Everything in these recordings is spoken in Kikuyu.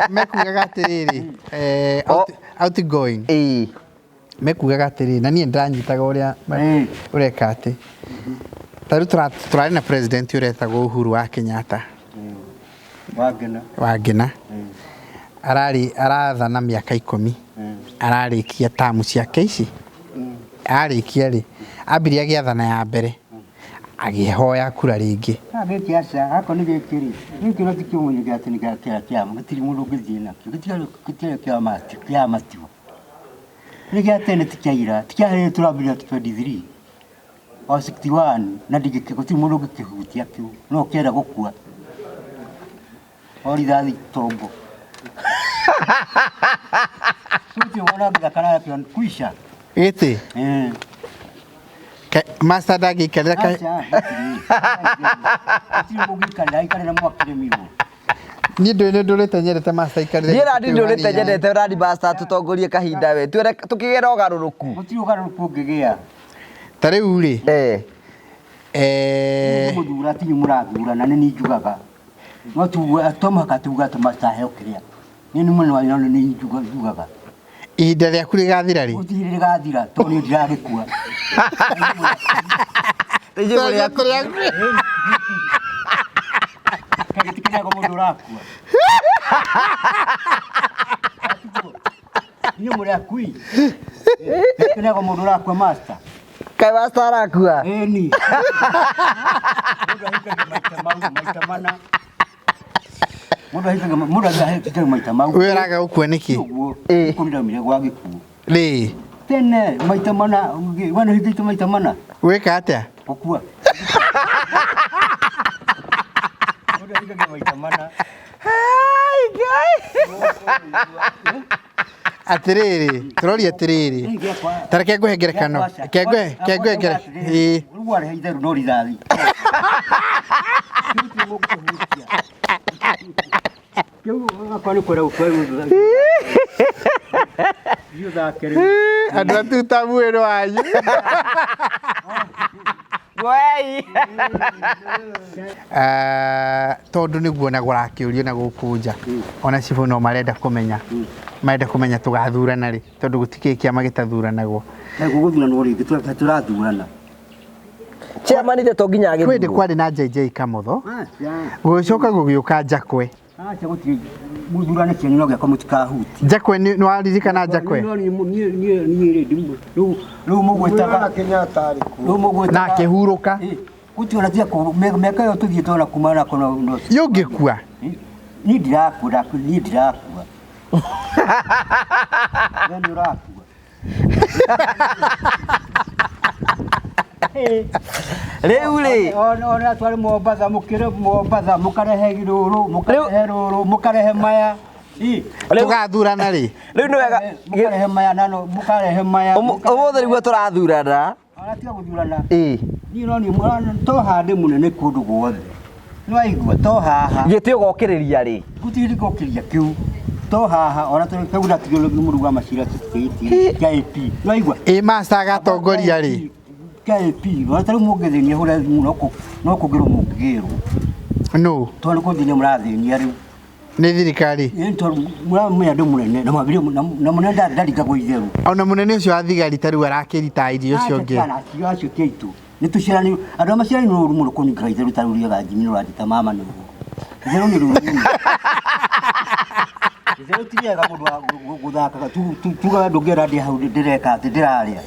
Mekugaga atĩrĩrĩ, outgoing. Ĩĩ. Mekugaga atĩrĩrĩ, na niĩ ndĩranyitaga ũrĩa ũreka atĩ ta rĩu tũrarĩ na president ũretagwo Uhuru wa Kenyatta. Wangena. Wangena. Ararĩ arathana mĩaka 10. Ararĩkia tamu ciake ici. Arĩkia rĩ, ambirie agĩathana ya mbere, agĩhoya kura rĩngĩ. Gĩkĩ aca, akorwo nĩ gĩkĩ rĩ, gĩkĩ no ti kĩũmũ gĩa atĩ nĩ gĩa kĩama, gũtirĩ mũndũ ũngĩthiĩ nakĩo, gĩtiarĩ kĩama tigo. Nĩ gĩa tene ti kĩa ira, ti kĩa hĩndĩ tũrambĩrĩria 23 o 61 na ndingĩkĩ gũtirĩ mũndũ ũngĩkĩhutia kĩu, no ũkĩenda gũkua. O rithathi tombo. Gũtirĩ wona gĩthaka nakĩo kuica. Gĩtĩ? Master ndangĩikarĩra ka. Aca, gũtirĩ. Gũtirĩ mũngĩikarĩra, aikarĩra mwakĩrĩmirwo. Niĩ ndũĩ nĩ ndũrĩte nyendete master aikarĩre Niĩ gĩtĩ randi kĩu ndũrĩte hanini. nyendete randi master tũtongorie kahinda we. Twĩre tũkĩgĩra ũgarũrũku. Gũtirĩ ũgarũrũku ũngĩgĩa. Ta rĩu rĩ. Mũthura ti inyuĩ mũrathurana, nĩ niĩ njugaga. No tuge, to mũhaka tuge atĩ master aheo kĩrĩa. Niĩ nĩ mwena wanyu, no nĩ niĩ njugaga. Ihinda rĩaku rĩgathira rĩ? Gũtirĩ rĩgathira, tondũ niĩ ndiragĩkua. Gĩtikĩrĩagwo mũndũ ũrakua. Inyuĩ mũrĩ akui. Gĩtikĩrĩagwo mũndũ ũrakua master. Kaĩ master arakua? Ĩni. Mũndũ ahikagia maita mau, maita mana. Mũndũ ahikagia mũndũ ahikagia maita mau. Wewe ũraga gũkua nĩkĩ? Ũguo. Kũu nĩndaumire gwa gĩkuũ. Rĩ. Tene maita mana, we nĩũhikĩte maita mana? Wĩka atĩa? Gũkua. Mũndũ ahikagia maita mana. Hai, Ngai. Atĩrĩrĩ, tũroria atĩrĩrĩ. Ta reke ngũhe ngerekano. Reke ngũhe, reke ngũhe ngerekano. Ĩĩ. Rĩu warehe itherũ no rithathi. Kĩu gakwa nĩ kwenda gũkua rĩu. Thiĩ ũthake rĩu. Andũ a tuta mwĩrĩ wanyu. Wei. Tondũ nĩguo na kũrakĩũrio na gũkũ nja, ona cibũ no marenda kũmenya, marenda kũmenya tũgathurana rĩ, tondũ gũtikĩrĩ kĩama gĩtathuranagwo. Gũgũthuranwo rĩngĩ, tũrathurana. Chairman ithe to nginya Kwĩ hĩndĩ agĩthurwo. kwarĩ na JJ Kamotho, gũgĩcoka gũgĩũka Njakwe. Aca gũtirĩ mũthurane kĩanyu no gĩakwa mũtikahutie. Njakwe nĩ waririkana Njakwe? Niĩ rĩ rĩu mũgwĩtaga Kenyatta arĩ kuo. Rĩu mũgwĩtaga Na akĩhurũka. Gũtirĩ ona tiga mĩaka ĩyo tũthiĩte ona kuma na kono no. Yũngĩkua? Niĩ ndirakua, niĩ ndirakua. We nĩ ũrakua. Rĩu rĩ. Ona twarĩ Mombatha, mũkĩre Mombatha, mũkarehe rũrũ, mũkarehe rũrũ, mũkarehe maya. Tũgathurana rĩ? Rĩu nĩ wega. Mũkarehe maya na no, mũkarehe maya. Ũmũthĩ nĩguo tũrathurana. Ona tiga gũthurana. Ĩĩ. Niĩ no niĩ to hande mũnene kũndũ guothe. Nĩ waigua to haha. Gĩtĩ ũgokĩrĩria rĩ? Gũtirĩ ngokĩria kĩu. To haha ona tũrĩ kau ndatigĩrwo nĩ mũruga macira certificate kĩa AP. Nĩ waigua? Ĩ master agatongoria rĩ? Kĩa AP. Ona tarĩu mũngĩthĩnia hũra thimũ no kũngĩrwo mũngĩgĩrwo. No. Tondũ kũthĩnia mũrathĩnia rĩu. Nĩ thirikari? Ĩ tondũ mũramenya ndĩ mũnene na mwambire na mũnene ndarigagwo itherũ. Ona mũnene ũcio wa thigari ta rĩu arakĩrita irio ũcio ũngĩ. Acio acio ti aitũ. Nĩ tũciaranĩirwo andũ arĩa maciaranĩirwo ũru mũno kũningaga itherũ ta rĩu rĩega Jimmy nĩ ũranjĩta mama nĩ ũguo. Itherũ nĩ rũru mũno. Itherũ ti rĩega mũndũ wa gũthakaga tugaga ndũngĩenda ndĩ hau ndĩreka atĩ ndĩrarĩa.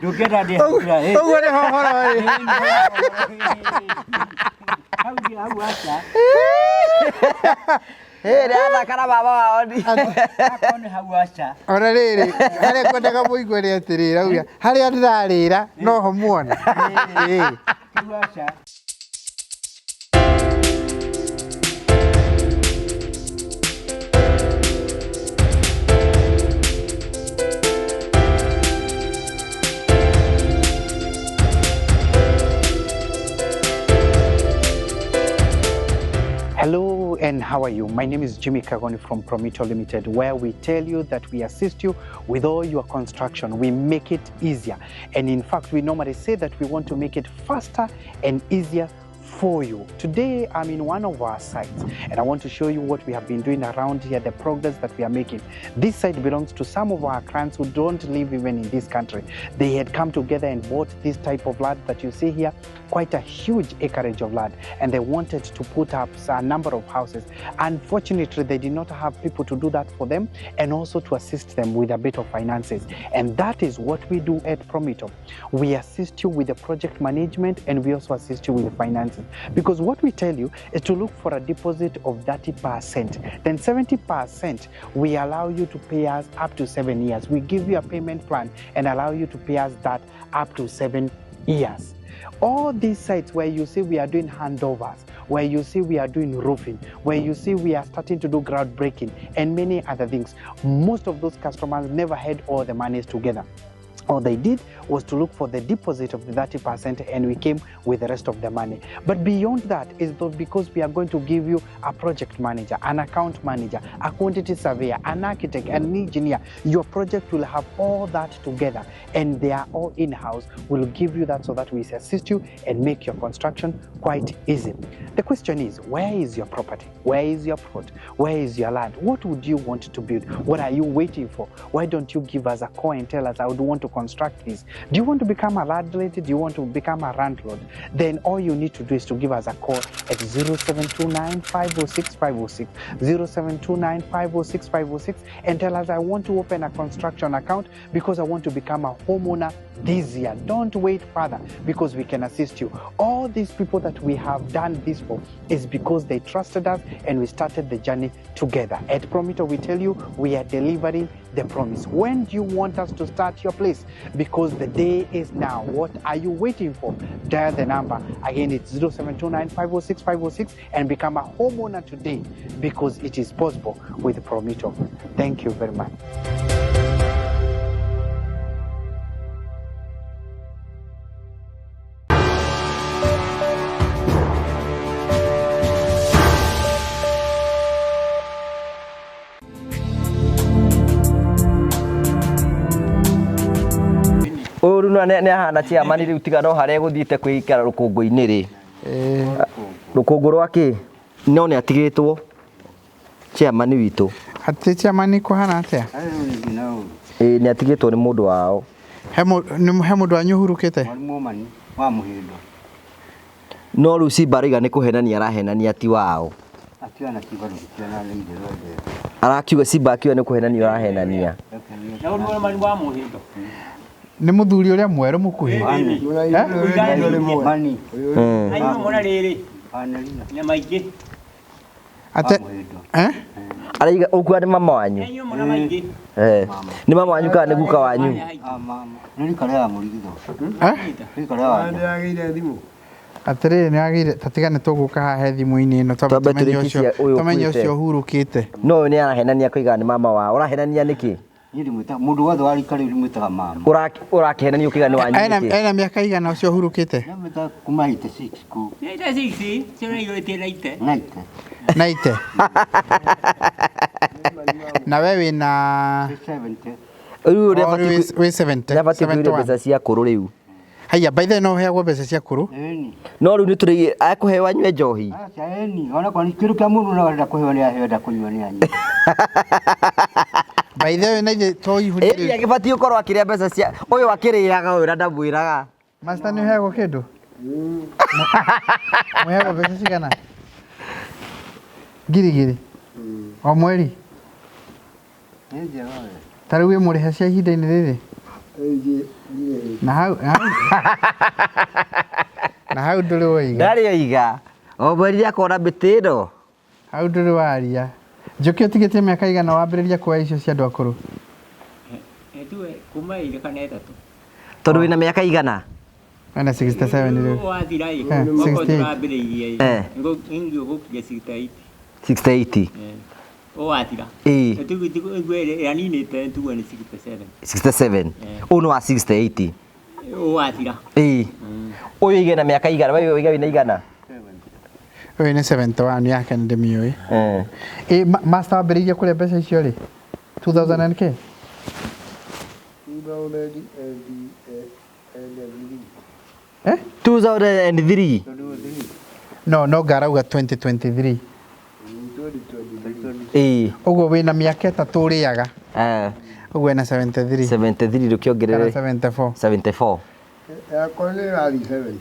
Ndũngĩenda ndĩ hau ndĩrarĩa. Ũguo nĩho ũhoro ũrĩ. Hau hau aca. Ĩ ndĩrathaka na baba wao ni. Akorwo nĩ hau aca. Ona rĩrĩ, harĩa ngwendaga mũigue nĩ atĩrĩrĩ, rauga harĩa ndĩrarĩra noho muona. Ĩĩ. Hau aca. Hello and how are you? My name is Jimmy Kagoni from Promito Limited, where we tell you that we assist you with all your construction. We make it easier. And in fact, we normally say that we want to make it faster and easier for you. Today, I'm in one of our sites and I want to show you what we have been doing around here, the progress that we are making. This site belongs to some of our clients who don't live even in this country. They had come together and bought this type of land that you see here, quite a huge acreage of land, and they wanted to put up a number of houses. Unfortunately, they did not have people to do that for them and also to assist them with a bit of finances. And that is what we do at Promito. We assist you with the project management and we also assist you with the finances. Because what we tell you is to look for a deposit of 30%. Then 70% we allow you to pay us up to 7 years. We give you a payment plan and allow you to pay us that up to 7 years. All these sites where you see we are doing handovers, where you see we are doing roofing, where you see we are starting to do groundbreaking and many other things, most of those customers never had all the monies together. All they did was to look for the deposit of the 30% and we came with the rest of the money. But beyond that is though because we are going to give you a project manager, an account manager, a quantity surveyor, an architect, an engineer. Your project will have all that together and they are all in-house. We'll give you that so that we assist you and make your construction quite easy. The question is, where is your property? Where is your plot? Where is your land? What would you want to build? What are you waiting for? Why don't you give us a call and tell us, I would want to construct this? Do you want to become a landlady? Do you want to become a landlord? Then all you need to do is to give us a call at 0729 506 506, 0729 506 506, and tell us, I want to open a construction account because I want to become a homeowner this year. Don't wait further because we can assist you. All these people that we have done this for is because they trusted us and we started the journey together. At Promito, we tell you we are delivering the promise. When do you want us to start your place? Because the day is now. What are you waiting for? Dial the number. Again, it's 0729 506 506 and become a homeowner today because it is possible with Promito. Thank you very much. Ũyũ rĩu nĩ ahana chairman rĩu tiga no harĩa egũthiĩte kwĩikara rũkũngũ-inĩ rĩ. Rũkũngũ rwa kĩ? No nĩ atigĩtwo chairman witũ. Atĩ chairman kũhana atĩa? Ĩĩ nĩ atigĩtwo nĩ mũndũ wao. He mũndũ wanyu ũhurũkĩte? Mwarimũ wa Mũhĩndo. No rĩu Simba arauga nĩ kũhenania arahenania ti wao. Atiana Simba ndũgĩtiana nĩ ithe wendete. Arakiuga Simba akiuga nĩ kũhenania arahenania. Na ũrĩ wa Mũhĩndo. Nĩ mũthuri ũrĩa mwerũ mũkuhĩ. Mani. Anyua mũna rĩrĩ. Nyama ingĩ. Ate eh? Araiga ũkuga nĩ mama wanyu? Anyua mũna maingĩ. Eh. Nĩ mama wanyu kana nĩ guka wanyu? Mama. Nĩ rika rĩa Mũrigitho. Eh? Rika rĩa Wanja. Atĩrĩrĩ nĩ wagĩrĩire ta tiga nĩ tũgũka haha he thimũ-inĩ ĩno Twambe tũrĩkie ũyũ tũmenye ũkuĩte. ũcio ũhurũkĩte. No ũyũ nĩ arahenania koiga nĩ mama wao. Ũrahenania nĩkĩ? Niĩ ndĩmwĩtaga mũndũ wothe wa rika rĩu ndĩmwĩtaga mama. Ũrakĩhenania ũkiuga nĩ wanyu nĩkĩ? Ena mĩaka igana ũcio ũhurũkĩte? Ndĩmwĩtaga kuma 86 kũu. 86 cio nĩ igũrĩtie na ite. Naite. Na ite. Na we wĩna 70. Rĩu Oh, nĩ wĩ 70. abatiĩ kũiyũria mbeca cia kũrũ rĩu. Haiya, by the way no ũheagwo mbeca cia kũrũ? Ĩni. No rĩu nĩ tũrĩ akũheo anyue njohi. Aca ĩni. Ona kwa kĩndũ kĩa mũndũ no arenda kũheo nĩ aheo enda kũnyua nĩ anyue. By the way na ithe to ihũrie Ĩĩ agĩbatiĩ gũkorwo akĩrĩa mbeca cia ũyũ akĩrĩaga ũyũ na ndamwĩraga. Master nĩ ũheagwo kĩndũ? Mũheagwo mbeca cigana? Ngiri igĩrĩ? O mweri? Nĩ njega we. Ta rĩu wĩ mũrĩhe cia ihinda-inĩ rĩrĩ? Na hau na hau ndũrĩ woiga. Ndarĩ oiga. O mweri akona mĩtĩ ĩno. Hau ndũrĩ waria. Njũkĩ ũtigĩtie mĩaka igana wambĩrĩria kuoya icio cia andũ akũrũ? Tuwe kuma ĩrĩ kana ĩtatũ. Tondũ wĩna mĩaka igana? Ena 67 rĩu. Wathira ĩ. Eh, Mwaka 68. tũrambĩrĩirie ĩ. Eh. Ngũkinya 68. 68. Ũwathira. Ĩĩ. Ĩrĩa ninĩte tuge nĩ 67. 67. Ũyũ nĩ wa 68. Ũwathira. Ĩĩ. Ũyũ igana mĩaka igana, wewe ũiga wĩna igana? Ũyũ nĩ 71 yake nĩ ndĩmĩũĩ. Eh. Ĩ master wambĩrĩirie kũrĩa mbeca icio rĩ? 2000 and k? Eh? 2003. No, no ngarauga 2023. Ĩĩ. Ũguo wĩna mĩaka 3 ũrĩaga. Eh. Ũguo ena 73. 73 Kana rũkĩongerere 74. 74. Yakwa nĩ ĩrathiĩ 75.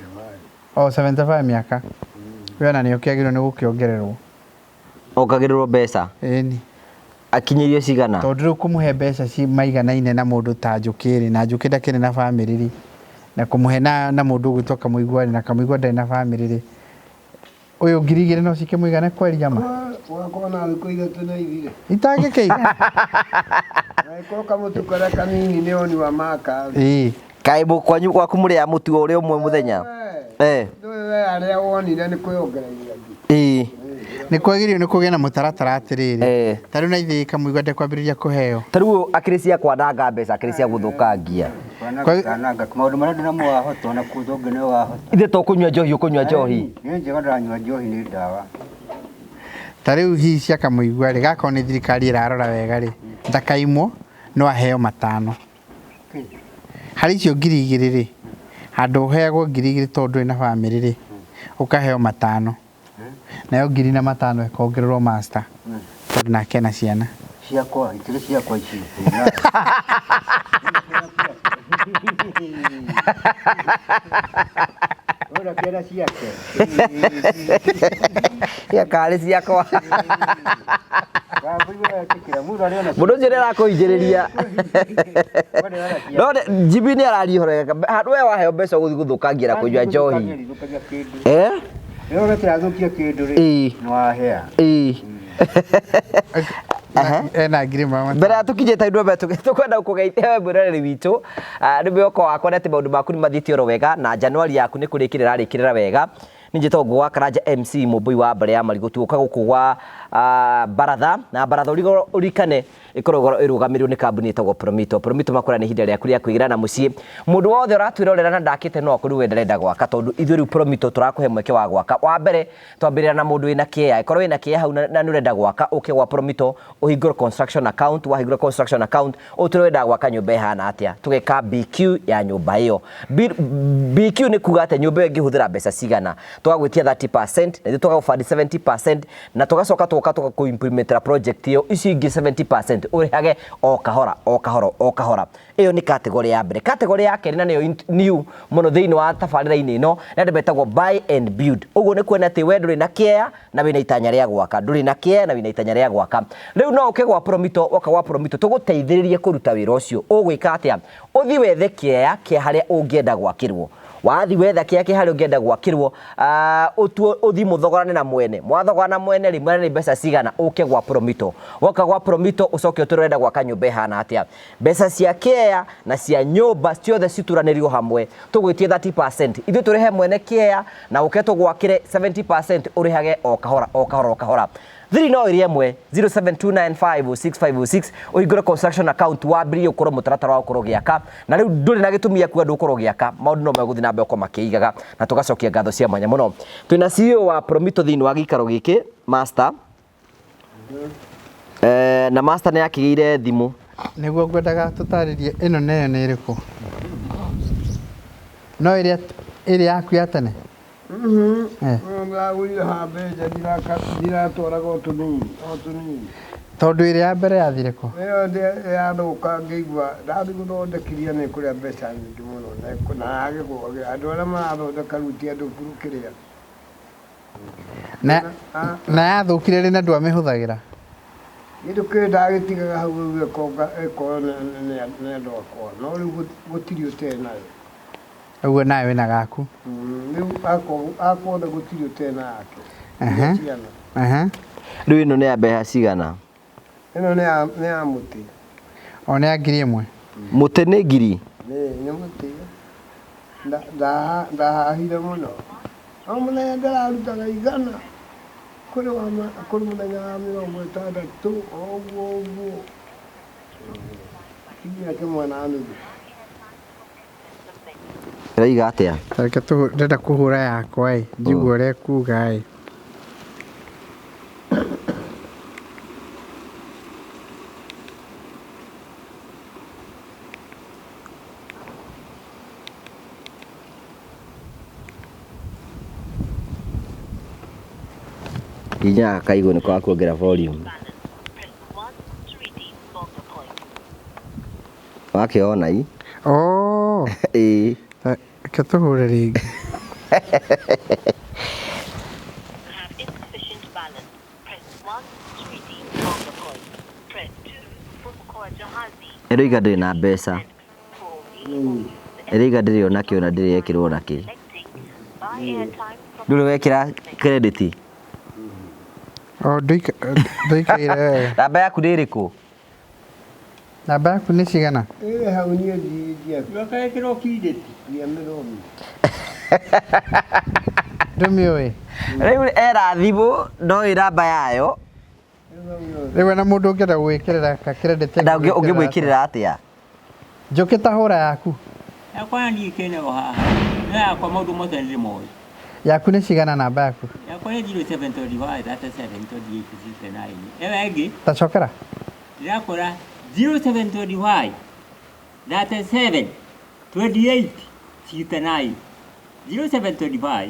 O 75 mĩaka. We ona nĩ ũkĩagĩrĩirwo nĩ gũkĩongererwo. Ongagĩrĩrwo mbeca. Ĩni. Akinyĩirio cigana? Tondũ rĩu kũmũhe mbeca ci maiganaine na mũndũ ta Njũkĩ rĩ, na Njũkĩ ndakĩrĩ na bamĩrĩ rĩ, na kũmũhe na mũndũ ũgwĩtwo Kamũigua rĩ, na Kamũigua ndarĩ na bamĩrĩ rĩ, ũyũ 2,000 no cikĩmũigane kweri ama? Wakwa na thikũ ithatũ na ithire. Itangĩkĩiga. Angĩkorwo kamũtu karĩa kanini nĩ oni wa maka. Ĩĩ. Kaĩ kwanyu gwaku mũrĩaga mũtu o ũrĩa ũmwe mũthenya? Eh. Ndũĩ we arĩa wonire nĩ kwĩongereire angĩ. Ĩĩ. Nĩ kwagĩrĩirwo nĩ kũgĩa na mũtaratara atĩrĩrĩ. Eh. Ta rĩu na ithuĩ Kamũigua ndekwambĩrĩria kũheo. Ta rĩu akĩrĩ cia kwananga mbeca, akĩrĩ cia gũthũkangia. Kwananga maũndũ marĩa ndĩnamo wahota ona kũndũ ũngĩ nĩ wahota. Ithe to kũnyua njohi ũkũnyua njohi. Nĩ njega ndĩranyua njohi nĩ ndawa. Ta rĩu hihi cia Kamũigua rĩ, gakorwo nĩ thirikari ĩrarora wega rĩ, ndakaimwo no aheo 5. Harĩ icio 2,000 rĩ, handũ ũheagwo 2,000 tondũ ndũrĩ na bamĩrĩ rĩ, ũkaheo 5. Nayo 1,005 ĩkongererwo master tondũ nake ena ciana. Ciakwa, ikĩrĩ ciakwa ici. Ora kĩara ciake. Ya karĩ ciakwa. Mũndũ ũcio nĩ arakũhingĩrĩria. No Jimmy nĩ araria ũhoro wega. Handũ we waheo mbeca ũgũthiĩ gũthũkangia na kũnyua njohi. Eh? Rĩu gĩtirathũkia kĩndũ rĩ. Ĩĩ. Nĩ wahea. Ĩĩ. Ena 1,000. Mbere ya tũkinyĩte indo mbere tũkwenda gũkũgeithia we mwĩroreri witũ. Nĩ mwĩhoko wakwa nĩ atĩ maũndũ maku nĩ mathiĩte oro wega na Januari yaku nĩ kũrĩkĩrĩra rĩkĩrĩra wega. Nĩ njĩtagwo Ngũgũ wa Karanja MC Mũmbũi wa mbarĩ ya Marigũ tuoka gũkũ gwa baratha na baratha ũrikane ĩkoragwo ĩrũgamĩrĩirwo nĩ kambuni ĩtagwo Promito. Promito makwĩra nĩ ihinda rĩaku rĩa kwĩgĩra na mũciĩ. Mũndũ wothe ũratwĩrorera na ndakĩte no akorirwo we ndarenda gwaka tondũ ithuĩ rĩu Promito tũrakũhe mweke wa gwaka. Wa mbere twambĩrĩra na mũndũ wĩna kĩea. Ĩkorwo wĩna kĩea hau na nĩ ũrenda gwaka ũke gwa Promito ũhingũre construction account. Wahingũra construction account ũtwĩre ũrenda gwaka nyũmba ĩhana atĩa, tũgeka BQ ya nyũmba ĩyo. BQ nĩ kuga atĩ nyũmba ĩyo ĩngĩhũthĩra mbeca cigana, tũgagwĩtia 30% na ithuĩ tũgagũbandi 70% na tũgacoka tũgoka tũgakũ-implementera project ĩyo, icio ingĩ 70% ũrĩhage o kahora o kahora o kahora. Ĩyo nĩ category ya mbere. Category ya kerĩ na nĩyo new mũno thĩinĩ wa tabarĩra-inĩ ĩno nĩ andũ metagwo buy and build. Ũguo nĩ kuona atĩ we ndũrĩ na kĩea na wĩna itanya rĩa gwaka, ndũrĩ na kĩea na wĩna itanya rĩa gwaka. Rĩu no ũke gwa Promito, woka gwa Promito tũgũteithĩrĩrie kũruta wĩra ũcio. Ũgwĩka atĩa? Ũthiĩ wethe kĩea kĩa harĩa ũngĩenda gwakĩrwo. Wathi wetha kĩea kĩa harĩa ũngĩenda gwakĩrwo, ũthiĩ mũthogorane na mwene. Mwathogorana na mwene rĩ, mwene nĩ mbeca cigana, ũke gwa Promito. Woka gwa Promito ũcoke ũtwĩre ũrenda gwaka nyũmba ĩhana atĩa. Mbeca cia kĩea na cia nyũmba ciothe cituranĩrio hamwe, tũgwĩtie 30%. Ithuĩ tũrĩhe mwene kĩea na ũke tũgwakĩre 70% ũrĩhage o kahora o kahora o kahora. Thiri no ĩrĩ ĩmwe 072950656 ũhingũre construction account wambĩrĩrie gũkorwo mũtaratara wa gũkorwo ũgĩaka. Na rĩu ndũrĩ na gĩtũmi gĩa kuga ndũgũkorwo ũgĩaka, maũndũ no megũthiĩ na mbere gũkorwo makĩigaga na tũgacokia ngatho cia mwanya mũno. Twĩna CEO wa Promito thĩinĩ wa gĩikaro gĩkĩ, Master. Na Master nĩ akĩgĩire thimũ. Nĩguo ngwendaga tũtarĩrie ĩno nayo nĩ ĩrĩkũ? No ĩrĩa yaku ya tene? Ndagũrire haha mbeca ndiratwaraga o tũnini o tũnini. Tondũ ĩrĩa ya mbere yathire kũ? Ĩyo yathũka ngĩigua ndathiĩ gũthondekithia nĩ kũrĩa mbeca nyingĩ mũno na yagĩgwa andũ arĩa marathondeka rĩu ti andũ kĩrĩa. Na yathũkire rĩ na ndwamĩhũthagĩra? Kĩndũ kĩrĩ ndagĩtigaga hau ũguo ĩkorwo nĩ andũ akwa no rĩu gũtirĩ ũtarĩ nayo. Ũguo nawe wĩna gaku? Rĩu akwa othe gũtirĩ ũtarĩ na yake. Rĩu ĩno nĩ ya mbeca cigana? Ĩno nĩ ya mũtĩ. O nĩ ya 1,000? Mũtĩ nĩ ngiri? Nĩ mũtĩ. Ndahahire mũno. O mũthenya ndĩrarutaga 100. Kũrĩ mũthenya wa 60 o ũguo ũguo. Kinya 1.5. Ĩraiga atĩa? Reke ndĩrenda kũhũra yakwa ĩ, njigue ũrĩa ĩkuga ĩ. Hinya kaigũ nĩ kwa kuongerera volume. Wakĩona i? Oh, Ĩĩ. reke tũhũre rĩngĩ. Have insufficient balance. Press 1 to redeem Bonga points. Press 2 for Mkoa Jahazi. Ĩroiga ndĩrĩ na mbeca. For me, Ĩroiga ndĩrĩ ona kĩ ona ndĩrĩ yekĩrwo ona kĩ. selecting buy airtime from Ndũrĩ wekĩra credit. O ndũikaire wega. Namba yaku nĩ ĩrĩkũ? Namba yaku nĩ cigana? Ĩrĩ hau niĩ ndiaku Ndũkaĩkĩrwo credit. ndiamĩthomire. Ndũmĩũĩ? Rĩu era thimũ ndoĩ namba yayo Rĩu hau no Rĩu ona mũndũ ũngĩenda gũgwĩkĩrĩra ka credit na ũngĩmwĩkĩrĩra atĩa? Njũkĩ ta hũra yaku. Yakwa niĩ kĩne o haha. No yakwa maũndũ mothe nĩ moĩ. Yaku nĩ cigana namba yaku? Yakwa nĩ 0725 37 28 69. Ĩyo ĩngĩ Ta cokera. ndĩrakora 0725 37 28 69. 0725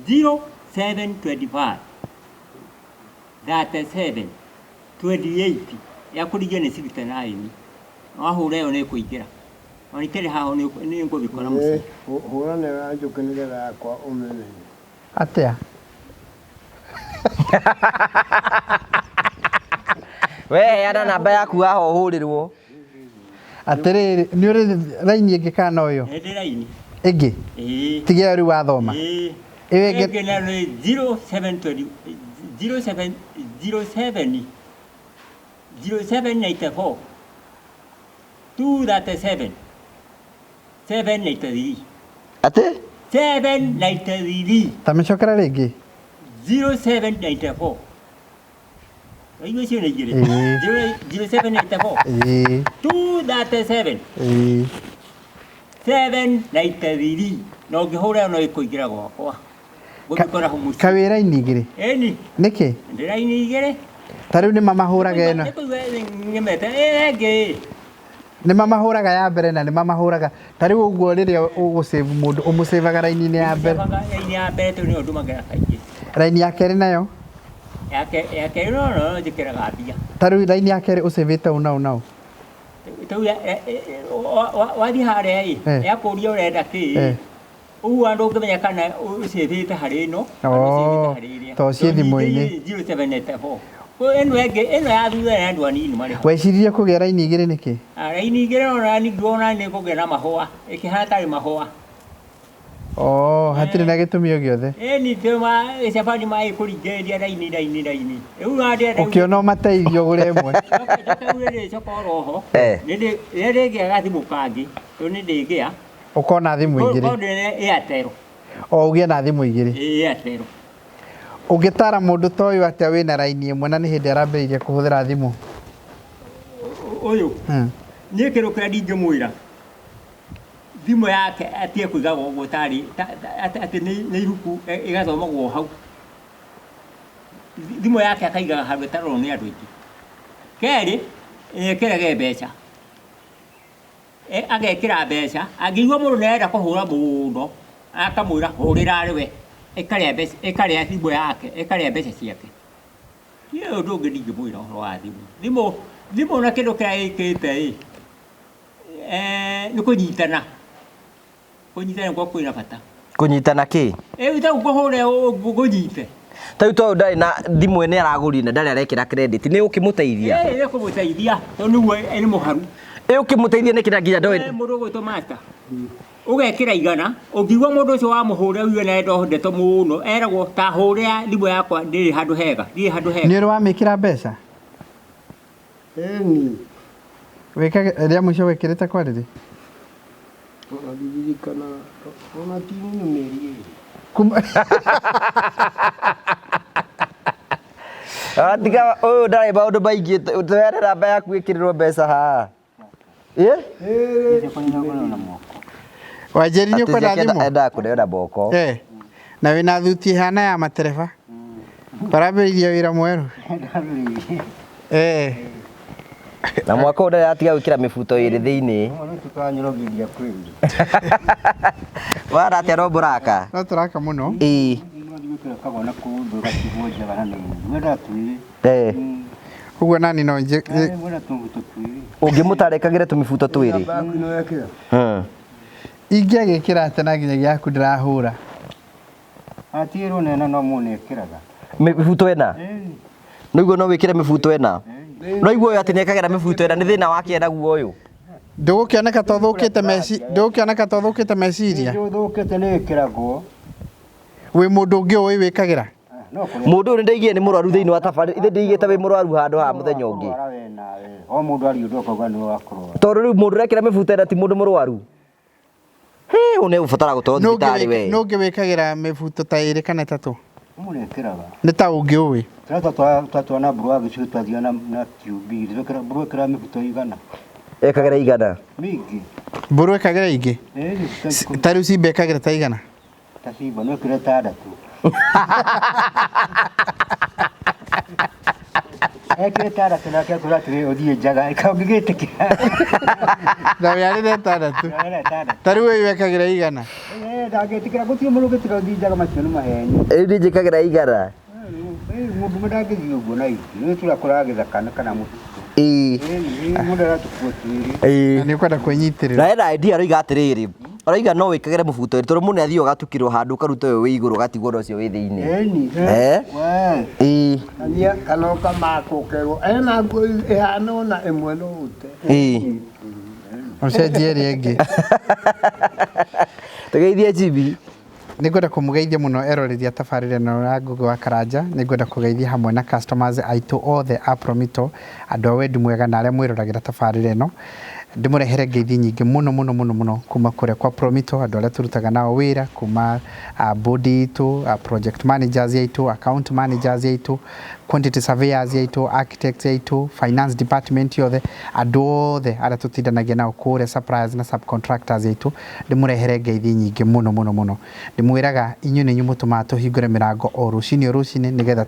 0725 37 28 ya kũringia nĩ 69. Wahũra ĩyo nĩ ĩkũingĩra. Ona ikĩrĩ haha nĩ ngũmĩkora mũciĩ. Hũra nayo ya Njũkĩ nĩgetha yakwa ũmĩmenye. Atĩa? We heana namba yaku haha ũhũrĩrwo. Atĩrĩrĩ, nĩ ũrĩ raini ĩngĩ kana no ĩyo? Nĩ ndĩ raini. Ĩngĩ? Ĩĩ. Tiga ĩyo rĩu wathoma. Ĩĩ. Ĩyo ĩngĩ Ĩngĩ nayo nĩ 0720 07 07 0794 237 793 Atĩ? 793 ta mĩcokera rĩngĩ. 0794 Waigua icio nĩ igĩrĩ. Ĩĩ. 0794 Ĩĩ. 237 Ĩĩ. 793 na ũngĩhũra ĩyo no ĩkũingĩra gwakwa ngũmĩkora hau mũciĩ. Kawĩ raini igĩrĩ. Ĩni Nĩkĩ? ndĩ raini igĩrĩ. Ta rĩu nĩ mamahũraga ĩno. Nĩkũigua ng'emete ĩyo ĩngĩ. Nĩ mamahũraga ya mbere na nĩ mamahũraga. Ta rĩu ũguo rĩrĩa ũgũsave mũndũ ũmũsavaga raini-inĩ ya mbere. Raini ya mbere tondũ nĩyo ndũmagĩra kaingĩ. Raini ya kerĩ nayo? Ya kerĩ no no njĩkĩraga mbia. Ta rĩu raini ya kerĩ ũsavĩte ũ na ũ na ũ? Rĩu wathiĩ harĩa ĩ Eh. yakũria ũrenda kĩ Eh. ũguo andũ ũngĩmenya kana ũcĩvĩte harĩ ĩno kana ũcĩvĩte harĩ ĩrĩa. To ciĩ thimũ-inĩ. 0794. Ĩno ĩngĩ ĩno ya thutha nĩ andũ anini marĩ ho. Weciririe kũgĩa raini igĩrĩ nĩkĩ? Ah, Raini igĩrĩ ona ningĩona nĩ kũgĩa na mahũa ĩkĩhana tarĩ mahũa. Oh, hatirĩ na gĩtũmi o gĩothe. Ĩni tĩma cabani maĩ kũringĩrĩria raini raini raini. Rĩu wandĩenda Ũkĩona ũmateithio ũgũre ĩmwe. njoke oroho Eh. rĩrĩa ndĩngĩa gathimũ kangĩ tondũ nĩ ndĩngĩa Ũkona thimũ igĩrĩ. korwo ndĩna Airtel. O ũgĩe na thimũ igĩrĩ. Ĩĩ Airtel. Ũngĩtara mũndũ ta ũyũ atĩa wĩna raini ĩmwe na nĩ hĩndĩ arambĩrĩirie kũhũthĩra thimũ? Ũyũ Hmm. niĩ kĩndũ kĩrĩa ndingĩmwĩra thimũ yake atige kũigaga ũguo tarĩ atĩ nĩ ibuku ĩgathomagwo hau. Thimũ yake akaigaga handũ ĩtarorwo nĩ andũ aingĩ. Kerĩ ekĩrage mbeca. Agekĩra mbeca angĩigua mũndũ nĩ arenda kũhũra mũno akamwĩra hũrĩra arĩ we ĩkarĩa mbeca ĩkarĩa thimũ yake ĩkarĩa mbeca ciake. Niĩ ũndũ ũngĩ ndingĩmwĩra ũhoro wa thimũ. Thimũ thimũ na kĩndũ kĩrĩa ĩkĩte ĩ nĩ kũnyitana. Kũnyitana nĩkuo kwĩna bata. Kũnyitana kĩ? Ĩ ta ngũhũre ngũnyite. Ta rĩu tondũ ndarĩ na thimũ nĩ aragũrire na ndarĩ arekĩra credit nĩ ũkĩmũteithia? Ĩ nĩ kũmũteithia tondũ nĩguo nĩ mũharu. Ĩ ũkĩmũteithia nĩkĩ na nginya ndoĩ? Mũndũ ũgwĩtwo master. Ũgekĩra igana ũngiigua mũndũ ũcio wamũhũrĩra uge nĩarenda ndeto mũno eragwo ta hũrĩra thimũ yakwa ndĩrĩ handũ hega ndirĩ handũ hega. Nĩ ũrĩ wamĩkĩra mbeca? Ĩni. Wĩkage rĩa mũico wĩkĩrĩte kwa rĩrĩ? Ona ndirikanaga ona ti nini mĩeri ĩrĩ. Kuma Tiga ũyũ ndarĩ maũndũ maingĩ tũheane namba yaku ĩkĩrĩrwo mbeca haha. Ĩ? Wanjeri nĩ ũkwenda thimũ? Endaga kũneo na moko. Eh. Na wĩna thuti ĩhana ya matereba. Warambĩrĩirie wĩra mwerũ. Eh. Na mwaka ũyũ ndarĩ atiga gwĩkĩra mĩbuto ĩrĩ thĩinĩ. Tũkanyorogiria kwĩri. Wara atĩa no mũraka? No tũraka mũno. Ĩĩ. Ĩkĩra kagwa na kũndũ ĩgatigwo njaga na nĩ mwenda twĩrĩ. Eh. Ũguo nani no nje Mwenda tũmbuto twĩrĩ. Ũngĩmũtara ĩkagĩre tũmĩbuto twĩrĩ. Namba yaku nĩ wekĩra. Hmm. Ingĩagĩkĩra atĩa na nginyagia yaku ndĩrahũra? Atigĩrwo nena no mũndũ ekĩraga. Mĩbuto ĩna. Nĩguo no wĩkĩre mĩbuto ĩna. No igua ũyũ atĩ nĩekagĩra mĩbuto ĩna nĩ thĩna wake enaguo ũyũ. Ndũgũkĩoneka ta ũthũkĩte meci ndũgũkĩoneka ta ũthũkĩte meciria. Nĩ ũthũkĩte nĩ ĩkĩragwo. Wĩ mũndũ ũngĩ ũĩ wĩkagĩra? No kũrĩa. Mũndũ ũyũ nĩndaigire nĩ mũrwaru thĩinĩ wa tabarĩra. Ithe ndĩigĩte wĩ mũrwaru handũ ha mũthenya ũngĩ. Kũrwara we nawe. O mũndũ ari ũndũ akauga nĩwe wa kũrwara. Tondũ rĩu mũndũ ũrekĩra mĩbuto ĩna ti mũndũ mũrwaru. Hĩ, ũyũ nĩegũbatara gũtwarwo thibitarĩ we. Nũ ũngĩ wĩkagĩra mĩbuto ta ĩrĩ kana ĩtatũ? Mũndũ ekĩraga. Nĩ ta ũngĩ ũĩ. Tũrĩa twatwana mburu wa gĩcigo twathiaga na QB. Twekĩra mburu ĩkĩra mĩbuto igana. Ekagĩra igana. Mĩingĩ. Mbũrũ ĩkagĩra ingĩ? Ĩĩ mĩbuto ikũmi. Ta rĩu Simba ĩkagĩra ta igana? Ta Simba no ĩkĩre ĩtandatũ. Ekĩre ĩtandatũ nake akwĩra atĩrĩ ũthiĩ njaga ũngĩgĩtĩkĩra. Na wĩarĩre ĩtandatũ. Wĩarĩre ĩtandatũ. Ta rĩu ũyũ wekagĩra igana? Eh, ndangĩtĩkĩra gũtirĩ mũndũ ũngĩtĩkĩra ũthiĩ njaga macio nĩ maheni. Rĩu niĩ njĩkagĩra igana. Mũndũ ũmwe ndangĩthiĩ ũguo na ingĩ. Nĩ tũrakũraga gĩthaka kana mũtitũ. Ĩĩ. Ĩĩ, mũndũ aratũkua twĩrĩ. Ĩĩ. Na nĩ ũkwenda kwĩnyitĩrĩra. Na hena idea aroiga atĩrĩrĩ, aroiga no wĩkagĩre mũbuto ĩrĩ tondũ mũndũ nĩathiaga ũgatukĩrwo handũ ũkaruta ũyũ wĩ igũrũ ũgatigwo na ũcio wĩ thĩinĩ. Ĩni. Eh? We. Ĩĩ. Kania kana ũkamakwo ũkerwo ena nguo ĩhana ũna ĩmwe no ũte. Ĩĩ. Ũcenjie ĩrĩa ĩngĩ. Tũgeithie Jimmy. Nĩ ngwenda kũmũgeithia mũno eroreri a tabarĩra ĩno ya Ngũgĩ wa Karanja. Nĩ ngwenda kũgeithia hamwe na customers aitũ othe a Promito, andũ a wendi mwega na arĩa mwĩroragĩra tabarĩra ĩno. Ndĩmũrehere ngeithi nyingĩ mũno mũno mũno mũno kuma kũrĩa kwa Promito, andũ arĩa tũrutaga nao wĩra kuma board itũ, project managers aitũ, account managers aitũ, quantity surveyors aitũ, architects aitũ, finance department yothe, andũ othe arĩa tũtindanagia nao kũrĩa suppliers na subcontractors aitũ, ndĩmũrehere ngeithi nyingĩ mũno mũno mũno. Ndĩmwĩraga inyuĩ nĩ inyuĩ mũtũmaga tũhingũre mĩrango o rũcinĩ o rũcinĩ nĩgetha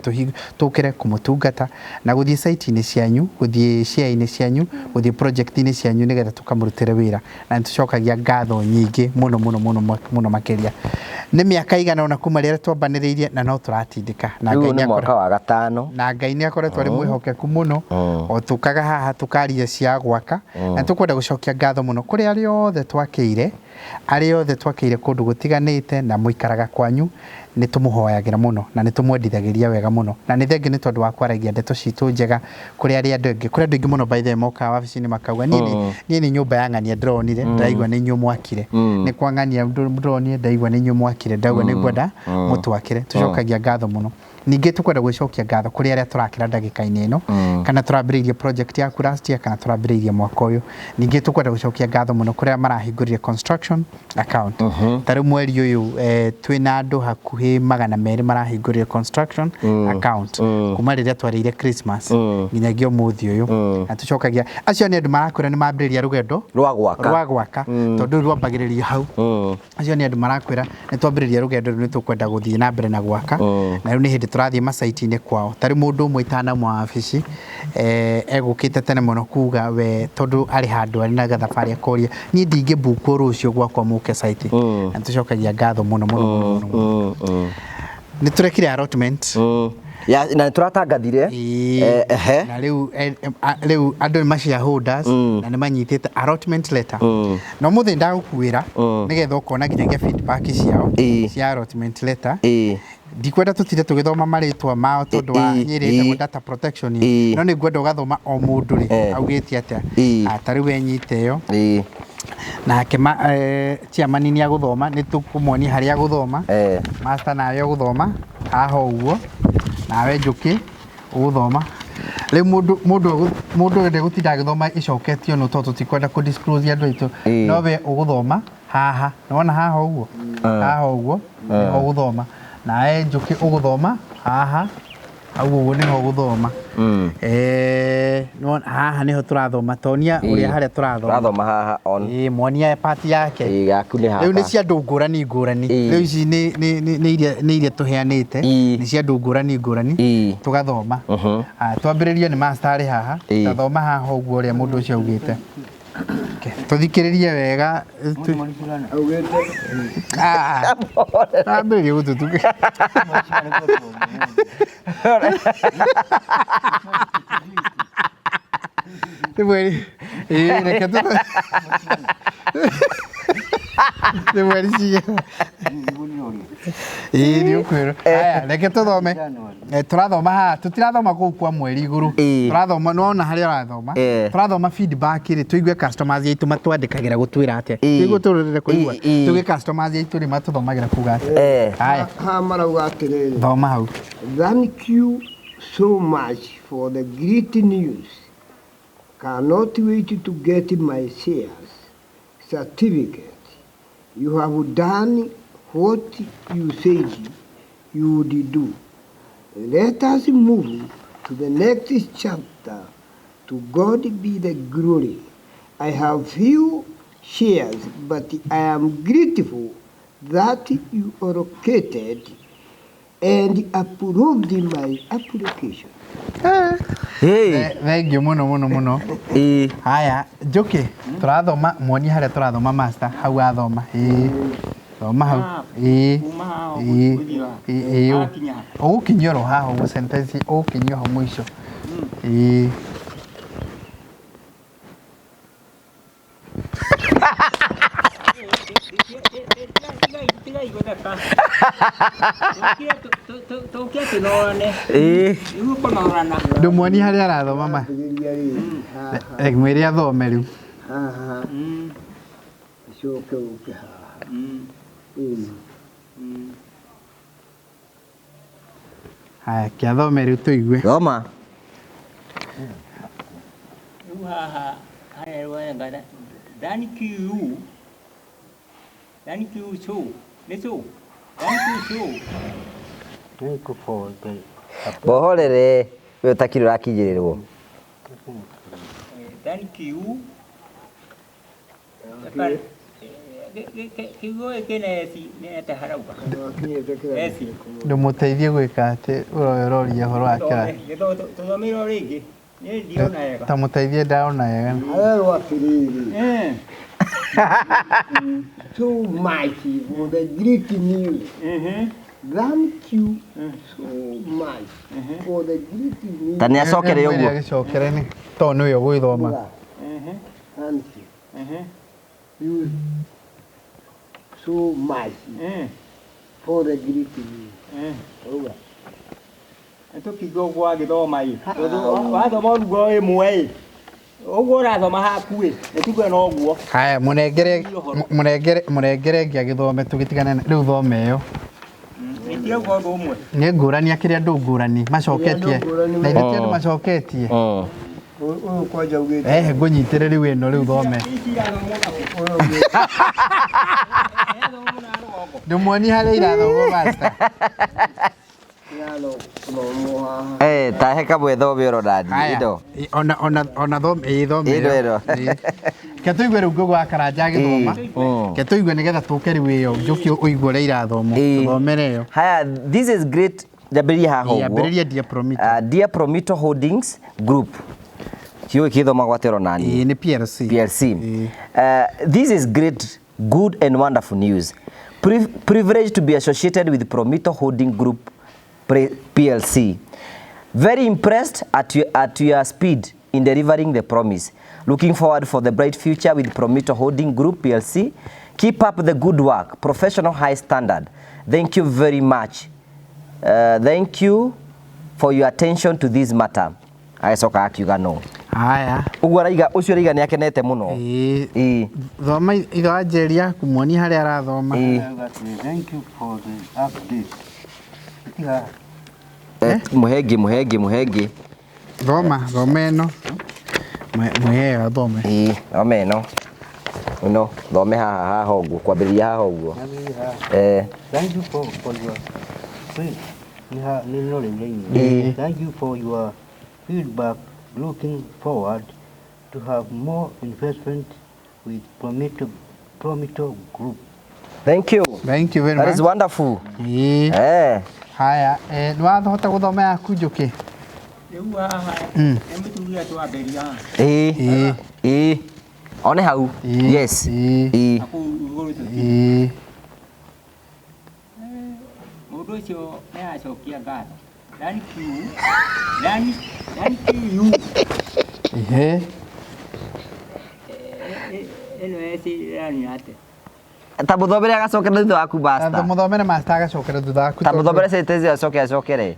tũkĩre kũmũtungata na gũthiĩ site-inĩ cianyu, gũthiĩ share-inĩ cianyu, gũthiĩ project-inĩ cianyu nĩgetha tũkamũrutĩre wĩra. Na nĩ tũcokagia ngatho nyingĩ mũno mũno mũno mũno makĩria. Nĩ mĩaka igana ũna kuma rĩrĩa twambanĩrĩirie na no tũratindĩka. Na Rĩu Ngai nĩ nĩ mwaka wa gatano. na Ngai nĩ akoretwo arĩ mwĩhokeku mũno o tũkaga haha tũkaria cia gwaka na tũkwenda gũcokia ngatho mũno kũrĩ arĩa othe twakĩire, arĩa othe twakĩire kũndũ gũtiganĩte na mũikaraga kwanyu, nĩ tũmũhoyagĩra mũno na nĩ tũmwendithagĩria wega mũno na nĩ thengi nĩ tondũ wa kwaragia ndeto citũ njega kũrĩ arĩa andũ aingĩ, kũrĩ andũ aingĩ mũno by the way mokaga wabici-inĩ makauga niĩ nĩ nyũmba ya ng'ania ndĩronire ndĩraigua nĩ inyuĩ mwakire, nĩ kwa ng'ania ndĩronire ndaigua nĩ inyuĩ mwakire, ndaigua nĩ ngwenda mũtwakĩre. Tũcokagia ngatho mũno. Ningĩ tũkwenda gwĩcokia ngatho kũrĩ arĩa tũrakĩra ndagĩka-inĩ ĩno, kana tũrambĩrĩirie project yaku last year, kana tũrambĩrĩirie mwaka ũyũ. Ningĩ tũkwenda gũcokia ngatho mũno kũrĩ arĩa marahingũrire construction account. Ta rĩu mweri ũyũ twĩna andũ hakuhĩ 200 marahingũrire construction account kuma rĩrĩa twarĩire Christmas nginyagia ũmũthĩ ũyũ. Na tũcokagia acio nĩ andũ marakwĩra nĩ mambĩrĩria rũgendo Rwa gwaka. rwa gwaka tondũ rĩu rwambagĩrĩria hau. Acio nĩ andũ marakwĩra nĩ twambĩrĩria rũgendo rĩu nĩ tũkwenda gũthiĩ na mbere na gwaka na rĩu nĩ hĩndĩ tũrathiĩ macaiti-inĩ kwao. Ta rĩu mũndũ ũmwe itanauma wabici egũkĩte tene mũno kuga we tondũ arĩ handũ arĩ na gathabarĩ akoria niĩ ndingĩmbukwo rũciũ gwakwa mũke site. Na tũcokagia ngatho mũno mũno mũno mũno mũno. Nĩ tũrekire allotment. Ya, na nĩ tũratangathire. Ehe. Na rĩu rĩu andũ nĩ ma shareholders na nĩ manyitĩte allotment letter. Na ũmũthĩ ndagũkuĩra nĩgetha ũkona nginyagia feedback ciao cia allotment letter. Ndikwenda tũtinde tũgĩthoma marĩtwa mao tondũ wa nyĩrĩ ĩtagwo data protection, no nĩ ngwenda ũgathoma o mũndũ rĩ augĩte atĩa. Ta rĩu wenyite ĩyo nake chairman nĩ agũthoma, nĩ tũkũmuonia harĩa agũthoma. Master nawe ũgũthoma haha ũguo, nawe Njũkĩ ũgũthoma. Rĩu mũndũ mũndũ ndegũtinda agĩthoma ĩcoketio nũ tondũ tũtikwenda kũ disclose andũ aitũ, no we ũgũthoma haha, nĩwona haha ũguo, haha ũguo nĩho ũgũthoma, nawe Njũkĩ ũgũthoma haha hau ũguo nĩho ũgũthoma. Nĩwona haha nĩho tũrathoma, tonia ũrĩa harĩa tũrathoma. Tũrathoma haha on. Mwonia part yake. Yaku nĩ haha. Rĩu nĩ cia andũ ngũrani ngũrani. Rĩu ici nĩ iria tũheanĩte, nĩ cia andũ ngũrani ngũrani tũgathoma. Twambĩrĩrie nĩ master arĩ haha, tathoma haha ũguo ũrĩa mũndũ ũcio augĩte. Tũthikĩrĩrie wega. Augĩte Ah, ambĩrĩrie gũtũtuka. Nĩ mweri ĩĩ reke tũ nĩ mweri cigana ĩĩ nĩ ũkwĩrwo. Haya, reke tũthome. Tũrathoma haha, tũtirathoma kũu kwa mweri igũrũ. Ĩĩ. Tũrathoma, nĩwona harĩa ũrathoma. Tũrathoma feedback rĩ, tũigue customers aitũ matwandĩkagĩra gũtwĩra atĩa. Ĩĩ. Tũigue tũrũrĩre kũigua. Ĩĩ, ĩĩ. Tũigue customers aitũ rĩ matũthomagĩra kuga atĩa. Haya, haha marauga atĩrĩrĩ, thoma hau. Thank you so much for the great news. Cannot wait to get my shares certificate. You have done what you said you would do. Let us move to the next chapter. To God be the glory. I have few shares, but I am grateful that you allocated and approved my application. Hey. Thank you mũno mũno mũno. Ĩĩ. Haya, Njũkĩ, tũrathoma muonie harĩa tũrathoma master, hau athoma. Ĩĩ. Thoma hau. Ĩĩ. Kuma haha Ĩĩ. ũgũthiĩ haha. Ĩĩ, ĩĩ. Hakinya ha? Ũgũkinyia oro haha ũguo sentence ũgũkinyia hau mũico. Ĩĩ. Tigai gũtheka. Tũkire tũnorane. Ĩĩ. Nĩguo kũnorana. Ndũmuonie harĩa arathoma ma. Ambĩrĩria rĩ haha Mwĩre athome rĩu. haha, ũcoke ũke haha. Ĩni. Haya, kĩathome rĩu tũigue. Thoma. Rĩu haha harĩa rwenga thank you. Thank you so. Nĩ so. Thank you so. Thank you for the Bohorere we ũtakiri ũrakinyĩrĩrwo. Thank you. Kiugo gĩkĩ nĩ eci nĩ atĩa harauga? Wakinyĩte kĩrathi Eci. Ndũmũteithie gwĩka atĩ ũroya ũroria ũhoro wa kĩrathi. Tũthomeirwo rĩngĩ. Niĩ ndirona wega. Ta mũteithie ndaona wega. Arerwo atĩrĩrĩ, so much for the great news. Thank you so much for the great news. Ta nĩ acokere Mwĩre ũguo. agĩcokere nĩ tondũ nĩwe ũgwĩthoma. Thank you. You so much for the great news. Auga. Tũkiuga ũguo wagĩthoma ĩ. Wathoma ũrugo ĩmwe ĩ. Ũguo ũrathoma haku ĩ. Nĩtuge no ũguo. Haya, mũnengere mũnengere mũnengere ĩngĩ agĩthome tũgĩtigane rĩu thome ĩyo. Nĩtirauga ũndũ ũmwe. Nĩ ngũrani akĩrĩ andũ ngũrani macoketie. Kĩrĩa andũ ngũrani Na ithuĩ ti andũ macoketie. Ũyũ kwanja augĩte. Ehe, ngũnyitĩre rĩu ĩno rĩu thome. Ici irathomwo nakũ? Ũyũ augĩte. Irathomwo na rũgongo. Ndũmuonie harĩa irathomwo master. Irathomwo haha. Eh, ta he kamwe thome oro nani. Haya. Ĩno. Ona ona ona thome ĩĩ thome Ĩno, ĩyo. ĩno. Ĩĩ. Ke tũigue rĩu Ngũgũ wa Karanja agĩthoma. Ĩĩ. Ke tũigue nĩgetha tũke rĩu ĩyo Njũkĩ ũigue ũrĩa irathomwo. Ĩĩ. Tũthomere ĩyo. Haya, this is great. Njambĩrĩrie haha Ĩĩ, ũguo. ambĩrĩria Dear Promito. Dear Promito Holdings Group. Kiugo gĩthomagwo atĩa oro nani? Ĩĩ, nĩ PLC. PLC. Ĩĩ. This is great, good and wonderful news. Privilege to be associated with Promito Holding Group PLC. Very impressed at your speed in delivering the promise. Looking forward for the bright future with Promito Holding Group PLC. Keep up the good work, professional high standard. Thank you very much. Thank you for your attention to this matter. Agĩcoka akiuga no. Haya. Ũguo araiga ũcio araiga nĩ akenete mũno. Ĩĩ. Ĩĩ. Thoma itho wa Njeri yaku muonie harĩa arathoma. Ĩĩ. Thank you for the update. Tiga. Mũhengĩ mũhengĩ mũhengĩ. Thoma, thoma ĩno. Mũhe ĩyo athome. Ĩĩ, thome ĩno. Ĩno, thome haha haha ũguo, kwambĩrĩria haha ũguo. Thank you for your feedback. Ĩĩ. Thank you for your feedback. Looking forward to have more investment with Promito Group. Thank you. Thank you very That much. is wonderful. Ĩĩ. Haya, nĩ wahota gũthoma yaku Njũkĩ? Rĩu haha nĩ mũtumia twambĩria haha. Ĩĩ. Ĩĩ. One hau. Ĩĩ, Yes. ĩĩ. Ĩĩ. Na kũu igũrũ tũtirĩ. Ĩĩ. Mũndũ ũcio nĩ aracokia ngatho. Thank you. Thank you. Ehe. Ĩno ecirania atĩa? Ta mũthomere agacokera thutha waku Ta basta. mũthomere master agacokera thutha waku. Ta tondũ- mũthomere sentence acoke acokere.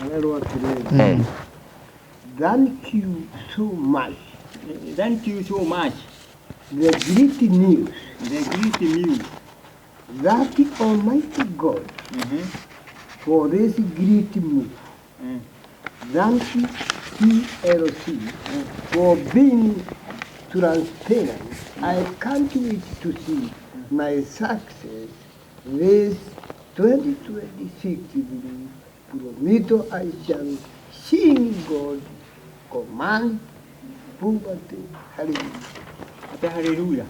Arerwo atĩrĩrĩ, Eh. thank you so much. Thank you so much. The great news The great news. that Almighty God for this great move. Thank you, PLC, for being transparent. I can't wait to see my success this 2026 through Promito. I shall sing God command poverty. Hallelujah. Ate hallelujah.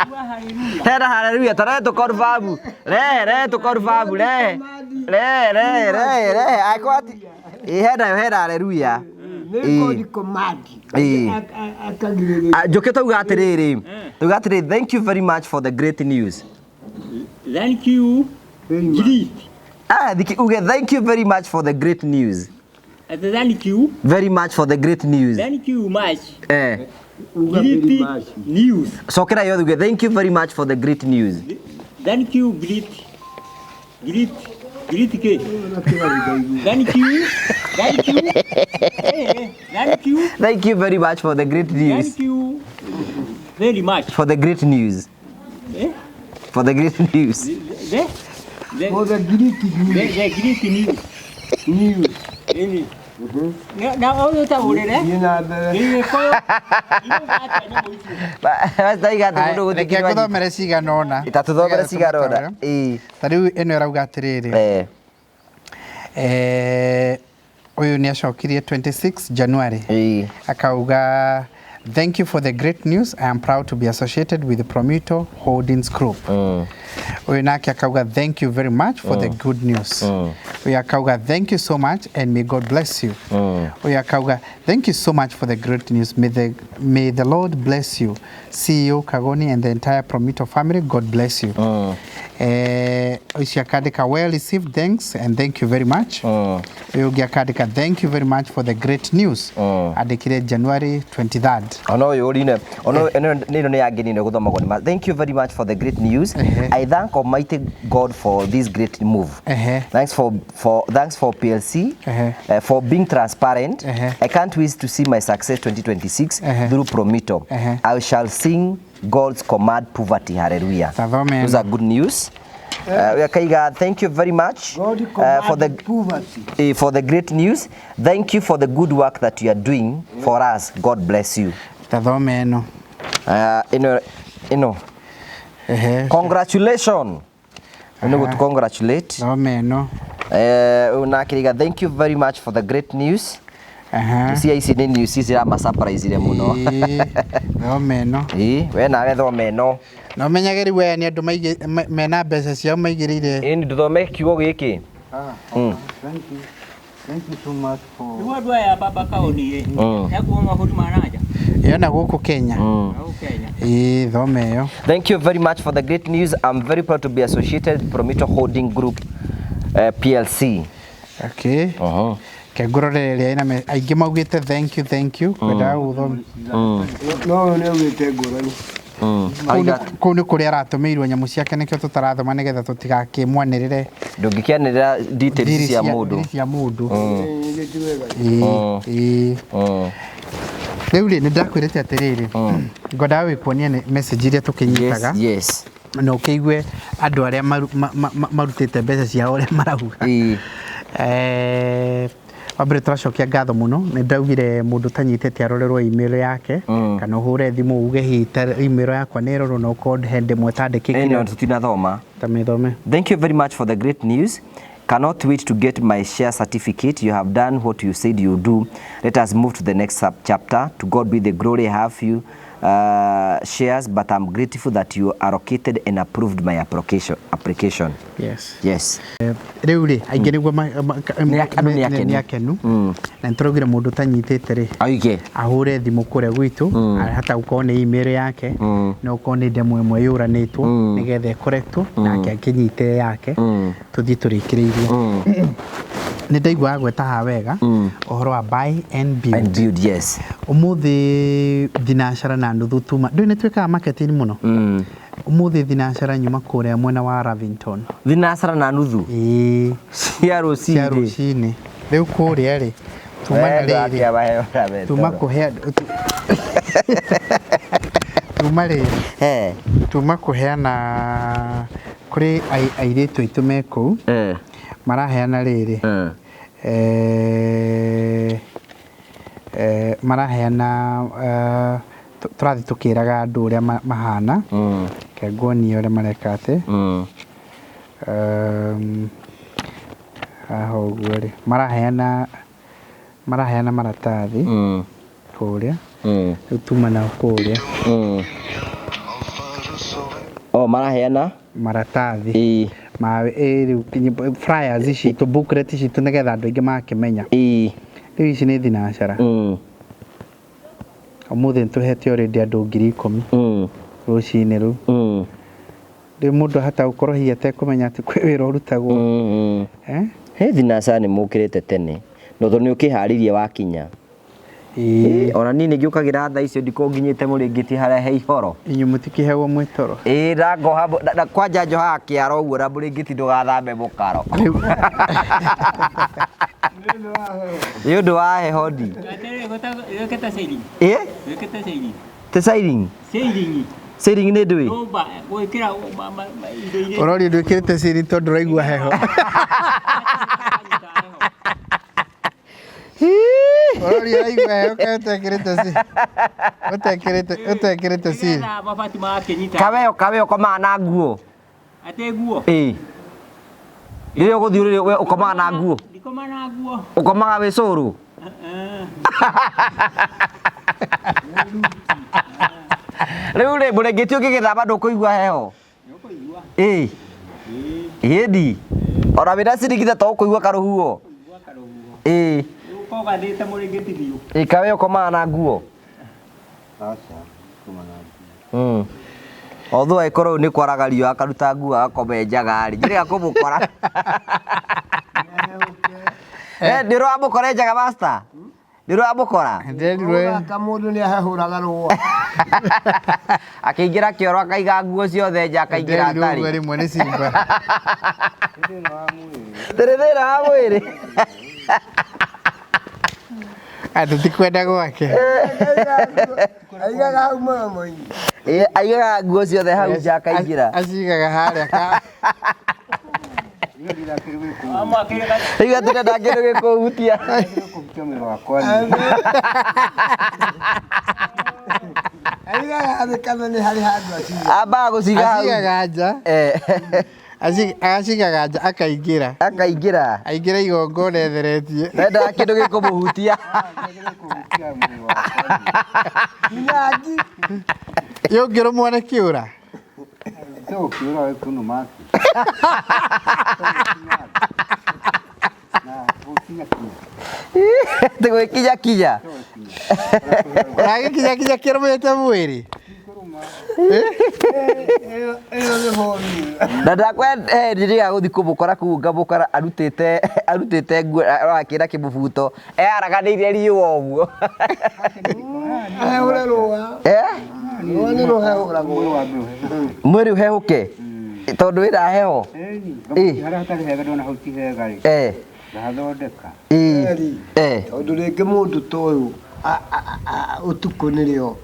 Uga hallelujah. Tena haleluya tare tu confirm. Re re tu confirm re. Re re re re akwati. Ĩ hena hena haleluya. Nĩ God command. Ĩĩ. Akagirĩrĩria. Njoke tauga atĩrĩrĩ. Tauga atĩrĩrĩ, thank you very much for the great news. Thank you. Very much. Great. Ah, thiki uge thank you very much for the great news. Ate thank you. Very much for the great news. Thank you much. Eh. Uga very Great much. news. Cokera yothe uge thank you very much for the great news. Thank you great. Great. Great ke. Thank you. Thank you. Eh, thank you. Thank you very much for the great news. Thank you very much. For the great news. Eh? For the great news. The the For the great news. the great news. News. Ĩni. Na ũyũ ũtaũrĩre. Thiĩ na mbere. Gĩgĩkũyũ. Iuga atĩa nyamũ icio? Ndaiga atĩ mũndũ Reke gũthikĩrwo. ngũthomere cigana ũna. Ta tũthomere Nĩgetha cigana ũna. tũmũtaũre. Ĩĩ. Ta rĩu ĩno ĩrauga atĩrĩrĩ. Eh. Ũyũ nĩ acokirie 26 January. Ĩĩ. Akauga thank you for the great news. I am proud to be associated with the Promito Holdings Group. Ũyũ nake akauga thank you very much for the good news. Ũyũ akauga thank you so much and may God bless you. Ũyũ akauga thank you so much for the great news. May the Lord bless you. CEO Kagoni and the entire Promito family, God bless you. Ũcio akandĩka well received, thanks and thank you very much. Ũyũ ũngĩ akandĩka thank you very much for the great news. Andĩkire January 23rd. Ona ũyũ ũrine ona ĩno ĩno nĩ yangĩ gũthomagwo nĩ ma. Thank you very much for the great news. Ehe. I thank Almighty God for this great move. Ehe. Thanks for PLC Ehe. For being transparent. Ehe. I can't wait to see my success 2026 Ehe. through Promito. Ehe. I shall sing God's command poverty. Hallelujah. Tathome Those are good news. Kaiga, thank you very much God for the commanded poverty. For the great news. Thank you for the good work that you are doing for us. God bless you. Tathome ĩno. Ĩno ĩno Ehe. Congratulations. Nĩ gũtũ congratulate. Thome ĩno. Ũyũ nake rĩga thank you very much for the great news. Aha. Cia ici nĩ news ciramasurprise mũno. Ĩĩ, thome ĩno. Ĩĩ, we nawe thome ĩno. Na ũmenyage rĩu aya nĩ andũ mena mbeca ciao maigĩrĩire. Ĩĩ, ndũthome kiugo gĩkĩ. Ah, thank you. Thank you so much for Rĩu andũ aya baba kaũni ĩ. Ekuo mabũrũri ma nanja. Ĩyo na gũkũ Kenya. Gũkũ Kenya. Ĩĩ, thome ĩyo. Thank you very much for the great news. I'm very proud to be associated with Promito Holding Group PLC. Okay. Ke ngũrorere ĩrĩa ĩna aingĩ maugĩte thank you, thank you, kwendaga gũthoma. No ũyũ nĩ augĩte ngũrani. Kũu nĩ kũrĩa aratũmĩirwo nyamũ ciake, nĩkĩo tũtarathoma nĩgetha tũtigakĩmwanĩrĩre. Ndũngĩkĩanĩrĩra details thiri cia mũndũ. Thiri cia mũndũ. Ĩĩ, ti wega. Ĩĩ, ĩĩ. Rĩu rĩ, nĩ ndakwĩrĩte atĩrĩrĩ, ngwendaga gwĩkuonia nĩ message iria tũkĩnyitaga na ũkĩigue andũ arĩa marutĩte mbeca ciao ũrĩa marauga. Wa mbere tũracokia ngatho mũno. Nĩ ndaugire mũndũ ũtanyitĩte arorerwo email yake kana ũhũre thimũ uge hihi ta email yakwa nĩ ĩrorwo na ũkorwo he ndemwe Ĩno tandĩkĩkire. Tũtinathoma. Ta mĩthome. Thank you very much for the great news. Cannot wait to get my share certificate. You have done what you said you do. Let us move to the next sub chapter. To God be the glory. I have you. Shares, but I'm grateful that you allocated and approved my application. Yes. Yes. Rĩu rĩ, aingĩ nĩguo Andũ nĩ akenu. nĩ akenu, na nĩtũraugire mũndũ ũtanyitĩte rĩ, Oige. Ahũre thimũ kũrĩa gwitũ, hata gũkorwo nĩ email yake, no ũkorwo nĩ ndemwa ĩmwe yũranĩtwo, nĩgetha ĩkorektwo nake akĩnyite yake, tũthiĩ tũrĩkĩrĩirie. Nĩ ndaigua agweta haha wega ũhoro wa buy and build. And build, yes. Ũmũthĩ thinacara na nuthu tuma ndũĩ nĩ twĩkaga marketing mũno. Ũmũthĩ thinacara nyuma kũrĩa mwena wa Lavington. Thinacara na nuthu. Ĩĩ. Cia rũcinĩ. Cia rũcinĩ. Rĩu kũrĩa rĩ, tuma na rĩrĩ, tuma kũhe tuma rĩrĩ, tuma kũheana kũrĩ airĩtu aitũ me kũu, maraheana rĩrĩ, maraheana, tũrathiĩ tũkĩraga andũ ũrĩa mahana. Reke nguonie ũrĩa mareka atĩ haha ũguo rĩ, maraheana maratathi kũrĩa. Rĩu tuma nao kũrĩa. Oh, maraheana maratathi ma rĩu flyers ici tũ booklet citũ, nĩgetha andũ aingĩ makĩmenya. Rĩu ici nĩ thinacara. Ũmũthĩ nĩtũhete already andũ 10,000 rũcinĩ rũu. Rĩu mũndũ ahota gũkorwo hihi atekũmenya atĩ kwĩ wĩra ũrutagwo. Eh? He thinacara nĩ mũkĩrĩte tene no tondũ nĩ ũkĩharĩirie wakinya. Ĩĩ. Ona niĩ nĩngĩũkagĩra thaa icio ndiko nginyĩte mũrĩngĩti harĩa he ihoro. Inyuĩ mũtikĩheagwo mwĩ toro. Ĩĩ, na ngoha na kwanja njohaga kĩara ũguo na mũrĩngĩti ndũgathambe mũkaro nĩ ũndũ wa heho ndi. Wĩkĩte ceiling. Ĩ. Wĩkĩte ceiling. Te ceiling. Ceiling. Ceiling nĩ ndũĩ. Nyũmba gwĩkĩra indo iria Ũroria ndwĩkĩrĩte ciri tondũ ũraigua heho. Ũroria ũraigua heho kaĩ ũtekĩrĩte ciri. Ũtekĩrĩte ciri. Nĩgetha mabati magakĩnyita. Kaweo ũkomaga na nguo. Atĩ nguo. Ĩ, rĩrĩa ũgũthiĩ ũrĩrĩ we ũkomaga na nguo? Ndikoma na nguo. Ũkomaga wĩ cũrũ? Eh. Rĩu rĩ, mũrĩngĩti ũngĩgĩthamba ndũkũigua heho? Nĩũkũigua. Ĩ, ĩndi ona wĩna ciringi to ũkũigua karũhuho. Kũigua karũhuho. Ĩ. Rĩu ũkorwo ũgathĩte mũrĩngĩti biũ. Ĩ, kawe ũkomaga na nguo? Aca, kuma na nguo. Although angĩkorwo rĩu nĩ kwaraga riũa akaruta nguo agakoma njaga rĩ, njĩrĩga kũmũkora. Eh, nĩ ũramũkora njaga, master? Nĩ ũramũkora? Nderirwo. Ũgaka mũndũ nĩ ahehũraga rũa. Akĩingĩra kĩoro akaiga nguo ciothe nja akaingĩra Nderirwo ũguo atarĩ. rĩmwe nĩ simba. Thĩna wa mwĩrĩ. Tĩrĩ thĩna wa mwĩrĩ. Atĩ ti kwenda gwake. Aigaga hau mũromo-inĩ. Ĩ, aigaga nguo ciothe hau nja akaingĩra. Acigaga harĩa ka. Niĩ ndirakĩrĩ gwĩkũ. Rĩu atĩrenda kĩndũ gĩkũhutia. Kũhutia mwĩrĩ wakwa niĩ. Aigaga thĩ kana nĩ harĩ handũ acigaga. Ambaga gũciga hau. Acigaga nja. Agacigaga nja akaingĩra. Akaingĩra. Aingĩra igongona etheretie. Ndendaga kĩndũ gĩkũmũhutia. Kũhutia mwĩrĩ wakwa niĩ. Nginyangi. Yũngĩrũmwo nĩ kĩũra. Sio ũkĩũra we kũnũma atĩ. Na gũkinya kinya. Atĩ gwĩkinya kinya. Ũragĩkinya kinya kĩrũmĩte mwĩrĩ. Ĩyo nĩ bomi. Na ndakwendire gũthiĩ kũmũkora kũu ngamũkora arutĩte nguo arakĩra kĩmũbuto eyaraganĩirie riũa ũguo. Ahehũre rũa. Eh? Rũa nĩ rũhehũragwo. Mwĩrĩ wa mbere ũhehũke. Mwĩrĩ ũhehũke tondũ wĩna heho. Ĩni, Ĩ. harĩa hatarĩ hega ndona hau ti hega rĩ. Eh. Ngahathondeka. Ĩ. Eri. Eh. Tondũ rĩngĩ mũndũ ta ũyũ ũtukũ nĩrĩo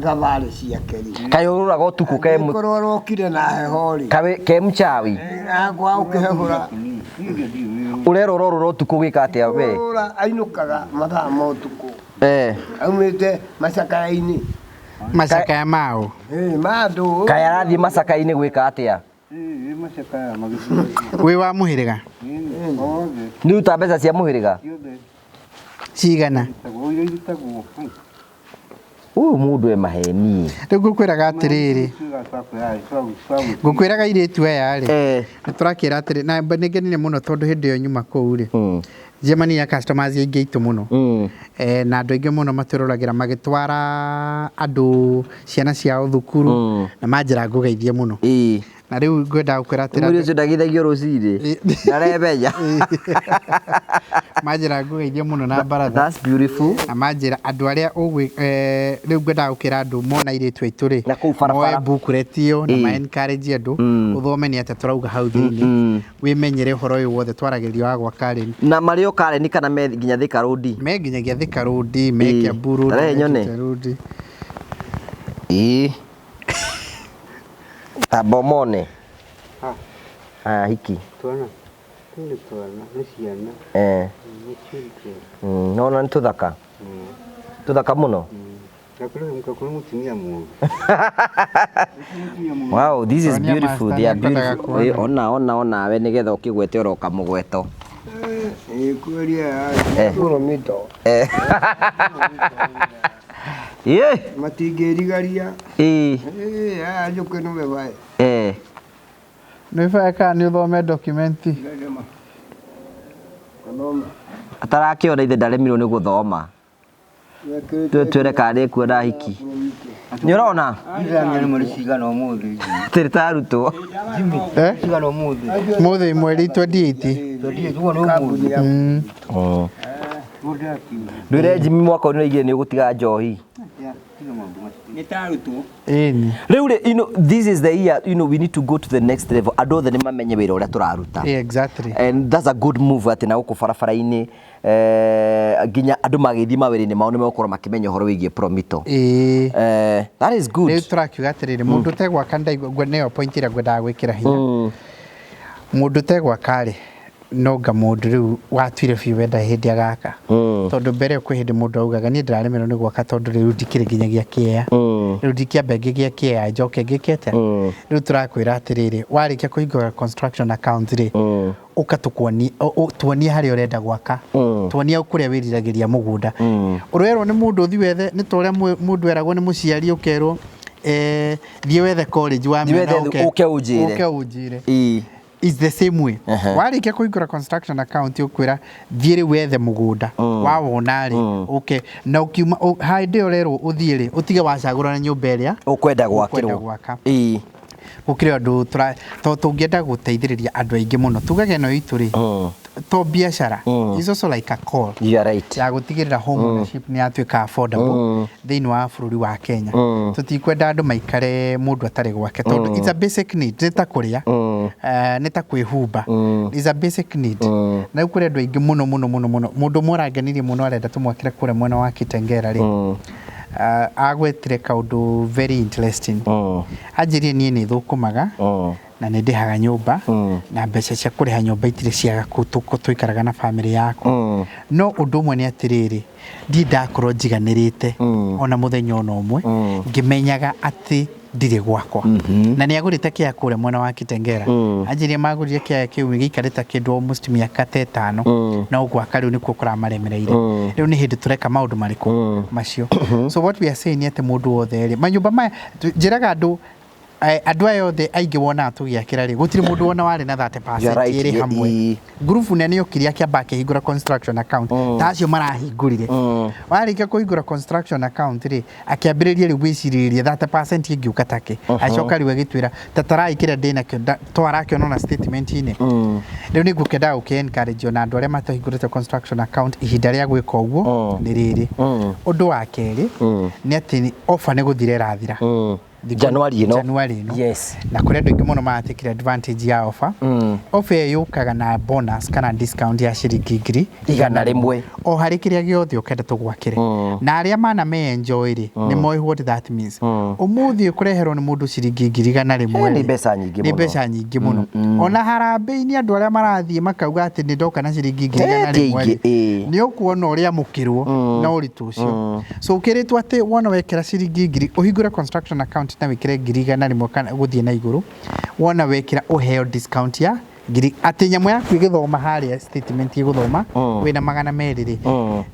thabarĩ ciake rĩ. Kaĩ ũrũraga ũtukũ ke Angĩkorwo arokire na heho rĩ. Ke mchawi. Akwa ũkĩhehũra. Niĩ ndiũĩ. Ũrerwo ũrorũra ũtukũ gwĩka atĩa we? Ũrũra ainũkaga mathaa ma ũtukũ. Eh. Aumĩte macakaya-inĩ. Macakaya mao. Ĩ, ma andũ. Kaĩ arathiĩ macaka-inĩ gwĩka atĩa? Ĩ, macakaya magĩthiĩ. Wĩ wa mũhĩrĩga. Ĩ, othe. Nĩ ruta mbeca cia mũhĩrĩga? Ciothe. Cigana. Irutagwo, iria irutagwo. Ũyũ mũndũ e maheni. Rĩu ngũkwĩraga atĩrĩrĩ, ngũkwĩraga airĩtu aya rĩ, nĩ tũrakĩra atĩrĩ, na nĩ ngenire mũno tondũ hĩndĩ ĩyo nyuma kũu rĩ, njemania na customers aingĩ aitũ mũno. Na andũ aingĩ mũno matwĩroragĩra magĩtwara andũ ciana ciao thukuru na manjĩra ngũgeithie mũno. Na rĩu ngwendaga gũkwĩra atĩrĩ, Mũirĩtu ũcio ndageithagio rũcinĩ. Ndaremenya. Manjĩra ngũgeithie mũno na baratha. That's beautiful. Na manjĩra andũ arĩa rĩu ngwendaga gũkĩra andũ mona airĩtu aitũ rĩ, Na kũu barabara. Moe booklet ĩyo na ma encourage andũ ũthome nĩ atĩa tũrauga hau thĩinĩ, wĩmenyere ũhoro ũyũ wothe twaragĩrĩria wa gwaka rĩ. Na marĩ o Karen kana me nginya Thika Road? Me nginyagia Thika Road, me Kiambu Road, Tarehe me nyone. Juja Road. Ĩĩ. Tamba ũmone. Aya hiki. Twana. Nĩ twana, nĩ ciana. Nĩ children. Nona nĩ tũthaka. Tũthaka mũno. Gakũrĩ mũtumia mũũru. Wow, this is Sonia beautiful. Master They are nĩakwendaga beautiful. kuona. Ona ona ona we nĩgetha ũkĩgwete oro kamũgweto. Ĩ kweria Promito. Ĩĩ. Matingĩrigaria. Ĩĩ. Ĩ aya njũkĩ no mebae. Nĩ baya kana nĩ ũthome document? Gathoma. Atarakĩona ithe ndaremirwo nĩ gũthoma. Twĩre kana nĩ ekuona hiki. Nĩ ũrona? Ithania nĩ mweri cigana ũmũthĩ? Tũrĩ ta arutwo. Cigana ũmũthĩ? Mũthĩ mweri 28. Twenty ũguo nĩ ũmũthĩ. Mũndũ akiuga. Ndwĩre Jimmy mwaka ũyũ nĩũraigire nĩ ũgũtiga njohi. Ya, tiga maũndũ macio. Nĩ ta arutwo. Ĩni. Rĩu rĩ, this is the year, we need to go to the next level. Andũ othe nĩ mamenye wĩra ũrĩa tũraruta. Exactly. And that's a good move atĩ na gũkũ barabara-inĩ nginya andũ magĩthiĩ mawĩra-inĩ mao nĩ megũkorwo makĩmenya ũhoro wĩgiĩ Promito. That is good. Rĩu tũrakiuga atĩrĩrĩ, mũndũ ũtegwaka ndaigua nĩyo point ĩrĩa ngwendaga gwĩkĩra hinya. Mũndũ ũtegwaka rĩ, no nga mũndũ rĩu watuire biũ wenda hĩndĩ agaka. Tondũ mbere ĩyo kwĩ hĩndĩ mũndũ augaga niĩ ndĩraremerwo nĩ gwaka tondũ rĩu ndikĩrĩ nginyagia kĩea. Rĩu ndikĩambe ngĩgĩe kĩea njoke ngĩke atĩa. Rĩu tũrakwĩra atĩrĩrĩ, warĩkia kũhingũra construction account rĩ, ũka tũkuonie, tuonie harĩa ũrenda gwaka. Tuonie kũrĩa wĩriragĩria mũgũnda. Ũrerwo nĩ mũndũ ũthiĩ wethe, nĩ ta ũrĩa mũndũ eragwo nĩ mũciari ũkerwo, thiĩ wethe college wa Thiĩ mena wethe ũke ũnjĩre. Ũke ũnjĩre. It's the same way. Warĩkia kũhingũra construction account ũkwĩra thiĩ rĩu wethe mũgũnda. Wawona rĩ, ũke. Na ũkiuma, hĩndĩ ĩyo ũrerwo ũthiĩ rĩ, ũtige wacagũrana nyũmba ĩrĩa Ũkwenda ũkwenda gwakĩrwo. gwaka. Gũkĩrĩ andũ tondũ tũngĩenda gũteithĩrĩria andũ aingĩ mũno. Tugage ĩno itũ rĩ, to biacara. It's also like a call. You are right. Ya gũtigĩrĩra home ownership nĩ yatuĩka affordable thĩinĩ wa bũrũri wa Kenya. Tũtikwenda andũ maikare mũndũ atarĩ gwake tondũ it's a basic need, nĩ ta kũrĩa, nĩ ta kwĩhumba. It's a basic need. Na rĩu kũrĩ andũ aingĩ mũno mũno mũno mũno. Mũndũ ũmwe ũrangenirie mũno arenda tũmwakĩre kũrĩa mwena wa Kitengela rĩ. Agwetire kaũndũ very interesting. Anjĩrire niĩ nĩ thũkũmaga na nĩ ndĩhaga nyũmba na mbeca cia kũrĩha nyũmba itirĩ ciaga kũu tũikaraga na family yakwa. No ũndũ ũmwe nĩ atĩrĩrĩ, ndirĩ ndakorwo njiganĩrĩte ona mũthenya ona ũmwe ngĩmenyaga atĩ ndirĩ gwakwa. Na nĩ agũrĩte kĩaya kũrĩa mwena wa Kitengela. Anjĩrire magũrire kĩaya kĩu gĩikarĩte kĩndũ almost mĩaka ta ĩtano. No gwaka rĩu nĩkuo kũramaremereire. Rĩu nĩ hĩndĩ tũreka maũndũ marĩkũ macio. So what we are saying nĩ atĩ mũndũ wothe rĩ, manyũmba maya njĩraga andũ, andũ aya othe aingĩ wonaga tũgĩakĩra rĩ, gũtirĩ mũndũ wona warĩ na thirty percent You are right, ĩrĩ hamwe. Ngurubu nene yokire akĩamba akĩhingũra construction account. Ta acio marahingũrire. Warĩkia kũhingũra construction account rĩ, akĩambĩrĩria rĩu gwĩcirĩria 30% ĩngĩũka take. Acoka rĩu agĩtwĩra, ta tarai kĩrĩa ndĩnakĩo, twarakĩona ona statement-inĩ. Rĩu nĩ ngũkĩendaga gũkĩ encourage ona andũ arĩa matahingũrĩte construction account ihinda rĩa gwĩka ũguo nĩ rĩrĩ. Ũndũ wa kerĩ, nĩ atĩ offer nĩ gũthira ĩrathira. January ĩno. January ĩno. Yes. Na kũrĩ andũ aingĩ mũno maratekire advantage ya offer. Offer ĩyo yũkaga na bonus kana discount ya ciringi ngiri igana rĩmwe. O harĩ kĩrĩa gĩothe ũkenda tũgwakĩre. Na arĩa mana me enjoy rĩ, nĩ moĩ what that means. Ũmũthĩ ũkũreherwo nĩ mũndũ ciringi ngiri igana rĩmwe Nĩ rĩ, mbeca nyingĩ nĩ mũno. mbeca nyingĩ mũno. Ona harambĩ-inĩ andũ arĩa marathiĩ makauga atĩ nĩ ndoka na ciringi ngiri igana Ti rĩmwe aingĩ, rĩ, ĩĩ. nĩ ũkuona ũrĩa amũkĩrwo na ũritũ ũcio. So ũkĩrĩtwo atĩ wona wekĩra ciringi ngiri, ũhingũre construction account na wĩkĩre ngiri igana rĩmwe kana gũthiĩ na igũrũ, wona wekĩra ũheo discount ya Ngiri atĩ nyamũ yaku ĩgĩthoma harĩa statement ĩgũthoma wĩna 200 rĩ,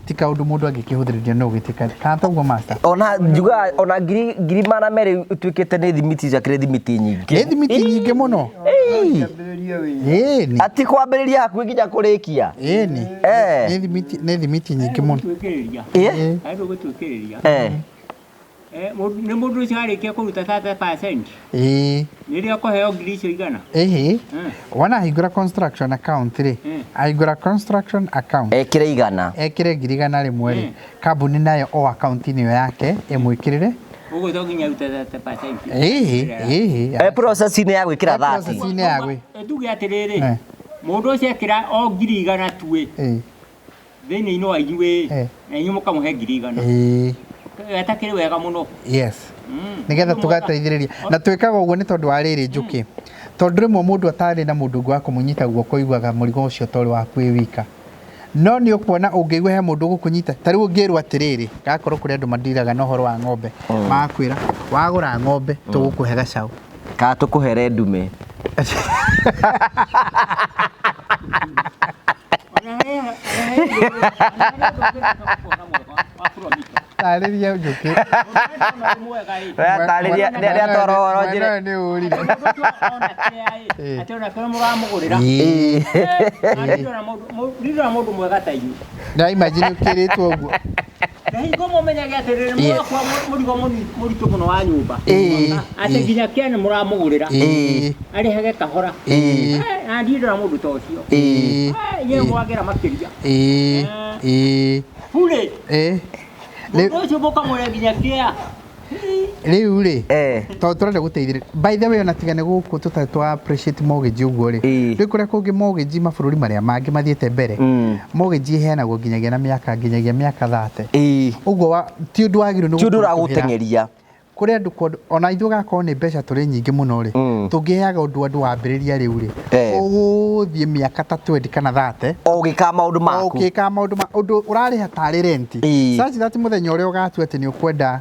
ti kaũndũ mũndũ angĩkĩhũthĩrĩria no ũgĩtĩka kana toguo, master? Ona njugaga ona ngiri 200 ũtuĩkĩte nĩ thimiti, ciakĩrĩ thimiti nyingĩ. Nĩ thimiti nyingĩ mũno. Ambĩrĩrie wĩra. Ĩni. Ati kwambĩrĩria hakuhĩ nginya kũrĩkia. Ĩni. Nĩ thimiti nyingĩ mũno. Gũtuĩkĩrĩria. Ĩ? Harĩ gũtuĩkĩrĩria. Nĩ mũndũ ũcio arĩkia kũruta 30%, nĩrĩo akũheo ngiri icio 100. Ĩhĩ, wona ahingũra construction account rĩ, ahingũra construction account, Ekĩre 100. Ekĩre ngiri 100 rĩ, kambuni nayo o akaunti-inĩ ĩyo yake ĩmwĩkĩrĩre. Ũguo to nginya arute 30%. Ĩhĩ. E process-inĩ ya gwĩkĩra E 30. process-inĩ ya gwĩ Tuge atĩrĩrĩ, mũndũ ũcio ekĩra o ngiri 100 tuĩ thĩinĩ-inĩ wa inyuĩ, na inyuĩ mũkamũhe ngiri 100. Atakĩrĩ wega mũno. Yes, nĩgetha tũgateithĩrĩria na twĩkaga ũguo nĩ tondũ wa rĩrĩ, njũkĩ, tondũ rĩmwe mũndũ atarĩ na mũndũ ũngĩ wa kũmũnyita guoko iguaga mũrigo ũcio torĩ waku wĩ wika, no nĩ ũkuona ũngĩigua he mũndũ ũgũkũnyita. Ta rĩu ũngĩrwo atĩrĩrĩ, gakorwo kũrĩ andũ mandiraga na ũhoro wa ng'ombe, magakwĩra wagũra ng'ombe tũgũkũhe gacaũ. Kana tũkũhere ndume. Ona he ũndũ ũngĩ kuona mwega wa Promito. Tarĩria, njũkĩ. Mwega ĩ. Tarĩria nĩatwara ũhoro Mwena njĩra. ũyũ nĩ ũrire. Mũndũ ũcio ona kĩrĩa ĩ, atĩ ona kĩrĩa mũramũgũrĩra. Ndirona mũndũ mwega ta inyuĩ. Na imagine ũkĩrĩtwo ũguo. Na hingo mũmenyage atĩrĩrĩ, mũrakua mũrigo mũritũ mũno wa nyũmba, atĩ nginya kĩa nĩ mũramũgũrĩra, arĩhage kahora. Na ndirĩ ndona mũndũ ta ũcio. Inyuĩ mwagĩra makĩria. Burĩ. Mũndũ ũcio mũkamũrĩa nginya kĩa. Rĩu rĩ, tondũ tũrenda gũteithĩrĩria, by the way, ona tiga nĩ gũkũ tũtarĩ twa appreciate mortgage ũguo rĩ, rĩu kũrĩa kũngĩ mortgage, mabũrũri marĩa mangĩ mathiĩte mbere, mortgage ĩheanagwo nginyagia na mĩaka, nginyagia mĩaka 30. Ũguo ti ũndũ wagĩrĩirwo nĩ Ti ũndũ gũkũritũhĩra. ũragũteng'eria. Kũrĩ andũ ona ithuĩ gakorwo nĩ mbeca tũrĩ nyingĩ mũno rĩ, tũngĩheaga ũndũ andũ wambĩrĩria rĩu rĩ, ũgũthiĩ mĩaka ta 20 kana 30 O ũgĩkaga maũndũ maku. Ũgĩkaga maũndũ ma ũndũ ũrarĩha tarĩ rent, such that mũthenya ũrĩa ũgatua atĩ nĩ ũkwenda,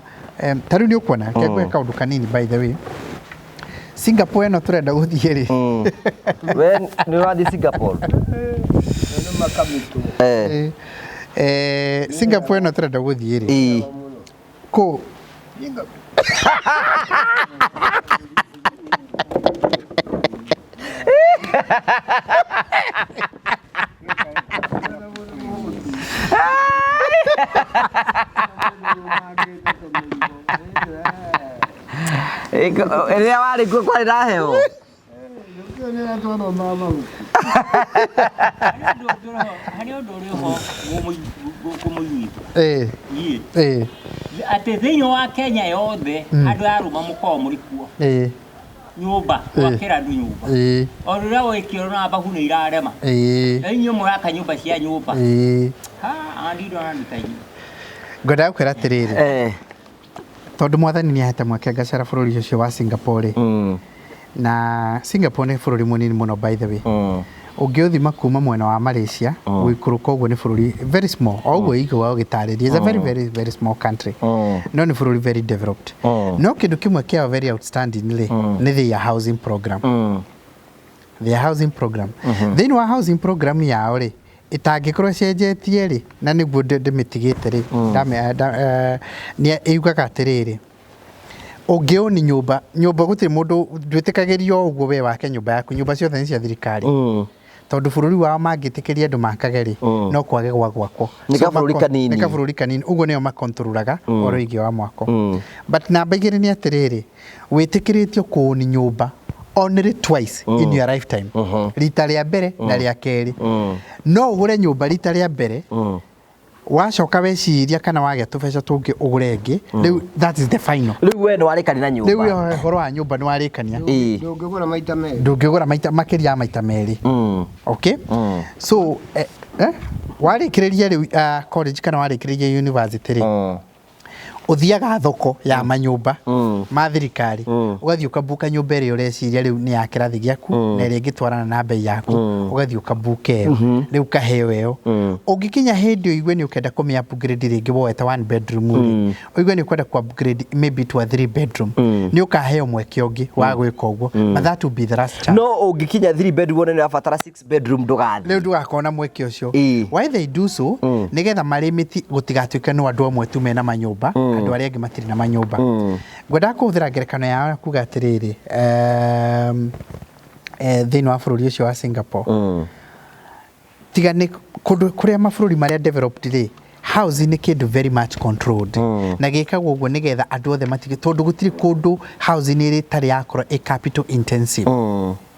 ta rĩu nĩ ũkuona, reke ngũhe kaũndũ kanini. By the way, Singapore ĩno tũrenda gũthiĩ rĩ, We nĩ ũrathiĩ Singapore? Nĩ makamĩtwo. Singapore ĩno tũrenda gũthiĩ rĩ, kũ Rĩrĩa warĩ kuo kwarĩ na heho. Nĩ twathomaga mabuku. Harĩ ũndũ ũrĩ ho ngũmũiguithia niĩ, atĩ thĩinĩ wa Kenya yothe andũ a arũma mũkoragwo mũrĩ kuo nyũmba, gwakĩra andũ nyũmba, o rĩrĩa wĩkĩrwo na mbahu nĩ irarema, na inyuĩ mũraka nyũmba cia nyũmba. Ha ndirona nĩ ta inyuĩ. Ngwendaga gũkwĩra atĩrĩrĩ, tondũ mwathani nĩ ahete mweke ngacera bũrũri ũcio wa Singapore rĩ, na Singapore nĩ bũrũri mũnini mũno, by the way. Ũngĩũthima kuma mwena wa Malaysia gũikũrũka ũguo, nĩ bũrũri very small o ũguo igua ũgĩtarĩria. It's a very very very small country, no nĩ bũrũri very developed. No kĩndũ kĩmwe kĩao very outstanding rĩ, nĩ their housing program. Their housing program, thĩinĩ wa housing program yao rĩ, ĩtangĩkorwo ĩcenjetie rĩ, na nĩguo ndĩmĩtigĩte rĩ, nĩ ĩugaga atĩrĩrĩ, ũngĩũni nyũmba, nyũmba gũtirĩ mũndũ ndwĩtĩkagĩrio ũguo we wake nyũmba yaku. Nyũmba ciothe nĩ cia thirikari, tondũ bũrũri wao mangĩtĩkĩria andũ makage rĩ, no kwage gwa gwakwo. Nĩ So kabũrũri kanini. Nĩ kabũrũri kanini ũguo, nĩo makontrolaga ũhoro wĩgiĩ wa mwako. But namba igĩrĩ nĩ atĩrĩrĩ, wĩtĩkĩrĩtio kũũni nyũmba only twice in your lifetime, rita rĩa mbere na rĩa kerĩ. No ũgũre nyũmba rita rĩa mbere, wacoka weciria kana wagĩa tũbeca tũngĩ ũgũre ĩngĩ. Rĩu that is the final. Rĩu we nĩ warĩkania na Rĩu nyũmba. ũhoro wa nyũmba nĩ warĩkania. Ndũngĩgũra maita merĩ. Ndũngĩgũra maita makĩria ya maita merĩ. Okay, so warĩkĩrĩria rĩu college kana warĩkĩrĩria university rĩ, Ũthiaga thoko ya manyũmba ma thirikari, ũgathiĩ ũkabuka nyũmba ĩrĩa ũreciria rĩu nĩ ya kĩrathi gĩaku na ĩrĩa ĩngĩtwarana na mbei yaku, ũgathiĩ ũkabuka ĩyo, rĩu ũkaheo ĩyo. Ũngĩkinya hĩndĩ ũigue nĩ ũkenda kũmĩ upgrade rĩngĩ, woete one bedroom rĩ, ũigue nĩ ũkwenda kũ upgrade maybe to a three bedroom, nĩ ũkaheo mweke ũngĩ wa gwĩka ũguo, but that will be the last chance. No ũngĩkinya 3 bedroom wone nĩ ũrabatara 6 bedroom, ndũgathiĩ. Rĩu ndũgakorwo na mweke ũcio. Ĩĩ. Why they do so, nĩgetha marĩmĩti gũtigatuĩke no andũ amwe tu mena manyũmba, andũ arĩa angĩ matirĩ na manyũmba. Ngwendaga kũhũthĩra ngerekano yao ya kuga atĩrĩrĩ, thĩinĩ wa bũrũri ũcio wa Singapore, tiga nĩ kũndũ kũrĩa mabũrũri marĩa developed rĩ, housing nĩ kĩndũ very much controlled, na gĩkagwo ũguo nĩgetha andũ othe matige, tondũ gũtirĩ kũndũ housing ĩrĩ ĩtarĩ yakorwo ĩ capital intensive,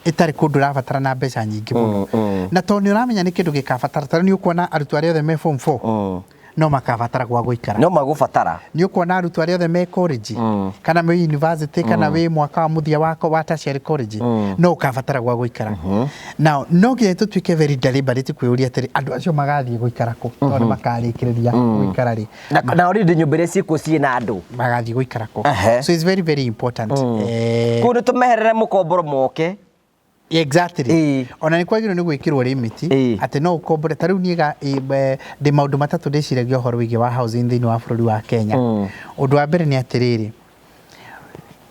ĩtarĩ kũndũ ũrabatara na mbeca nyingĩ mũno, na tondũ nĩ ũramenya nĩ kĩndũ gĩkabatara. Ta rĩu nĩ ũkuona arutwo arĩa othe me form 4 no makabatara gwa gũikara. No magũbatara. Nĩ ũkuona arutwo arĩa othe me college kana me university kana wĩ mwaka wa mũthia wa tertiary college no ũkabatara gwa gũikara. Now no nginya tũtuĩke very deliberate kwĩyũria atĩrĩ, andũ acio magathiĩ gũikara kũ? Tondũ nĩ makarĩkĩrĩria gũikara rĩ? Na already nyũmba iria ciĩkuo ciĩna andũ. Magathiĩ gũikara kũ? So it's very very important. Kũu nĩ tũmeherere mũkomboro moke. Exactly. Ona nĩ kwagĩrĩirwo nĩ gwĩkĩrwo limit atĩ no ũkombore. Ta rĩu niĩ ndĩ maũndũ matatũ ndĩciragia ũhoro wĩgiĩ wa housing thĩinĩ wa bũrũri wa Kenya. Ũndũ wa mbere nĩ atĩrĩrĩ,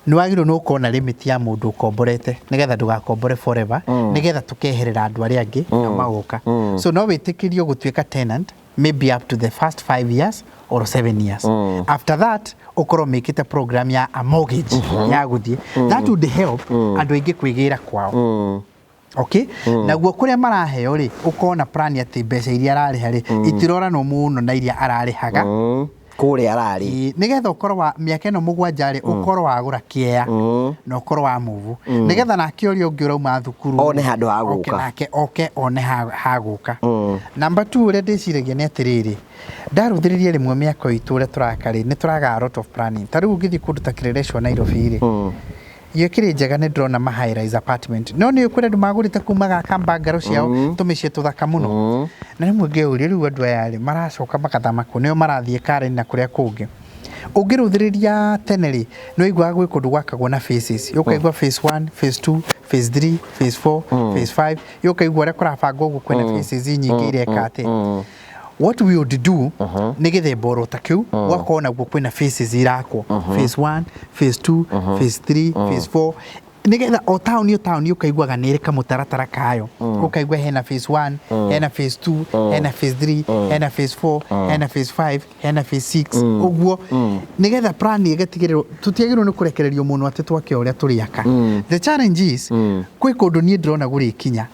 nĩ wagĩrĩirwo nĩ gũkorwo na limit ya mũndũ ũkomborete, nĩgetha ndũgakombore forever, nĩgetha tũkeherera andũ arĩa angĩ na magoka. So no wĩtĩkĩrio gũtuĩka tenant maybe up to the first 5 years or 7 years. After that ũkorwo mĩkĩte program ya a mortgage ya gũthiĩ. That would help andũ aingĩ kwĩgĩra kwao. Okay, naguo kũrĩa maraheo rĩ, ũkona plan atĩ mbeca iria ararĩha rĩ itiroranwo mũno na iria ararĩhaga kũrĩa ararĩ. Ĩĩ, nĩgetha ũkorwo wa mĩaka ĩno 7 rĩ, ũkorwo wagũra kĩea na ũkorwo wa move, nĩgetha nake ũrĩa ũngĩ ũrauma thukuru One handũ ha oke gũka. Nake oke one ha gũka. Number 2 ũrĩa ndĩciragia nĩ atĩrĩrĩ, ndarũthĩrĩria rĩmwe mĩako itũ ũrĩa tũraka rĩ, nĩ tũraga a lot of planning. Ta rĩu ũngĩthiĩ kũndũ ta Kileleshwa Nairobi rĩ, iyo ĩkĩrĩ njega, nĩ ndĩrona ma high rise apartment, no nĩ kũrĩ andũ magũrĩte kuma gaka mbangaro ciao tũmĩciĩ tũthaka mũno, na rĩmwe ngeyũria, rĩu andũ aya rĩ maracoka makathama kũ? Nĩo marathiĩ Karen na kũrĩa kũngĩ. Ũngĩrũthĩrĩria tene rĩ, nĩ waiguaga gwĩ kũndũ gwakagwo na phases, ũkaigua phase 1, phase 2, phase 3, phase 4, phase 5, ũkaigua ũrĩa kũrabangwo ũguo kwĩna phases nyingĩ ireka atĩ. What we would do nĩ gĩthemba oro ta kĩu, gwakorwo naguo kwĩna phases irakwo, phase 1, phase 2, phase 3, phase 4, nĩgetha o taũni o taũni ũkaiguaga nĩ ĩrĩ kamũtaratara kayo, ũkaigua hena phase 1, hena phase 2, hena phase 3, hena phase 4, hena phase 5, hena phase 6, ũguo nĩgetha plan ĩgatigĩrĩrwo tũtiagĩrĩirwo nĩ kũrekererio mũno atĩ twake ũrĩa tũrĩaka. The challenge is kwĩ kũndũ niĩ ndĩrona gũrĩkinya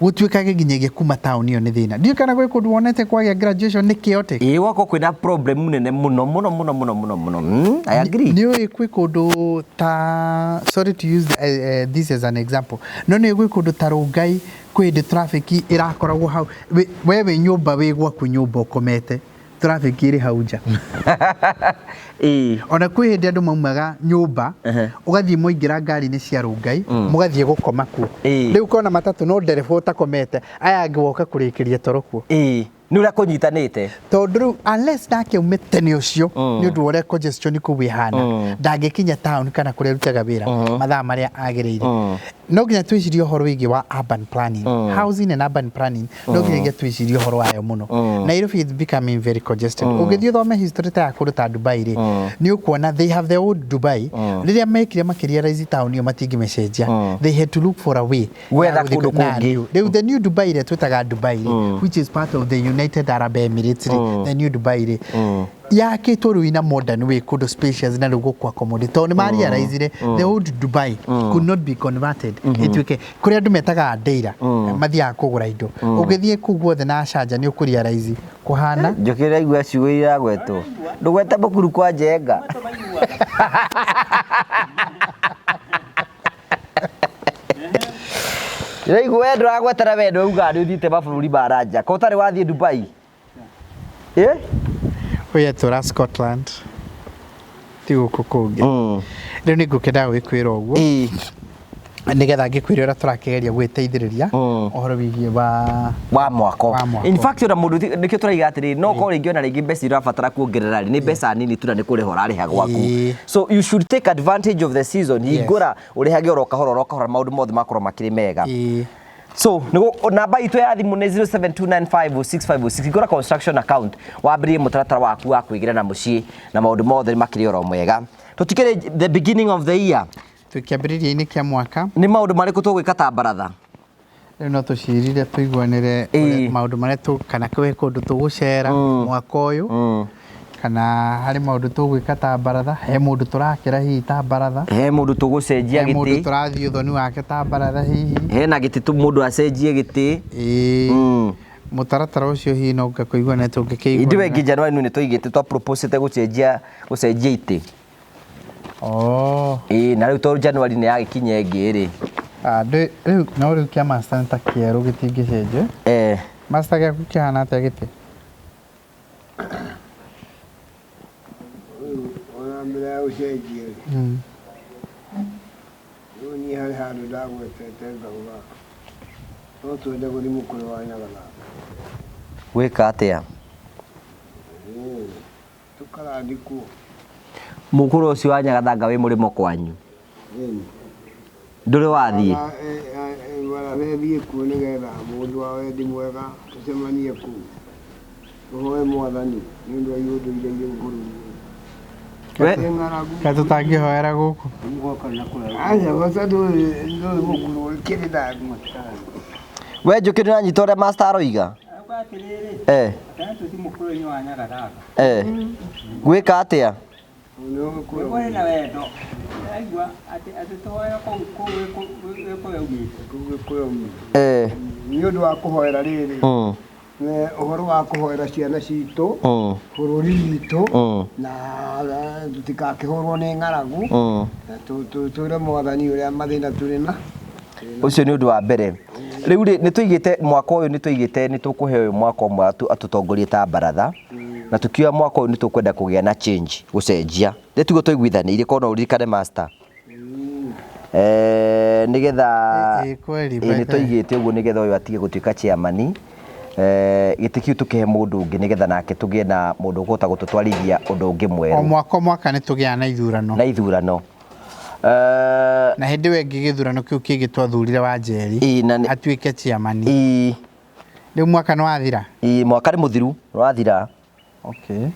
gũtuĩkage nginyagia kuma taũni ĩyo nĩ thĩna. Ndiũĩ kana gwĩ kũndũ wonete kwagĩa graduation nĩ chaotic. Ĩĩ, gwakorwo kwĩna problem nene mũno mũno mũno mũno mũno mũno. I agree. Nĩ ũĩ kwĩ kũndũ ta, sorry to use this as an example, no nĩ gwĩ kũndũ ta Rongai, kwĩ hĩndĩ traffic ĩrakoragwo hau. We wĩ nyũmba, wĩ gwaku nyũmba ũkomete, traffic ĩrĩ hau nja. Ona kwĩ hĩndĩ andũ maumaga nyũmba, ũgathiĩ mwaingĩra ngari-inĩ cia Rongai, mũgathiĩ gũkoma kuo. Rĩu ũkona matatũ no ndereba ũtakomete, aya angĩ woka kũrĩkĩria toro kuo. Ĩĩ, nĩ ũrĩa kũnyitanĩte. Tondũ rĩu unless nake aume tene ũcio, nĩ ũndũ wa ũrĩa congestion kũu ĩhana, ndangĩkinya town kana kũrĩa arutaga wĩra mathaa marĩa agĩrĩire. No nginya twĩcirie ũhoro wĩgiĩ wa urban planning, housing and urban planning, no nginyagia twĩcirie ũhoro wayo mũno. Nairobi is becoming very congested. Ũngĩthiĩ ũthome history ta ya kũndũ ta Dubai rĩ, nĩ ũkuona they have the old Dubai. Rĩrĩa mekire makĩrealize town ĩyo matingĩmĩcenjia, they had to look for a way Gwetha ya gũthiĩ kũndũ na kũngĩ. new. Rĩu the new Dubai ĩrĩa twĩtaga Dubai rĩ, which is part of the United Arab Emirates rĩ, the new Dubai rĩ yakĩtwo rĩu ina modern way, kũndũ spacious na rĩu gũkũ accommodate, tondũ nĩ marealizire the old Dubai could not be converted ĩtuĩke kũrĩa andũ metaga Deira mathiaga kũgũra indo. Ũngĩthiĩ kũu guothe na Sharjah nĩ ũkũrealize kũhana. Njũkĩra igua ciugo iragwetwo, ndũgwete mũkuru kwa njenga. Ndĩraigua we ndũragwetera, we ndũuga nĩ ũthiĩte mabũrũri ma nanja, ko ũtarĩ wathiĩ Dubai? Ĩ? Ũyũ etũra Scotland, ti gũkũ kũngĩ. Rĩu nĩ ngũkĩendaga gwĩkwĩra ũguo. Nĩgetha ngĩkwĩre ũrĩa tũrakĩgeria gwĩteithĩrĩria ũhoro wĩgiĩ wa wa mwako. Wa mwako. In fact, ona mũndũ nĩkĩo tũraiga atĩrĩrĩ, no korwo rĩngĩ ona rĩngĩ mbeca iria ũrabatara kuongerera rĩ, nĩ mbeca nini tu na nĩ kũrĩha ũrarĩha gwaku. So you should take advantage of the season. Hingũra ũrĩhage oro kahora oro kahora, maũndũ mothe makorwo makĩrĩ mega. So nĩguo namba itũ ya thimũ nĩ 0729506506. Hingũra construction account, wambĩrĩrie mũtaratara waku wa kwĩgĩra na mũciĩ, na maũndũ mothe makĩrĩ oro mwega. Tũtikĩrĩ the beginning of the year. Twĩ kĩambĩrĩria-inĩ kĩa mwaka. Nĩ maũndũ marĩkũ tũgwĩka ta baratha? Rĩu no tũcirire tũiguanĩre maũndũ marĩa kana kwĩ kũndũ tũgũcera mwaka ũyũ, kana harĩ maũndũ tũgwĩka ta baratha, he mũndũ tũrakĩra hihi ta baratha, he mũndũ tũgũcenjia he mũndũ gĩtĩ, tũrathiĩ ũthoni wake ta baratha hihi. Hena gĩtĩ tu mũndũ acenjie gĩtĩ. Mũtaratara ũcio hihi no ngakũiguana Ithuĩ tũngĩkĩiguanĩra. Ĩngĩ January nĩ tũigĩte twa proposete gũcenjia itĩ. Oh. Ĩĩ, na rĩu tondũ January nĩ yagĩkinya ĩngĩ rĩ. Ah, rĩu no rĩu kĩa master nĩ ta kĩerũ, gĩtingĩcenjio. Master, gĩaku kĩhana atĩa gĩtĩ? Ona mbere ya gũcenjia rĩ, rĩu niĩ harĩ handũ ndagwetete ngauga no twende gũthiĩ mũkũrũ wa Nyagathanga. Gwĩka atĩa? Tũkarathikwo. Mũkũrũ ũcio wa Nyagathanga wĩ mũrĩmo kwanyu? Ĩni. Ndũrĩ wathiĩ? Barathethiĩ kuo nĩgetha mũndũ wa wendi mwega tũcemanie kũu, tũhoe Mwathani nĩ ũndũ wa iũndũ iria irĩ bũrũri ũyũ. We- Ng'aragu. Kaĩ tũtangĩhoera gũkũ? Aca, bata ndũĩ mũkũrũ ũkĩrĩ na We Njũkĩ, ndũranyita ũrĩa master aroiga? Auga atĩrĩrĩ, tũthi mũkũrũ-inĩ wa Nyagathanga. Gwĩka atĩa? Nĩguo na wendo. Aigua atĩ tũhoere kũu Gĩkũyũ aumĩte. Kũu Gĩkũyũ aumĩte. Nĩ ũndũ wa kũhoera rĩrĩ, nĩ ũhoro wa kũhoera ciana citũ, bũrũri witũ, na tũtikakĩhũrwo nĩ ng'aragu, na twĩre Mwathani ũrĩa mathĩna tũrĩ na. Ũcio nĩ ũndũ wa mbere. Rĩu rĩ, nĩ tũigĩte mwaka ũyũ, nĩ tũigĩte nĩ tũkũhe ũyũ mwaka ũmwe atũtongorie ta baratha, na tũkiuga mwaka ũyũ nĩ tũkwenda kũgĩa na change, gũcenjia. Nĩ tiguo tũiguithanĩirie, korwo no ũririkane, master? Nĩgetha Ĩ, kweli, ĩ, nĩ by the way. tũigĩte ũguo nĩgetha ũyũ atige gũtuĩka chairman, gĩtĩ kĩu tũkĩhe mũndũ ũngĩ, nĩgetha nake tũgĩe na mũndũ ũkũhota gũtũtwarithia ũndũ ũngĩ O mwerũ. mwaka o mwaka nĩ tũgĩaga na ithurano. Na ithurano. Na hĩndĩ ĩyo ĩngĩ gĩthurano kĩu kĩngĩ twathurire Wanjeri Ĩ, na atuĩke chairman. Rĩu mwaka nĩ wathira? Ĩ, mwaka nĩ mũthiru, nĩ wathira. Okay.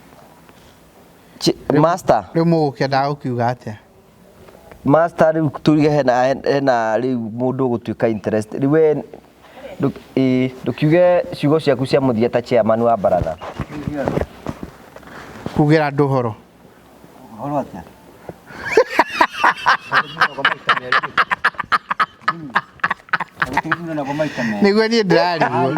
Master. Rĩu mũgũkĩendaga gũkiuga atĩa? Master, rĩu tuge hena rĩu mũndũ ũgũtuĩka interest, rĩu we ndũkiuge ciugo ciaku cia mũthia ta chairman wa baratha. Kugĩra andũ ũhoro. Ũhoro atĩa? Gũtigithuranago maita merĩ. Nĩguo niĩ ndĩrarigwo.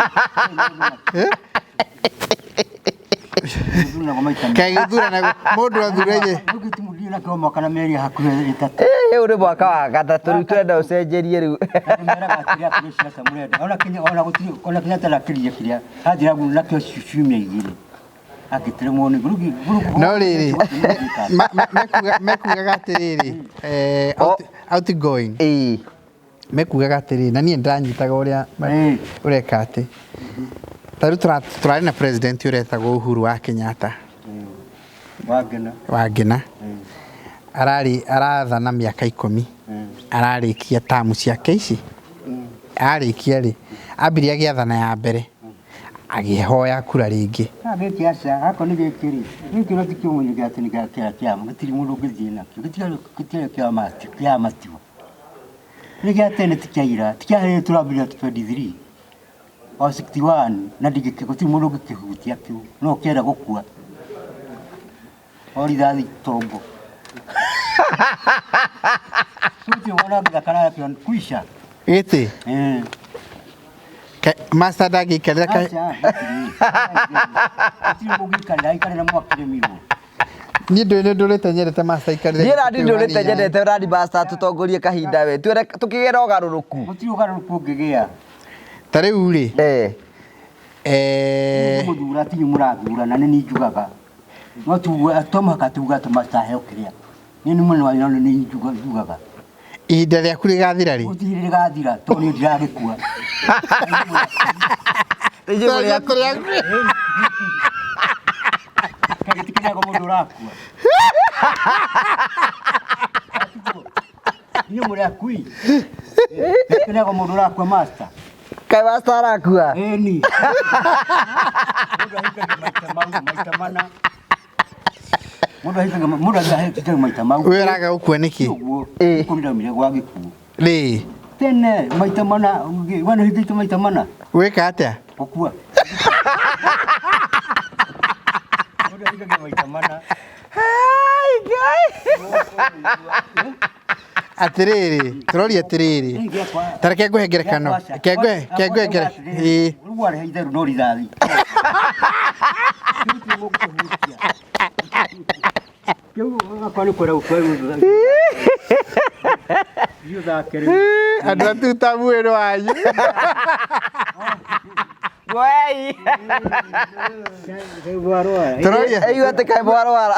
Gũthuranago maita merĩ. Kaĩ gĩthuranago mũndũ athuraire? Ndũngĩtimũndire nakĩo mwaka na mĩeri hakuhĩ 3. Ĩĩ, ũyũ nĩ mwaka wa gatatũ, rĩu tũrenda ũcenjerie rĩu. Andũ meraga atĩrĩ, akĩrĩ ciaca mũrenda. Ona Kenya, ona gũtirĩ, ona Kenyatta ndakĩrire kĩrĩa anjĩra nakĩo ciumia 2. Akĩtĩrĩmwo nĩ No rĩrĩ, mekugaga atĩrĩrĩ, outgoing. Mekugaga atĩrĩrĩ, na niĩ ndĩranyitaga ũrĩa ũreka atĩ ta rĩu tũrarĩ na president ũretagwo Uhuru wa Kenyatta. Wangena. Wangena ararĩ arathana mĩaka 10, ararĩkia tamu ciake ici. Arĩkia rĩ, ambirie agĩathana ya mbere, agĩhoya kura rĩngĩ. Gĩkĩ aca, gako nĩ gĩkĩ rĩ, gĩkĩ no ti kĩomonyo gĩa atĩ nĩ gĩa kĩara kĩama, gĩtirĩ mũndũ ũngĩthiĩ nakĩo, gĩtiarĩ kĩa matigo. Nĩ gĩa tene, ti kĩa ira, ti kĩa rĩrĩ tũrambĩrĩria 23 o 61, na ndingĩkĩ, gũtirĩ mũndũ ũngĩkĩhutia kĩu, no ũkĩenda gũkua. O rithathi tombo. Gũtirĩ wona ngĩthaka nakĩo kuica. Gĩtĩ? Eh. Master ndangĩikarĩra Aca, gũtirĩ. Gũtirĩ mũngĩikarĩra, aikarĩra mwakĩrĩmirwo. Niĩ ndũĩ nĩ ndũrĩte nyendete master aikarĩre Niĩ gĩtĩ randi kĩu ndũrĩte hanini. nyendete randi master tũtongorie kahinda we twĩre tũkĩgĩe na ũgarũrũku. Gũtirĩ ũgarũrũku ũngĩgĩa. Ta rĩu rĩ, Mũthura tinyu mũrathurana, nĩ niĩ njugaga. No tuga to mũhaka tuga tũmacaheo kĩrĩa. Niĩ nĩ mwena wanyu, no nĩ niĩ njugaga. Ihinda rĩaku rĩgathira rĩ? Gũtirĩ rĩgathira tondũ niĩ ndiragĩkua. Kagĩtikĩrĩagwo mũndũ ũrakua. Inyuĩ mũrĩ akui. Gĩtikĩrĩagwo mũndũ ũrakua master. Kaĩ master arakua? Ĩni. Mũndũ ahikagia maita mau maita mana. Mũndũ ahikagia mũndũ ahikagia maita mau. We ũraga gũkua nĩkĩ? Ũguo. Ĩ. Kũu ndaumire gwa gĩkuũ. Rĩ, Tene maita mana we nĩ ũhikĩte maita mana. wĩka atĩa? Gũkua. Mũndũ ahikagia maita mana. Hai, Ngai. Atĩrĩrĩ, tũroria atĩrĩrĩ. Ta reke ngũhe ngerekano. Reke ngũhe, reke ngũhe ngerekano. Ĩĩ. Rĩu warehe itherũ no rithathi. Kĩu gakwa nĩ kwenda gũkua rĩu. Thiĩ ũthake rĩu. Andũ a tuta mwĩrĩ wanyu. Wei. Rĩu warwara. Tũroria. Aigua atĩ kaĩ mwarwara.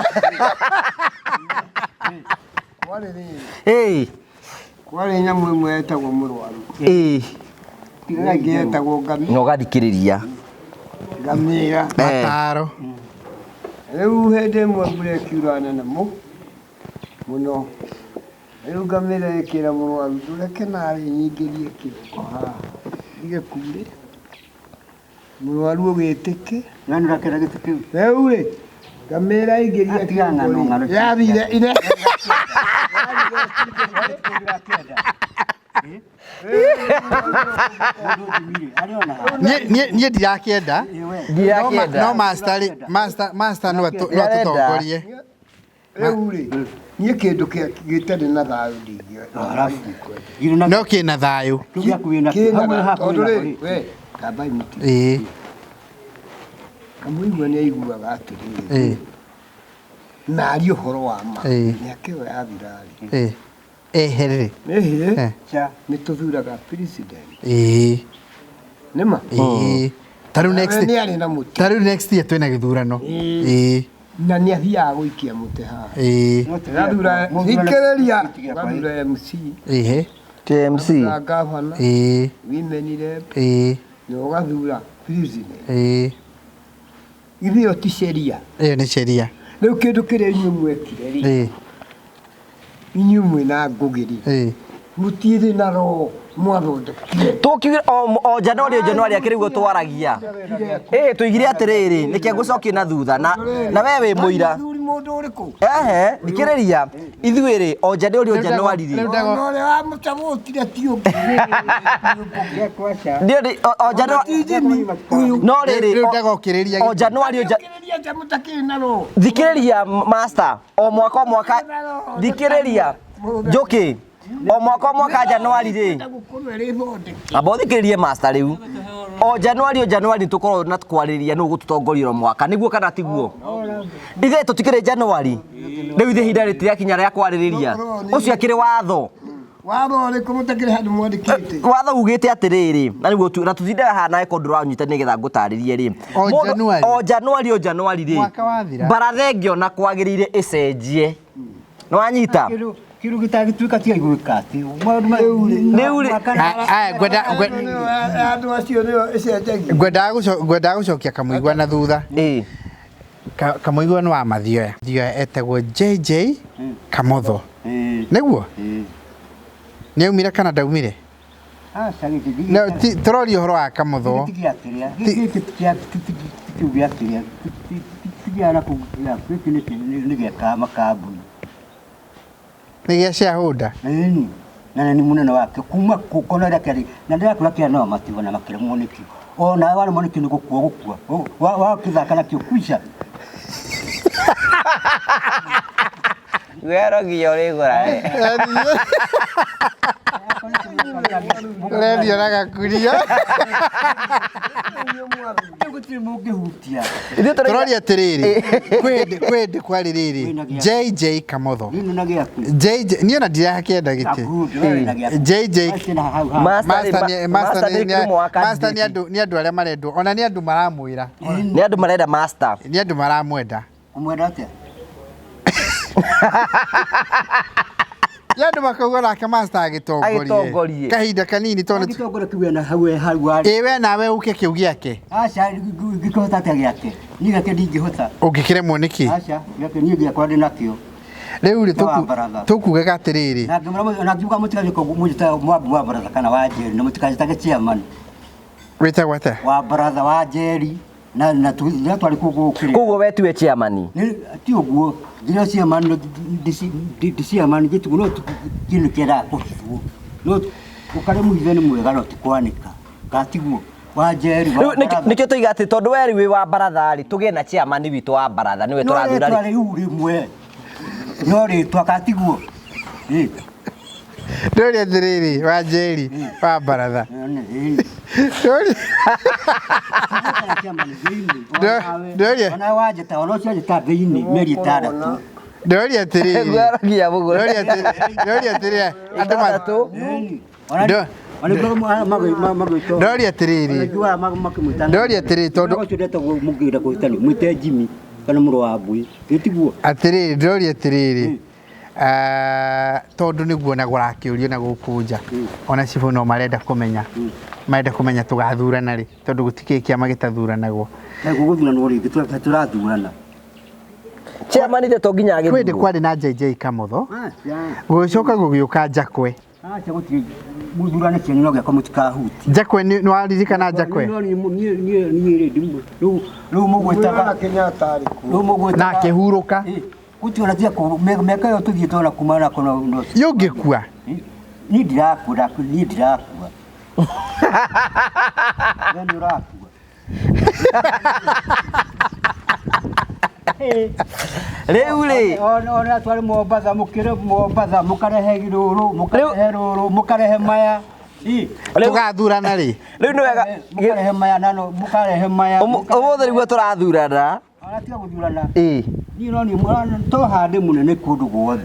Kwarĩ rĩrĩ, Ĩĩ. kwarĩ nyamũ ĩmwe yetagwo mũrwaru Ĩĩ. ĩrĩa ĩngĩ yetagwo ngami Na ũgathikĩrĩria. ngamĩra Mataro. rĩu hĩndĩ ĩmwe mbura ĩkiura nene mũno rĩu ngamĩra ĩkĩra mũrwaru ndũreke narĩ nyingĩrie kĩongo haha ndige kure mũrwaru ũgĩtĩke We nĩ ũrakĩenda gĩtĩ kĩu? rĩu rĩ ngamĩra ĩingĩria Atiga kĩongo ng'ano, ng'ano rĩ yathire ire Mũndũ ũthimire, arĩ ona haha. Niĩ ndirakĩenda. Ĩ we. Ndirakĩenda. No master rĩ, master master no atũtongorie. Rĩu rĩ niĩ kĩndũ gĩtarĩ na thayũ ndingĩenda. Githĩ na No kĩna thayũ. kĩu gĩaku wĩ nakĩo. Hau wĩ haku wĩ Tondũ nako rĩ rĩ. we kambai mũti Ĩĩ. kamũigua nĩ aiguaga atĩrĩrĩ Ĩĩ. na arie ũhoro wa ma Ĩĩ. mĩaka ĩyo yathira rĩ Ĩĩ. Eherere. ĩhĩ Eh. Cha. nĩ tũthuraga president Ĩĩ. nĩ ma Ĩĩ. Ta rĩu next nĩ arĩ na mũtĩ ta rĩu next year twĩna gĩthurano. Ĩĩ. na nĩ athiaga gũikia mũtĩ haha Ĩĩ. gathura thikĩrĩria gathura MC Ĩhĩ. TMC. gathura gavana Ĩĩ. women rep Ĩĩ. na ũgathura president Ĩĩ. ithe ĩyo ti sheria Ĩyo nĩ sheria. rĩu kĩndũ kĩrĩa inyuĩ mwekire rĩ Ĩĩ. inyuĩ mwĩna ngũgĩ rĩ Ĩĩ. mũtirĩ na roho mwathondekire Tũkiugire o Januari o Januari akĩrĩ guo twaragia. Ĩĩ tũigire atĩrĩrĩ nĩkĩo ngũcokie na thutha na na we wĩ mũira. Mũthuri mũndũ ũrĩkũ Ehe, thikĩrĩria ithuĩ rĩ o Januari o Januari rĩ. Rĩu ndago- ona ũrĩa wamũcabũtire ti ũngĩ Ndio ndĩ- o Januari no rĩrĩ Rĩu ndagokĩrĩria o Januari o Thikĩrĩria nja mũtakĩrĩ na roho thikĩrĩria master o mwaka o mwaka thikĩrĩria Njũkĩ o mwaka o mwaka Januari rĩ gũkorwo ĩrĩ thondeke amba ũthikĩrĩrie master rĩu o Januari o Januari tũkorwo na kwarĩrĩria nũ ũgũtũtongoria o mwaka nĩguo kana tiguo ithe tũtikĩrĩ Januari rĩu ithe ihinda rĩtirakinya rĩa kwarĩrĩria ũcio akĩrĩ watho watho ũrĩkũ mũtakĩrĩ handũ mwandĩkĩte watho ugĩte atĩrĩrĩ na nĩguo na tũtindaga haha nawe korwo ndũranyita nĩgetha ngũtarĩrie rĩ O Mũndũ- Januari. o Januari o Januari rĩ Mwaka wathira. baratha ĩngĩona kwagĩrĩire ĩcenjie nĩ wanyita Kĩndũ kĩndũ gĩtangĩtuĩka tiga gwĩka atĩ. Maũndũ ma- Rĩu rĩ- mwaka na- Aya ngwenda andũ acio nĩo ĩcenjagia ngwendaga gũcokia kamũigua na thutha. ĩĩ Kamũigua nĩ wa Mathioya. Mathioya etagwo JJ Kamotho. Ĩĩ. Nĩguo? Ĩĩ. Nĩ aumire kana ndaumire? Aca gĩkĩ No, tũroria ũhoro wa Kamotho. Gĩkĩ ti gĩa kĩrĩa. Gĩkĩ ti kĩa ti kĩu gĩa kĩrĩa. Ti gĩa na kũu gĩa gĩkĩ nĩ gĩa makambuni. Nĩ gĩa shareholder. Ĩni. Na nĩ mũnene wake kuma kona rĩa kĩarĩ na ndĩrakũra kĩa no matigo na makĩremwo nĩkĩo. Ona waremwo nĩkĩo nĩ gũkua gũkua. Wakĩthaka nakĩo kuica. Wero nginya ũrĩgũra Ũrendio na gakuria. Gũtirĩ mũngĩhutia. Tũroria atĩrĩrĩ, kwĩ hĩndĩ kwarĩ rĩrĩ, JJ Kamotho. Nĩ na gĩaku. JJ niĩ ona ndirakĩenda gĩtĩ. JJ Master Master nĩ ũmwe wa Master nĩ candidate. andũ nĩ andũ arĩa marendwo ona nĩ andũ maramwĩra Nĩ andũ marenda master nĩ andũ maramwenda Ũmwenda atĩa? Ya andũ makauga nake master Agĩtongorie. agĩtongorie kahinda kanini tondũ Agĩtongoria kĩu ena hau hau arĩ. ĩ we nawe ũke kĩu gĩake. Aca ngĩkĩhota atĩa gĩake? Niĩ gĩake ndingĩhota. Ũngĩkĩremwo nĩkĩ? Aca gĩake niĩ gĩakwa ndĩ nakĩo. Rĩu rĩ Nĩ wa baratha. tũkugaga atĩrĩrĩ. Na ngĩmwĩra na ngiuga mũtigathiĩ mũnjĩtaga Mwambi wa baratha kana wa Njeri na mũtikanjĩtage chairman Wĩtagwo atĩa? wa baratha wa Njeri na na na twarĩ kũu gũkĩrĩ. Koguo we tiwe chairman. Nĩ ti ũguo nginya chairman no ndi chairman njĩtiguo no kĩndũ kĩendaga kũhithwo no ũkarĩ mũhithe nĩ mwega no ti kwanĩka gatiguo wa Njeri wa Rĩu baratha. nĩkĩo tũiga atĩ tondũ we rĩu wĩ wa baratha rĩ tũgĩe na chairman witũ wa baratha nĩwe No tũrathura rĩtwa rĩ. rĩu rĩmwe no rĩtwa gatiguo. Ĩ, Ndũria atĩrĩrĩ wa Njeri wa baratha. ĩ, Ndũria Ndũria. ona wanjĩta ona ũcio anjĩta thĩinĩ mĩeri ĩtandatũ. Ndũria atĩrĩrĩ. Ngwaragia mũgũrũ. Ndũria atĩrĩrĩ. Ndũria atĩrĩrĩ. Andũ ma Ĩtandatũ. Ndo- Ndũria atĩrĩrĩ. Ndũria atĩrĩrĩ tondũ ũcio ndetagwo mũngĩenda kũhĩtania mwĩte Jimmy kana mũrũ wa mbui gĩtiguo. Atĩrĩrĩ ndĩroria atĩrĩrĩ. Ah, tondũ nĩguo na gũrakĩũrio na gũkũ nja ona cibũ no marenda kũmenya marenda kũmenya tũgathurana rĩ tondũ gũtikĩrĩ kĩama gĩtathuranagwo. Na gũgũthuranwo rĩngĩ tũrathurana. Chairman ithe to nginya Kwĩ agĩthurwo. kwarĩ na JJ Kamotho gũgĩcoka gũgĩũka Njakwe. Aca gũtirĩ mũthurane cianyu no gĩakwa mũtikahuti. Njakwe nĩ waririkana Njakwe? Niĩ niĩ rĩ rĩu mũgwĩtaga Na Kenyatta arĩ kuo. rĩu mũgwĩtaga Na akĩhurũka. Gũtirĩ tiga mĩaka ĩyo tũthiĩte ona kuma na kũna no Yũngĩkua. niĩ ndirakua niĩ ndirakua. We nĩ ũrakua. Rĩu rĩ Ona twarĩ Mombatha mũkĩre Mombatha mũkarehe rũrũ mũkarehe rũrũ mũkarehe maya. Ĩ, Tũgathurana rĩ? rĩu nĩ wega mũkarehe maya na no mũkarehe maya. ũmũthĩ nĩguo tũrathurana. Ona tiga gũthurana. Ĩ. Niĩ no niĩ to hande mũnene kũndũ guothe.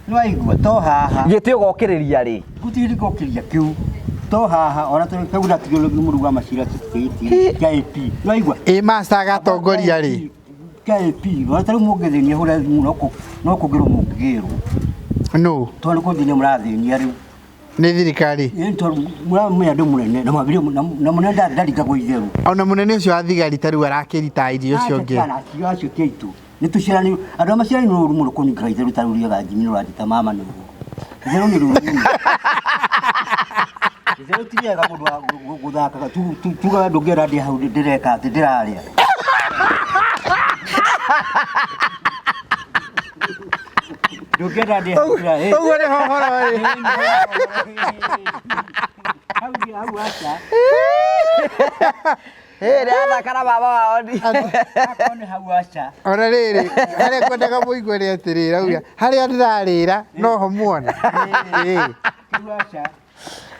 Nĩ waigua to haha. Gĩtĩ ũgokĩrĩria rĩ. Gũtirĩ gũkĩria kĩu. To haha ona tũrĩ ndatigĩrwo nĩ mũruga macira certificate KAP. Nĩ waigua? Ĩ master agatongoria rĩ? KAP. Ona tarĩu mũngĩthĩnia hũra thimũ no kũngĩrwo mũngĩgĩrwo. No. Tondũ kũthĩnia mũrathĩnia rĩu. Nĩ thirikari. Ĩ tondũ mũramenya andũ mũnene na mwambire na mũnene ndarigagwo itherũ. Ona mũnene ũcio wa thigari ta rĩu arakĩrita irio ũcio ũngĩ. Aca acio acio ti aitũ. Nĩ tũciaranĩirwo andũ arĩa maciaranĩirwo ũru mũno kũningaga itherũ ta rĩu rĩaga Jimmy nĩ ũranjĩta mama nĩ ũguo. Itherũ nĩ rũru mũno. Itherũ ti rĩega mũndũ wa gũthakaga tugaga ndũngĩenda ndĩ hau ndĩreka atĩ ndĩrarĩa. Ndũngĩenda ndĩ hau ndĩrarĩa. Ũguo nĩho ũhoro ũrĩ. Hau hau aca. Ĩ ndĩrathaka na baba wao ni. Akorwo nĩ hau aca. Ona rĩrĩ harĩa ngwendaga mũigue nĩ atĩrĩrĩ rauga harĩa ndĩrarĩra noho muona. Ĩ. Hau aca.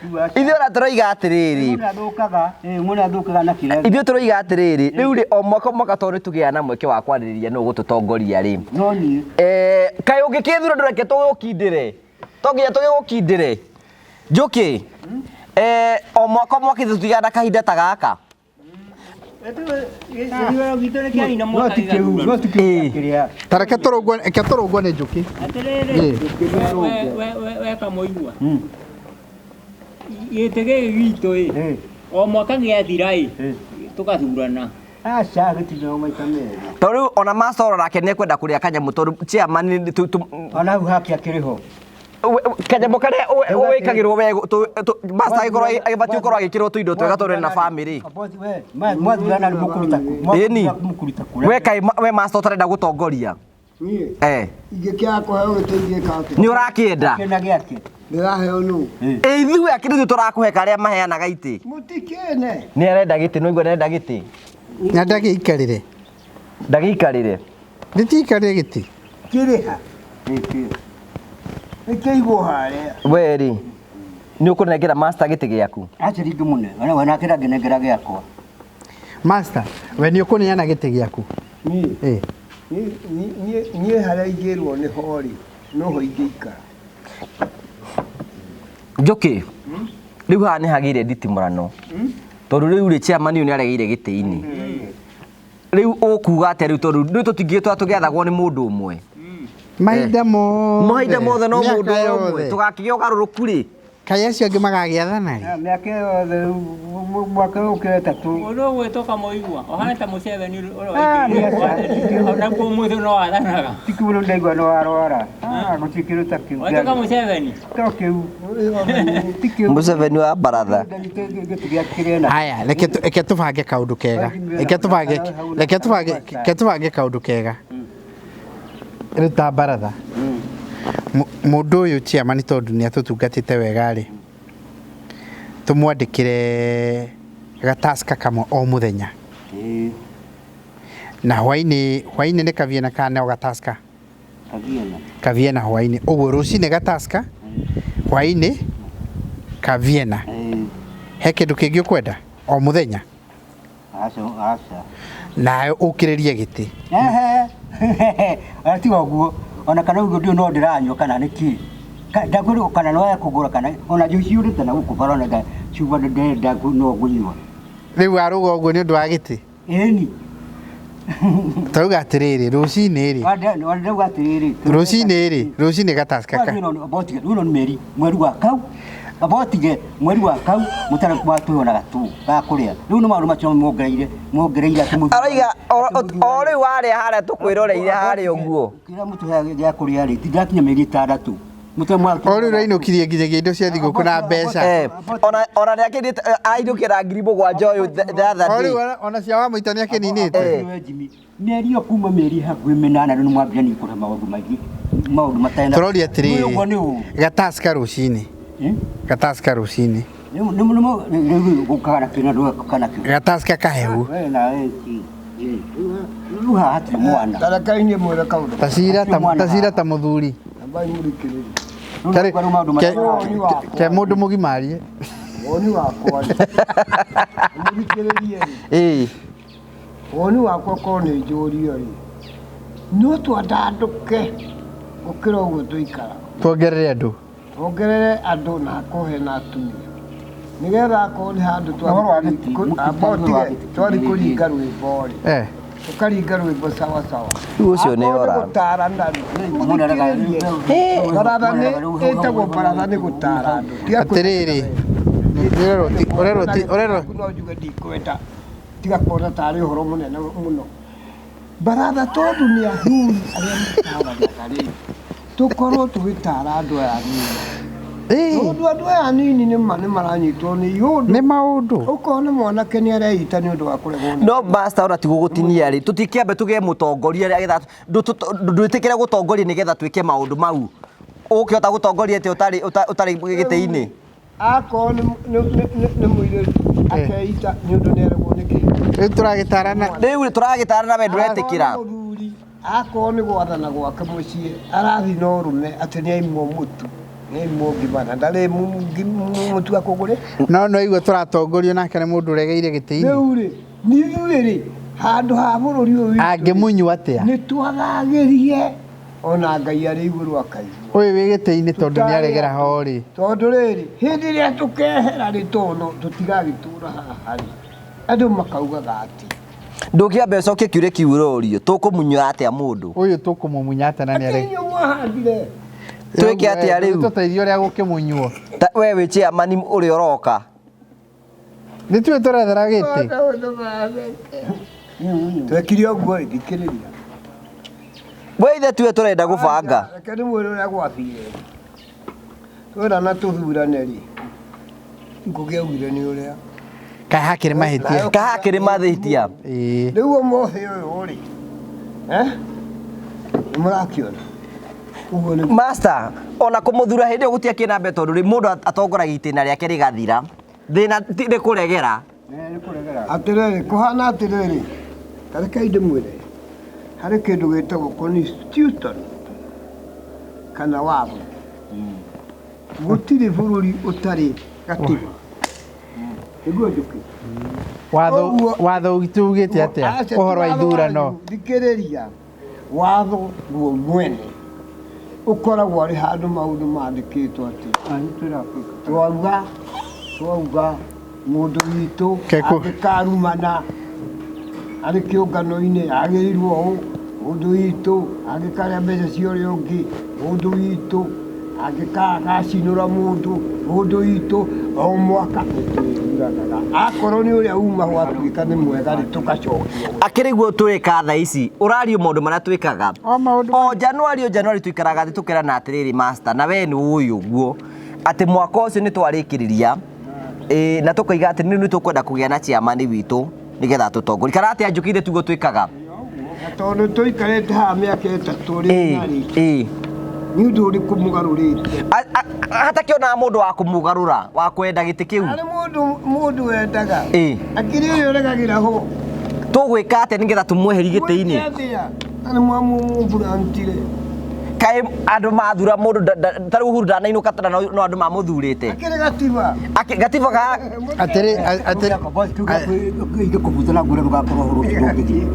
Hau aca. Ithuĩ ona tũroiga atĩrĩrĩ. Mũndũ athũkaga, mũndũ athũkaga na kĩrĩa. Ithuĩ tũroiga atĩrĩrĩ rĩu rĩ o mwaka o mwaka tondũ nĩ tũgĩaga na mweke wa kwarĩrĩria nũ ũgũtũtongoria rĩ. No niĩ Eh, kaĩ ũngĩkĩthura ndũreke tũgũkindĩre to nginya tũgĩgũkindĩre Njũkĩ. Eh, o mwaka o mwaka ithuĩ tũtigana na kahinda ta gaka. No ti kĩu, no ti kĩu kĩrĩa. Ta reke tũrũngwo reke tũrũngwo nĩ njũkĩ. Atĩrĩrĩ, we kamũigua gĩtĩ gĩkĩ gitũ ĩ o mwaka gĩathira ĩ tũgathurana. Aca gĩtirĩ maita merĩ. Tondũ rĩu ona Masoro nake nĩ ekwenda kũrĩa kanyamũ tondũ chairman Ona hau hake akĩrĩ ho. Kanyamũ karĩa wĩkagĩrwo we master agĩkorwo agĩbatiĩ gũkorwo agĩkĩrwo tũindo twega tondũ ena famĩlĩ. Mwathurana nĩ mũkũruta Ĩni. mũkũruta kura. We kaĩ we master ũtarenda gũtongoria. Niĩ Eh, ingĩkĩaga kũheo gĩtĩ ingĩka atĩa? nĩ ũrakĩenda. Kĩna gĩake. Ndĩraheo nũ? Ĩ ithuĩ akĩrĩ ithuĩ tũrakũhe karĩa maheanaga itĩ. Mũtikĩne. Nĩ arenda gĩtĩ, nĩ waigua nĩ arenda gĩtĩ. Na ndagĩikarĩre. Ndagĩikarĩre. Ndĩtiikarĩre gĩtĩ. Kĩrĩ ha? Nĩkĩigwo harĩa. We rĩ nĩ ũkũnengera master gĩtĩ gĩaku. Aca ringĩ mũne. Ona we nake ndangĩnengera gĩakwa. Master, we nĩ ũkũneana gĩtĩ gĩaku? Niĩ Ĩ. niĩ harĩa ingĩrwo nĩho rĩ noho ingĩikara. Njũkĩ. Rĩu haha nĩ hagĩire nditimũrano. Tondũ rĩu rĩ chairman ũyũ nĩ aregeire gĩtĩ-inĩ. Rĩu ũkuga atĩa rĩu tondũ rĩu tũtingĩtwa tũgĩathagwo nĩ mũndũ ũmwe. Mahinda mothe. Mahinda mothe no Mĩaka mũndũ o ũmwe yothe. tũgakĩgĩa ũgarũrũku rĩ. Kaĩ acio angĩ magagĩathana rĩ? Mĩaka yothe mwaka ũyũ ũkĩra ĩtatũ. Mũndũ ũgwĩtwo Kamũigua ũhana ta Museveni ũrĩa Ah, nĩ waingĩrire ona kuo mũthĩ no athanaga. Ti kĩndũ ndaigua no arwara. Gũtirĩ kĩndũ ta kĩu. Wetwo Museveni. To kĩu. Ti kĩu. Museveni wa baratha. Gĩtĩ gĩa kĩrĩa Haya, reke tũbange kaũndũ kega. Reke tũbange reke tũbange reke tũbange kaũndũ kega. Rĩu ta baratha. Mũndũ ũyũ chairman tondũ nĩ atũtungatĩte wega rĩ, tũmwandĩkĩre gataska kamwe o mũthenya. Na hwainĩ hwainĩ nĩ kaviena kana no gataska? Kaviena. Kaviena hwainĩ. Ũguo rũcinĩ gataska, hwainĩ kaviena. He kĩndũ kĩngĩ ũkwenda o mũthenya? Aca aca. Nawe ũkĩrĩrie gĩtĩ. Ehe. Ona tiga ũguo ona kana ũguo ndiũ no ndĩranyua kana nĩ kĩ. Ndakwĩrwo kana no kũgũra kana ona njuici ciũrĩte na gũkũ bara ona cuba ndĩrenda no ngũnyua. Rĩu warũga ũguo nĩ ũndũ wa gĩtĩ? Ĩni. Tauga atĩrĩrĩ, rũcinĩ rĩ, Ndauga atĩrĩrĩ. rũcinĩ rĩ, rũcinĩ gataska ka. Abotige rĩu nĩ mĩeri mweri wa kau abotige mweri wa kau mũtara watũhe ona gatũ ga kũrĩa rĩu nĩ maũndũ macio mongereire mongereire atĩ mũthuri- Arauga o rĩu warĩa harĩa tũkwĩroreire harĩa ũguo. Kĩrĩa mũtũheaga gĩa kũrĩa rĩ ndakinya mĩeri ĩtandatũ mũtwe mwaki O rĩu ũrainũkirie nginyagia indo cia thigũkũ na mbeca. Ona nĩ akĩrĩte ainũkĩra 7,000 ũyũ the other O day. rĩu ona cia wa mũita nĩ akĩninĩte. Mĩeri ĩyo kuma mĩeri hakuhĩ mĩnana rĩu nĩ mwambia nĩ kũrĩa maũndũ maingĩ maũndũ matarĩ na Tũroria Ũguo nĩ atĩrĩrĩ, ũũ. gataska rũcinĩ. Gataska rũcinĩ. Rĩu gũkaga na kĩo na ndũgakaga na kĩo. Gataska kahehu. We na we ti. Rĩu haha hatirĩ mwana. Tareka inyuĩ mwĩre kaũndũ. Tacira ta tacira ta mũthuri. Ambai mũthikĩrĩrie. Ke ke mũndũ mũgima arie. Woni wakwa rĩ. Mũthikĩrĩrie rĩ. Ĩĩ. Woni wakwa korwo nĩ njũrio rĩ. No twandandũke gũkĩra ũguo tũikaraga. Tuongerere andũ. Tuongerere andũ na hakorwo hena atumia. Nĩgetha akorwo nĩ handũ Ũhoro wa gĩtĩ, twathi ũhoro wa gĩtĩ twathi kũringa rwĩmbo rĩ. Eh. Ũkaringa rwĩmbo sawa sawa. Rĩu ũcio nĩ Akorwo ora. nĩ gũtarana rĩ. Mũthikĩrĩrie. Baratha nĩ ĩtagwo baratha nĩ gũtara andũ. Tiga Atĩrĩrĩ. Ũrerwo ti ũrerwo ti ũrerwo no njuge ndikwenda tiga kuona tarĩ ũhoro mũnene mũno baratha tondũ nĩ athuri arĩa mataranaga rĩ tũkorwo tũgĩtara andũ aya anini tondũ andũ aya anini nĩ ma nĩ maranyitwo nĩ iũndũ nĩ maũndũ ũkona mwanake nĩ areita nĩ ũndũ wa kũregwo nĩ No master ona ti gũgũtinia rĩ tũtikĩambe tũgĩe mũtongoria rĩ agetha ndwĩtĩkĩre gũtongoria nĩgetha twĩke maũndũ mau. Ũkĩhota gũtongoria atĩa ũtarĩ ũtarĩ gĩtĩ-inĩ? Akorwo nĩ mũirĩtu akeita nĩ ũndũ nĩ aregwo nĩ kĩhiko. Rĩu tũragĩtarana. Rĩu tũragĩtarana we ndũretĩkĩra. Akorwo nĩ mũthuri akorwo nĩ gwathana gwake mũciĩ arathi na ũrũme atĩ nĩ aimwo mũtu nĩ aimwo ngima na ndarĩ mũtu akũgũre. No no igua tũratongorio nake nĩ mũndũ ũregeire gĩtĩ-inĩ. Rĩu rĩ nĩ ithuĩ rĩ handũ ha bũrũri ũyũ witũ rĩ, Angĩmunyua atĩa? nĩ twagagĩrie ona Ngai arĩ igũrũ akaigua. Ũyũ wĩ gĩtĩ-inĩ tondũ nĩ aregera ho rĩ. Tondũ rĩrĩ hĩndĩ ĩrĩa tũkehera rĩ tondũ tũtigagĩtũra haha rĩ andũ makaugaga atĩ Ndũngĩamba ũcokie kĩũria kĩu ũrorio tũkũmunyũra atĩa mũndũ? Ũyũ tũkũmũmunya atĩa na nĩ atĩ inyuĩ mwahandire. Twĩke atĩa rĩu? Tũteithie ũrĩa gũkĩmunywo. We wĩ chairman ũrĩa ũroka. Nĩ tuĩ tũrethera gĩtĩ. Twekire ũguo ĩ thikĩrĩria. We ithe tuwe tũrenda gũbanga. Reke ndĩmwĩre ũrĩa gwathire. Twerana tũthurane rĩ Ngũgĩ augire nĩ ũrĩa. Kaĩ hakĩrĩ mahĩtia. Kaĩ hakĩrĩ mahĩtia. Ĩĩ. Rĩu ũmũthĩ ũyũ rĩ nĩ mũrakĩona ũguo nĩ Master ona kũmũthura hĩndĩ ĩyo gũtiakĩrĩ na mbere tondũ rĩ mũndũ atongoragia itĩna rĩake rĩgathira. Thĩna nĩ kũregera. Atĩrĩrĩ kũhana atĩrĩrĩ ta rekei ndĩmwĩre harĩ kĩndũ gĩtagwo constitution kana watho. Gũtirĩ bũrũri ũtarĩ gatiba. Nĩguo njũkĩ. Watho watho witũ ugĩte atĩa Aca, ti ũhoro wa watho ithurano? wanyu, thikĩrĩria watho guo mwene ũkoragwo arĩ handũ maũndũ mandĩkĩtwo atĩ twauga twauga mũndũ witũ Keko. angĩkarumana arĩ kĩũngano-inĩ agĩrĩirwo ũũ Mũndũ witũ angĩkarĩa mbeca cia ũrĩa ũngĩ, mũndũ witũ angĩgacinũra mũndũ, mũndũ witũ o mwaka nĩtwĩthuranaga. Akorwo nĩ ũrĩa uma gwatuĩka nĩ mwega rĩ, tũgacokia. Akĩrĩ guo twĩka thaa ici ũrario maũndũ marĩa twĩkaga O maũndũ o Januari o Januari tuikaraga thĩ tũkerana atĩrĩrĩ master na we nĩ ũĩ ũguo atĩ mwaka ũcio nĩ twarĩkĩrĩria ĩ na tũkoiga atĩ nĩ tũkwenda kũgĩa na chairman witũ nĩgetha tũtongorie kana atĩa njũkire tiguo twĩkaga. Na tondũ tũikarĩte haha mĩaka ĩtatũ rĩ na rĩ, ĩ nĩ ũndũ ũrĩkũ mũgarũrĩte? Hatakĩonaga mũndũ wa kũmũgarũra wa kwenda gĩtĩ kĩu. Harĩ mũndũ mũndũ wendaga. Ĩ. Akĩrĩ ũrĩa ũregagĩra ho. Tũgwĩka atĩa nĩgetha tũmweherie gĩtĩ-inĩ? Mwĩke atĩa? Na nĩ mwamũburantire. Kaĩ andũ mathura mũndũ ta rĩu Uhuru ndanainũka tena no andũ mamũthurĩte. Akĩrĩ gatiba. Gatiba ga Atĩrĩ atĩrĩ Ingĩkũbuta na ngwĩre ndũgakorwo ho rũciũ ndũngĩthiĩ.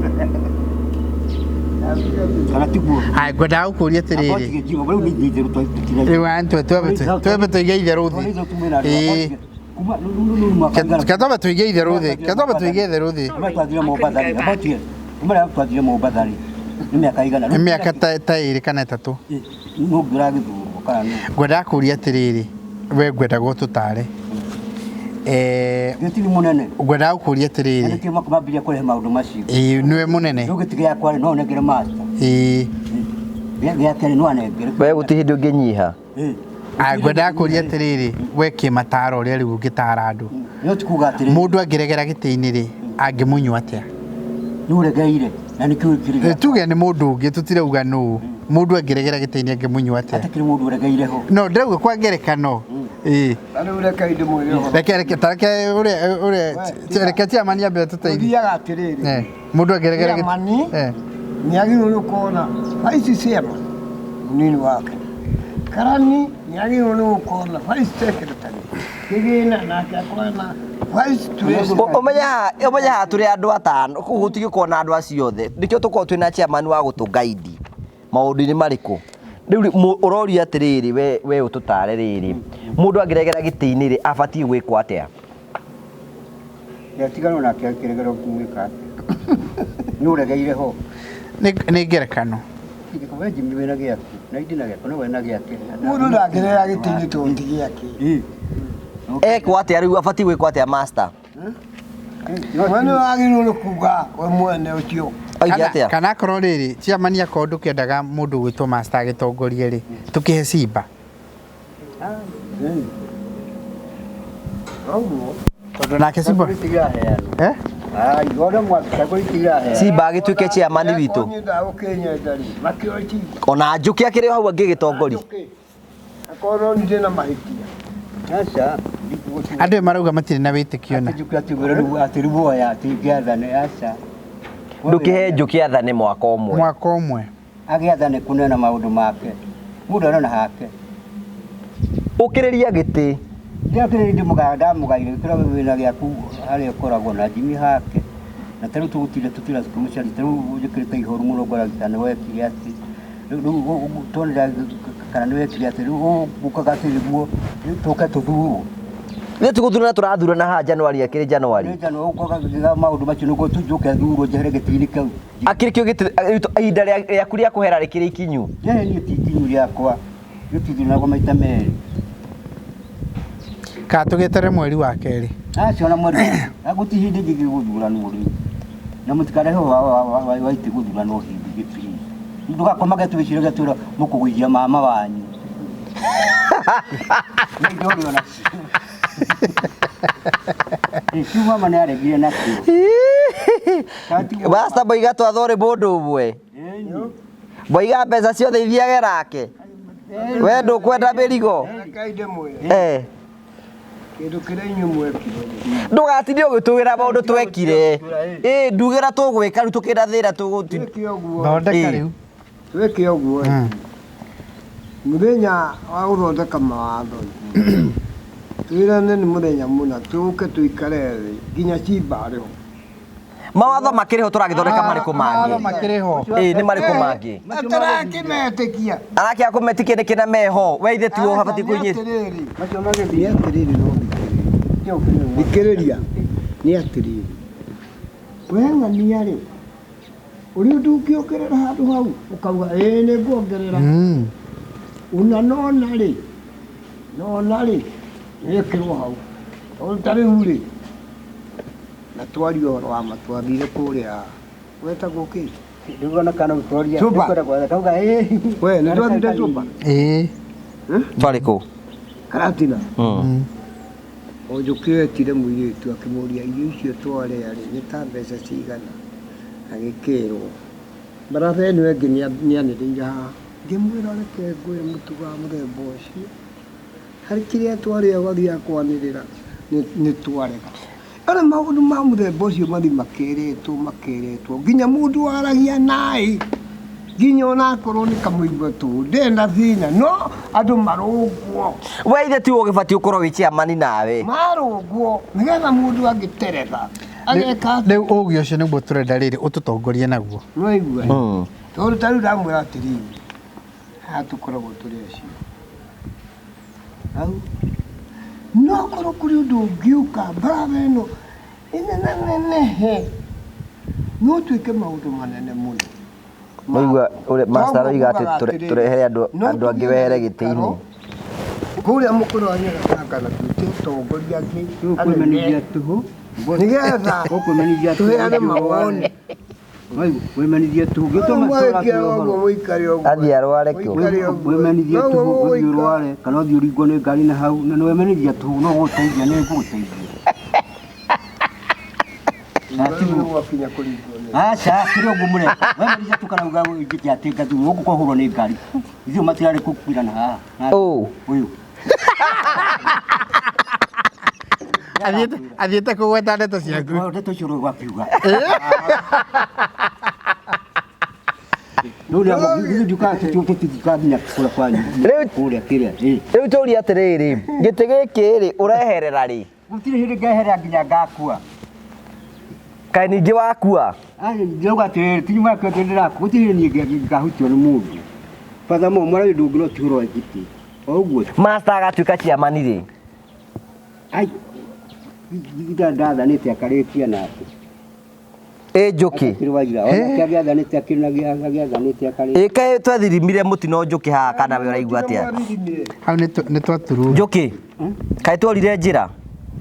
Kana tiguo? Haya, ngwendaga gũkũria atĩrĩrĩ. Rĩu nĩ itherũ tũtira. Rĩu twambe tũige itherũ thĩ. Ĩĩ. Ke twambe tũige itherũ thĩ. Ke twambe tũige itherũ thĩ. Kuma twathire Mombatha rĩ, about kuma rĩrĩa twathire Mombatha rĩ, nĩ mĩaka igana? Nĩ mĩaka ta ĩrĩ kana ĩtatũ. Nũ ũngĩ ũragĩthurwo kana nũ? Ngwendaga kũria atĩrĩrĩ, we ngwendaga ũtũtare. Gĩtiri mũnene. Ngwendaga gũkũria atĩrĩrĩ. Nĩkĩo makambiria kũrehe maũndũ macio. Ĩĩ, nĩwe mũnene. Rĩu gĩtĩ gĩakwa rĩ, no ũnengere master. Ĩĩ. Gĩake rĩ, no anengere. We gũtirĩ hĩndĩ ũngĩnyiha. Aya, ngwendaga kũria atĩrĩrĩ, we kĩmataro ũrĩa rĩu ũngĩtara andũ. No ti kuga atĩrĩrĩ. Mũndũ angĩregera gĩtĩ-inĩ rĩ, angĩmunywo atĩa? Nĩ ũregeire na nĩkĩo kĩrĩ. Tuge nĩ mũndũ ũngĩ tũtirauga nũ. Mũndũ angĩregera gĩtĩ-inĩ angĩmunywo atĩa? Hatakĩrĩ mũndũ ũregeire ho. No ndĩrauga kwa ngerekano. Ĩĩ. Na rĩu reke ndĩmwĩre ũhoro. Reke reke ta reke ũrĩa ũrĩa reke chairman ambe atũteithie. Ũthiaga atĩrĩrĩ. Mũndũ angĩregera gĩtĩ. Chairman nĩ agĩrĩirwo nĩ gũkorwo na vice chairman mũnini wake. Karani nĩ agĩrĩirwo nĩ gũkorwo na vice secretary. Kĩgĩna nake akorwo na vice treasurer. Ũmenye haha tũrĩ andũ atano kũu gũtigĩkorwo na andũ acio othe nĩkĩo tũkorwo twĩna chairman wa gũtũgaidi maũndũ-inĩ marĩkũ rĩu ũroria atĩrĩrĩ we ũtũtare rĩrĩ mũndũ angĩregera gĩtĩ-inĩ rĩ abatiĩ gwĩkwo atĩa? Gĩatiganwo nake akĩregera ũkĩmwĩka atĩa? Nĩ ũregeire ho. Nĩ ngerekano. We Jimmy wĩna gĩaku na indi na gĩaku na we na gĩake. Mũndũ ndangĩregera gĩtĩ-inĩ tondũ ti gĩake. Ekwo atĩa rĩu abatiĩ gwĩkwo atĩa master? We nĩ wagĩrĩirwo nĩ kuga we mwene ũcio. Oige atĩa? Kana akorwo rĩrĩ chairman akorwo ndũkĩendaga mũndũ gwĩtwo master agĩtongorie rĩ tũkĩhe Simba. Tondũ nake Simba. Eh? Simba agĩtuĩke chairman witũ. Ona Njũkĩ akĩrĩ hau angĩgĩtongoria. Akorwo ndĩ na mahĩtia. Aca. Andũ marauga matirĩ na wĩtĩkio na. Njũkĩ atĩ ruoya atĩ ngĩathane aca. Ndũkĩhe Njũkĩ athane mwaka ũmwe. Mwaka ũmwe. Agĩathane kũnena maũndũ make. Mũndũ arona hake. Ũkĩrĩria gĩtĩ. Ndĩrakĩrĩria ndĩmũgaya ndamũgaire gĩkĩra wĩna gĩaku harĩa ũkoragwo na Jimmy hake. Na tarĩu tũgũtinda tũtira kũmũcaria tarĩu njĩkĩrĩte ihoru mũno ngora kana nĩ wekire atĩ. Rĩu tuonera kana nĩ wekire atĩ rĩu ũkaga atĩ nĩguo tũke tũthurwo. Nĩ tũgũthurana tũrathurana haha Januari akĩrĩ Januari. Nĩ Januari ũkaga maũndũ macio nĩguo njũke thurwo njehere gĩtĩ-inĩ kĩu. Akĩrĩ kĩo gĩtĩ ihinda rĩaku rĩa kũhera rĩkĩrĩ ikinyu. Niĩ ti ikinyu rĩakwa. Gĩtithuranagwo maita merĩ. Kana tũgĩeterere mweri wa kerĩ. Acio na mweri. Gũtirĩ hĩndĩ ĩngĩ gĩgũthuranwo rĩu. Na mũtikarehe wa itĩ gũthuranwo hĩndĩ ĩngĩ please. Ndũgakomage twĩciragia twĩra mũkũgũithia mama wanyu. Nĩ indo ũrĩ onacio. Kĩu mama nĩ aregire nakĩo. Master Boiga twathwo nĩ mũndũ ũmwe. Boiga mbeca ciothe ithiage nake. We ndũkwenda mĩrigo. Reke ndĩmwĩre. Kĩndũ kĩrĩa inyuĩ mwekire. Ndũgatinde ũgĩtũgĩra maũndũ twekire. Ĩ ndugĩra tũgwĩka rĩu tũkĩna thĩna tũgũti. Twĩke ũguo. Thondeka rĩu. Twĩke ũguo. Mũthenya wa gũthondeka mawatho. Twĩrane nĩ mũthenya mũna tũke tũikare thĩ nginya Simba arĩ ho. Mawatho makĩrĩ ho tũragĩthondeka marĩkũ mangĩ? Mawatho makĩrĩ ho. Ĩ nĩ marĩkũ mangĩ? Atarakĩmetĩkia. Arakĩaga kũmetĩkia nĩkĩ na meho? We ithe tiwe ũbatiĩ kũnyita. Atĩrĩrĩ. Nĩ atĩrĩrĩ no thikĩrĩria. Thikĩrĩria. Nĩ atĩrĩrĩ. We ng'ania rĩ, Ũrĩ ũndũ ũngĩongerera handũ hau ũkauga ĩĩ nĩ nguongerera. Una nona rĩ, nona rĩ, nĩĩkĩrwo hau. Tondũ ta rĩu rĩ, na twaria ũhoro wa ma twathire kũrĩa wetagwo kĩ? Ndiguona kana gũtwaria. Cuba. Nĩkwenda gwatha kauga ĩĩ. We nĩ twathire Cuba? Ĩĩ. Twarĩ kũ? Karatina. O Njũkĩ etire mũirĩtu akĩmũria irio icio twarĩa rĩ nĩ ta mbeca cigana, agĩkĩrwo. Baratha ĩno ĩngĩ nĩanĩrĩire haha, ngĩmwĩra reke ngwĩre mũtugo wa mũthemba ũcio, harĩ kĩrĩa twarĩa ũgathiaga kwanĩrĩra nĩ twarega. Ona maũndũ ma mũthemba ũcio mathiĩ makeretwo makeretwo nginya mũndũ waragia naĩ nginya onakorwo nĩ kamũigua tũ ndĩrĩ na thĩna no andũ marũngwo. We ithe tiwe ũgĩbatiĩ ũkorwo wĩ chairman nawe. Marũngwo nĩgetha mũndũ angĩteretha ageka atĩa? Rĩu ũgĩ ũcio nĩguo tũrenda rĩrĩ ũtũtongorie naguo. Nĩwaigua? Tondũ ta rĩu ndamwĩra atĩrĩrĩ, haha tũkoragwo tũrĩ acio hau, no korwo kũrĩ ũndũ ũngĩũka mbaratha ĩno ĩnenanenehe, no twĩke maũndũ manene mũno. Ũraigua ũrĩa master aroiga atĩ Koguo ngugaga tũrehere andũ no andũ angĩ tũgĩe na wehere gĩikaro, gĩtĩ-inĩ. Kũrĩa mũkũrũ wa Nyaraganga na twĩte atongoria angĩ Kwĩmenithia tũhũ. nĩgetha Ũkwĩmenithia tũhũ. tũheane mawoni. Kwĩmenithia tũhũ. Gĩtũma Mwagĩkĩra ũguo mũikare ũguo. Athiĩ arware kũ? Mũikare ũguo. Wĩmenithie Noguo tũhũ ũthiĩ mũgũikara. ũrware kana ũthiĩ ũringwo nĩ ngari na hau na nĩwemenithia tũhũ no gũgũteithia nĩ ngũgũteithia. Na tiguo. Gwakinya kũringwo nĩ Aca kĩrĩa ũguo mũreka wemenithia tu kana uga njĩke atĩ ngathurwo gũkũ kwahũrwo nĩ ngari ithuĩ matirarĩ kũkwirana haha. Ũ. Ũyũ. Athiĩte kũgweta ndeto ciaku. Ndeto icio rĩu wakiuga. Rĩu nĩ ndiukaga tũtithiũkaga nginya kũrĩa kwanyu. Rĩu- Kũrĩa kĩrĩa. Ĩ. Rĩu tũrie atĩrĩrĩ, gĩtĩ gĩkĩ rĩ ũreherera rĩ? Gũtirĩ hĩndĩ ngeherera nginya ngakua. Kaĩ ningĩ wakua? Ndĩrauga atĩrĩrĩ, ti nyuma yakwa atĩ ndĩrakua, gũtirĩ hĩndĩ niĩ ngahutio nĩ mũndũ. Batha mo mwana ũyũ ndũngĩ no ti ũhoro wa gĩtĩ. O ũguo. Master agatuĩka chairman rĩ? Ai, ndathanĩte akarĩkia nake. Ĩ Njũkĩ. Akĩrĩ waira. Onake agĩathanĩte akĩrĩ na agĩathanĩte akarĩkia. Ĩ kaĩ twathirimire mũtino Njũkĩ haha kana we ũraigua atĩa? Hau nĩ twaturwo. Njũkĩ. Kaĩ tworire njĩra?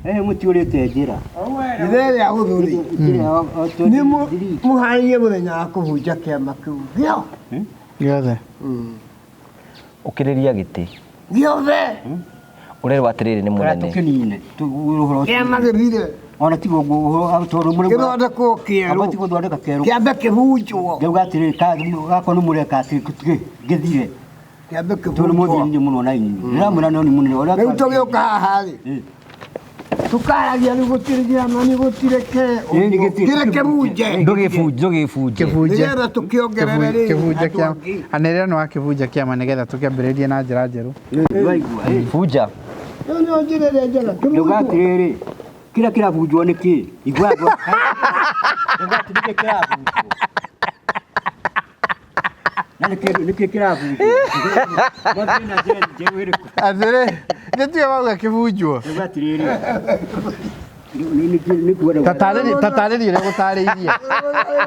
Ehe mũtiũrĩte njĩra. Ithe ĩrĩa hũthũ rĩ, nĩ mũharĩrie mũthenya wa kũhunja kĩama kĩu gĩo Gĩothe. Ũkĩrĩria gĩtĩ. gĩothe Ũrerwo atĩrĩrĩ nĩ Kana mũnene. tũkĩnine. Ũhoro ũcio. kĩama gĩthire Ona tiguo ũguo tondũ mũrĩ gĩthondekwo kĩerũ Abati gũthondeka kĩerũ. kĩambe kĩhunjwo Ndauga atĩrĩrĩ gakorwo nĩ mũreka atĩ gĩthire. kĩambe Tondũ mũthĩ kĩhunjwo nĩ mũno na inyuĩ. Ndĩramwĩra no nĩ mũnene. Ũrĩa rĩu tũgĩũka haha rĩ tũkaragia rĩu gũtirĩ kĩama nĩ gũtirĩ ke Ĩ, nĩ gĩtirĩ. kĩrĩ kĩbunje Ndũgĩbunje, ndũgĩbunje. Kĩbunje. nĩgetha tũkĩongerere rĩrĩ Kĩbunja andũ kĩama. angĩ. Anĩrĩra nĩ wakĩbunja kĩama nĩgetha tũkĩambĩrĩrie na njĩra njerũ. Waigua. Bunja. Ĩyo nĩyo njĩra ĩrĩa njega Ndauga kĩbunjwo atĩrĩrĩ kĩrĩa kĩrabunjwo nĩ kĩ? Igua ndauga atĩ nĩkĩ kĩrabunjwo? Na nĩkĩ kĩrabunjwo? Mwambie na njĩra njerũ ĩrĩkũ? Atĩrĩ, nĩ tiwe wauga kĩbunjwo. Ndauga atĩrĩrĩ nĩ kuona Tatarĩria ũrĩa gũtarĩirie.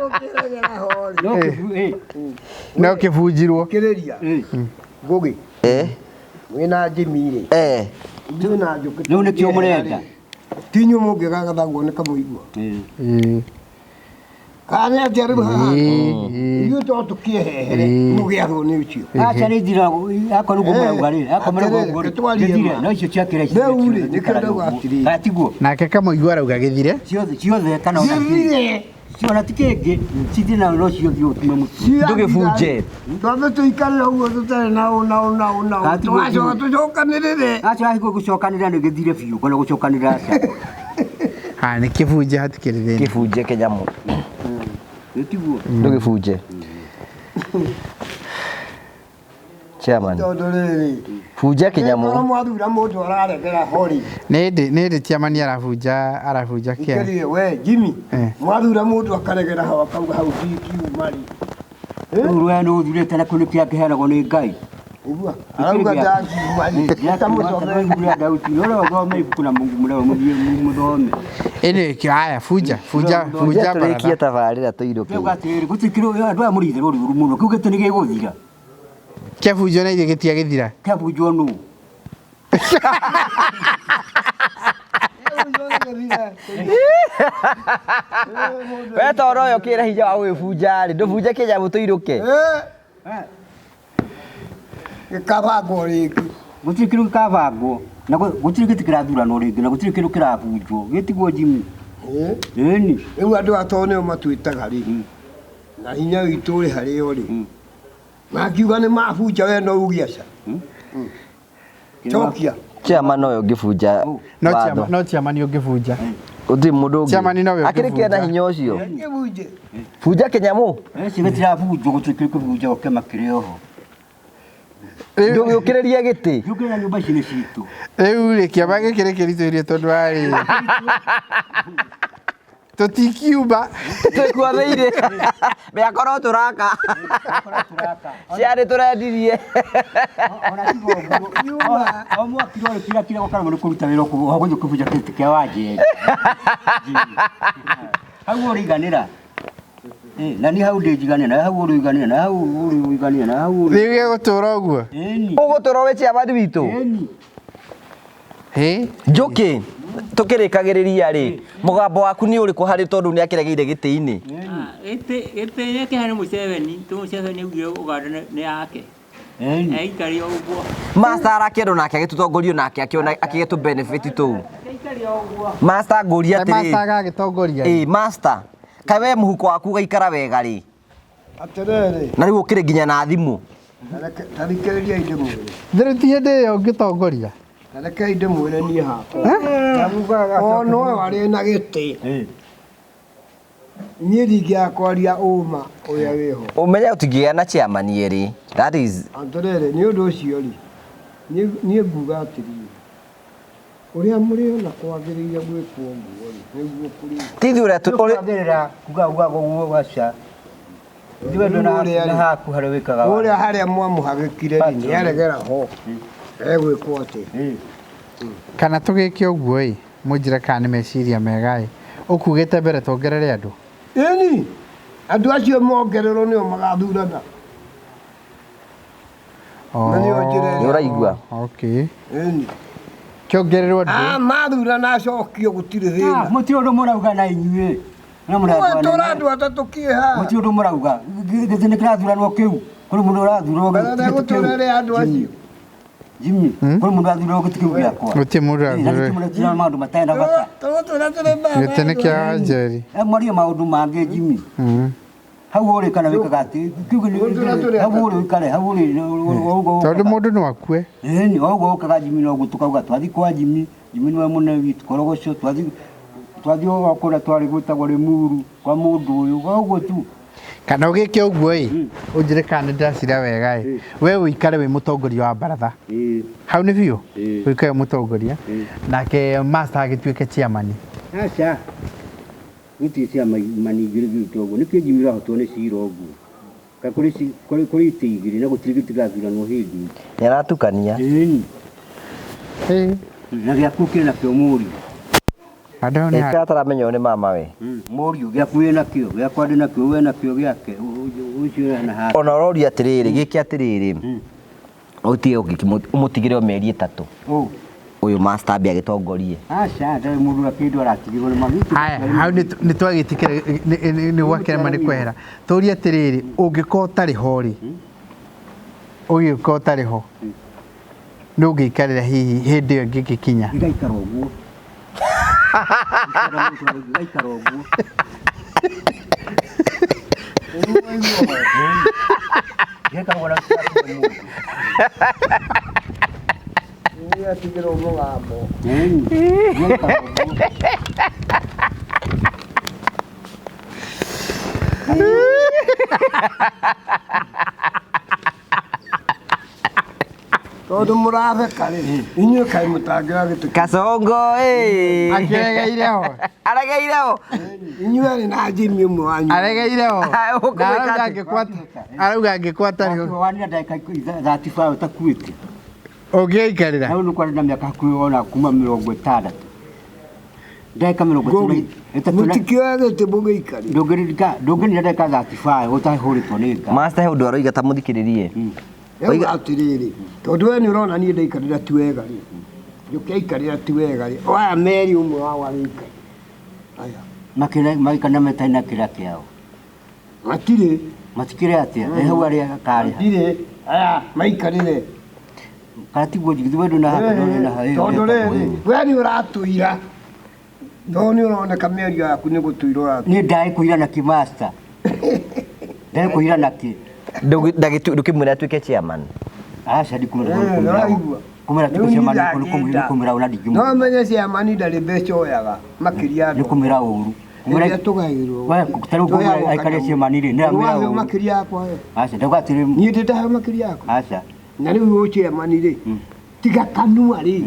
Gũkĩregera ho rĩ no kĩbu ĩ No kĩbunjirwo. kĩrĩria Ngũgĩ mwĩna Jimmy rĩ ithuĩ na Njũkĩ Rĩu nĩkĩo mũrenda. ti inyuĩ mũngĩgagathagwo nĩ kamũigua Ĩĩ. kana nĩ atĩa rĩu haha Ĩĩ. ithuĩ to tũkĩehehere mũgĩathwo nĩ ũcio Aca nĩ njira akorwo nĩguo mũrauga rĩ akorwo mũrauga Atĩrĩrĩ, ũguo rĩ tũtwarie gĩthire ma. no icio ciakĩra ici Rĩu rĩ, nĩkĩo ndauga atĩrĩrĩ. Kana tiguo Nake kamũigua arauga gĩthire. ciothe ciothe kana ona kĩ Gĩthire ona ti kĩngĩ cithi na no ciothe ũtume mũtu Ndũgĩbunje. Twambe tũikare ũguo tũtarĩ na ũ na ũ na ũ na ũ Kana tiguo tũgacoka tũcokanĩrĩre aca ahiko gũcokanĩrĩra nĩ gĩthire biũ kana gũcokanĩrĩra aca Ha nĩ kĩbunje hatikĩrĩ thĩna. Kĩbunje kĩnyamũ. nĩ tiguo Ndũgĩbunje. Chairman. tondũ rĩrĩ Bunja korwo kĩnyamũ. mwathura mũndũ araregera ho rĩ Nĩ hĩndĩ nĩ hĩndĩ chairman arabunja arabunja kĩama. ikarire we Jimmy Eh. mwathura mũndũ akaregera hau akauga hau ndingiuma rĩ rĩu we nĩ ũthurĩte na kũ nĩkĩ angĩheanagwo nĩ Ngai Igua arauga ndakiuma Tamũthome Daudi ũrĩa ũthome ibuku na Mungu mũrĩa mũthiĩ mũthome. Ĩnĩ haya bunja bunja bunja tũrĩkie baratha. tabarĩra tũirũke. Kĩu atĩrĩrĩ gũtirĩ kĩndũ andũ aya mũrĩ itherũ rĩũru mũno kĩu gĩtĩ nĩ gĩgũthira. Kĩabunjwo na ithuĩ gĩtiagĩthira. Kĩabunjwo nũ? We toro ũyũ ũkĩra hinya wa gwĩbunja rĩ, ndũbunje kĩnyamũ tũirũke. Gĩkabangwo rĩngĩ. Gũtirĩ kĩndũ gĩkabangwo na gũtirĩ gĩtĩ kĩrathuranwo rĩngĩ na gũtirĩ kĩndũ kĩrabunjwo gĩtigwo Jimmy. Ĩni. Rĩu andũ aya tondũ nĩo matwĩtaga rĩ na hinya witũ ũrĩ harĩo rĩ makiuga nĩ mabunja we no uge aca cokia. Chairman ũyũ ũngĩbunja No watho. chairman, no chairman ũngĩbunja. Gũtirĩ mũndũ ũngĩ. Chairman nowe Akĩrĩ kĩena ũngĩbunja. hinya ũcio. Gĩbunje. Bunja kĩnyamũ. Eci gĩtirabunjwo gũtirĩ kĩndũ kĩbunjagwo kĩama kĩrĩ oho. Ndũgĩũkĩrĩrie gĩtĩ. Gĩũkĩrĩra nyũmba ici nĩ citũ. Rĩu rĩ kĩama gĩkĩ nĩ kĩritũhĩrie tondũ warĩ tũtikiuma. Twĩkuo thĩinĩ. Mĩako no tũraka. Ciarĩ tũrendirie. Ona tiga ũguo o mwaki rorĩ kira kira gũkaremwo nĩ kũruta wĩra gũthiĩ kũbunja gĩtĩ kĩa Wanjeri. Hau ũrĩiganĩra. Na niĩ hau ndĩnjiganĩra na hau ũrĩiganĩra na hau ũrĩiganĩra na hau ũrĩ. Rĩu gĩgũtũra ũguo. Ĩni. Ũgũtũra wĩ chairman witũ. Ĩni. Hĩ? Njũkĩ tũkĩrĩkagĩrĩria rĩ, mũgambo waku nĩ ũrĩkũ harĩ tondũ nĩ akĩregeire gĩtĩ-inĩ? Gĩtĩ gĩtĩ gĩkĩ harĩ Museveni, tũ Museveni augire Ũganda nĩ yake. Ĩni. Aikare o ũguo. Master arakĩendwo nake agĩtũtongorio nake akĩona akĩgĩtũ benefit tũu. Aikare o ũguo. Master ngũria Master atĩrĩrĩ. agagĩtongoria. Ĩ master, kaĩ we mũhuko waku ũgaikara wega rĩ? Atĩrĩrĩ Na rĩu ũkĩrĩ nginya na thimũ. tarikĩrĩriai ndĩmwĩre. Rĩu ti hĩndĩ ĩyo ũngĩtongoria. Tarekei ndĩmwĩre niĩ hakwa. Ona ũyũ arĩ na gĩtĩ niĩ ndingĩaga kwaria ũma ũrĩa wĩho. Ũmenye ũtingĩgĩa na chairman erĩ. That is Atĩrĩrĩ nĩ ũndũ ũcio rĩ niĩ nguga atĩrĩrĩ ũrĩa mũrĩona kwagĩrĩire gwĩkwo ũguo rĩ nĩguo kũrĩ. ti ithuĩ ũrĩa Kwagĩrĩra kuga uga ũguo gaca. Ithuĩ ndũ na haku harĩa wĩkaga. Ũrĩa harĩa mwamũhagĩkire rĩ nĩaregera ho egwĩkwo atĩa. Kana tũgĩke ũguo ĩ, mũnjĩre kana nĩ meciria mega ĩ. Ũkugĩte mbere tuongerere andũ. Ĩni andũ acio mongererwo nĩo magathurana. Na nĩyo njĩra Nĩ ũraigua? Okay. Ĩni. Kĩongererwo andũ. Ah, mathurana acokio gũtirĩ thĩna. Mũtirĩ ũndũ mũrauga na inyuĩ. Na Tũra andũ atatũ kĩeha. Mũtirĩ ũndũ mũrauga. Gĩtĩ nĩ kĩrathuranwo kĩu. Kũrĩ mũndũ ũrathurwo Kana gĩtĩ kĩu. gũtũrere andũ acio. Jimmy, kũrĩ mũndũ ũrathurwo gĩtĩ kĩu gĩakwa. Gũtirĩ mũndũ ũrathurwo. Mũretira maũndũ matarĩ na bata. Tũgũtũra tũrĩ mbara. Gĩtĩ nĩ kĩa Wanjeri. Mwarie maũndũ mangĩ Jimmy. Hau ũrĩ kana wĩkaga atĩ kĩu nĩ hau ũrĩ ũikare hau ũrĩ ũguo. Tondũ mũndũ no akue. Ĩni ũguo ũkaga Jimmy no ũguo tũkauga twathi kwa Jimmy, Jimmy nĩwe mũnene witũ korogoco twathi twathi o kũrĩa twarĩ gwĩtagwo Rĩmuru kwa mũndũ ũyũ ũguo tu. Kana ũgĩke ũguo ĩ, ũnjĩre kana nĩ ndĩracira wega ĩ. We ũikare wĩ mũtongoria wa baratha. Hau nĩ biũ? Ũikare wĩ mũtongoria. Nake master agĩtuĩke chairman. Aca. Gũtirĩ cia mani igĩrĩ gĩtwo ũguo. Nĩkĩ Jimmy ũrahotwo nĩ cira ũguo? Ka kũrĩ kũrĩ itĩ igĩrĩ na gũtirĩ gĩtĩ gĩathuranwo hĩndĩ. Nĩ aratukania. Ĩni. Ĩ. Na gĩaku ũkĩrĩ nakĩo mũriũ. Handũ hau nĩ Ĩka ataramenya ũyũ nĩ mama we. Mũriũ gĩaku wĩ nakĩo, gĩakwa ndĩ nakĩo, we nakĩo gĩake, ũcio na hake. Ona ũroria atĩrĩrĩ, gĩke atĩrĩrĩ. Ũtige ũmũtigĩre o mĩeri ĩtatũ. Ũyũ master ambe agĩtongorie. Aca, ndarĩ mũndũ akĩndũ aratigĩrwo nĩ mami. Haya, hau nĩ twagĩtĩkĩra nĩ gwakĩrema nĩ kwehera. Tũrie atĩrĩrĩ, ũngĩkorwo ũtarĩ ho rĩ, ũgĩũka ũtarĩ ho, nĩ ũngĩikarĩra hihi hĩndĩ ĩyo ĩngĩ ĩngĩkinya? Gĩgaikara ũguo. Gĩgaikara ũguo. Gĩgaikara ũguo na mũndũ. Nĩ atigĩrwo mũgambo. Gĩgaikara ũguo. Tondũ mũratheka rĩ, inyuĩ kaĩ mũtangĩoya gĩtĩ kĩu. Kasongo ĩ. Akĩregeire ho. Aregeire ho. Inyuĩ arĩ na Jimmy ũmwe wanyu. Aregeire ho. Ah, ũkũmwĩka Na arauga atĩa? angĩkwata arauga angĩkwata rĩ Wanina ndagĩka 35 ũtakuĩte. ũngĩikarĩra. Na rĩu nĩkwarĩ na mĩaka hakuhĩ ona kuma 60. Ndagĩka mĩrongo Ngũgĩ. ĩtatũ na Mũtikĩoya gĩtĩ mũgĩikarĩre. ndũngĩririka ndũngĩnina ndagĩka 35 ũtahũrĩtwo nĩ nga. Master he ũndũ aroiga ta mũthikĩrĩrie. Rĩu atĩrĩrĩ, tondũ we nĩ ũrona niĩ ndaikarĩra ti wega rĩ, njũke aikarĩra ti wega rĩ, aya merĩ ũmwe wao agĩikara. Aya, Makĩra magĩkana metarĩ na kĩra kĩao. matirĩ, Matikĩrĩ atĩa? Ĩ hau arĩa karĩha. matirĩ, aya maikarĩre. Kana tiguo njigithĩ we ndũna haha ndũrĩ na haha. Tondũ rĩrĩ, we nĩ ũratũira, tondũ nĩ ũroneka mĩario yaku nĩ gũtũira ũratũira. Niĩ ndaĩ kũira na kĩ master. Ndaĩ kũira na kĩ. Ndũkĩmwĩra atuĩke chairman. Aca ndikumwĩra. Ũraigua? Kumwĩra Rĩu tuĩke niĩ chairman nĩ ndangĩenda. kũmwĩra ũna No ndingĩmwĩra. menye chairman ndarĩ mbeca oyaga makĩria ya Nĩ kũmwĩra ũru. Rĩrĩa tũgaĩrwo. We, ta rĩu ngũmwĩra aikare chairman rĩ, nĩ amwĩra Ũraheo ũru. makĩria yakwa we. Aca ndauga atĩrĩ Niĩ ndĩ ndaheo makĩria yakwa. aca. Na rĩu ũyũ chairman rĩ, tiga kanua rĩ.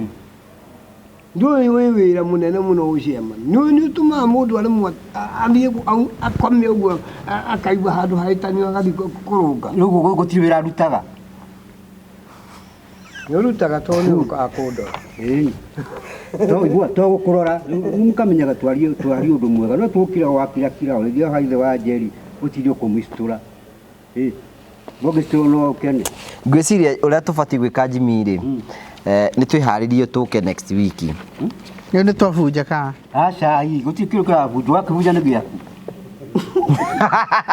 Ndũĩ wĩ wĩra mũnene mũno ũyũ chairman. Nĩ nĩ ũtũmaga mũndũ aremwo athiĩ akome ũguo akaigua handũ hahĩtanu agathiĩ kũrũnga. Rĩu gũtirĩ wĩra arutaga. Nĩ ũrutaga tondũ nĩ ũkaga kũndora. Ĩĩ. To igua to gũkũrora rĩu mũkamenyaga twarie twarie ũndũ mwega no tũkira wakira kira ũrĩthia ha ithe wa Njeri ũtinde ũkũmĩcitũra. Ĩĩ. Mũngĩcitũrwo no ũkene. Ngwĩciria ũrĩa tũbatiĩ gwĩka Jimmy rĩ, nĩ twĩharĩrie tũke next week. Rĩu nĩ twabunja kana? Aca ii gũtirĩ kĩndũ kĩrabunjwo wakĩbunja nĩ gĩaku.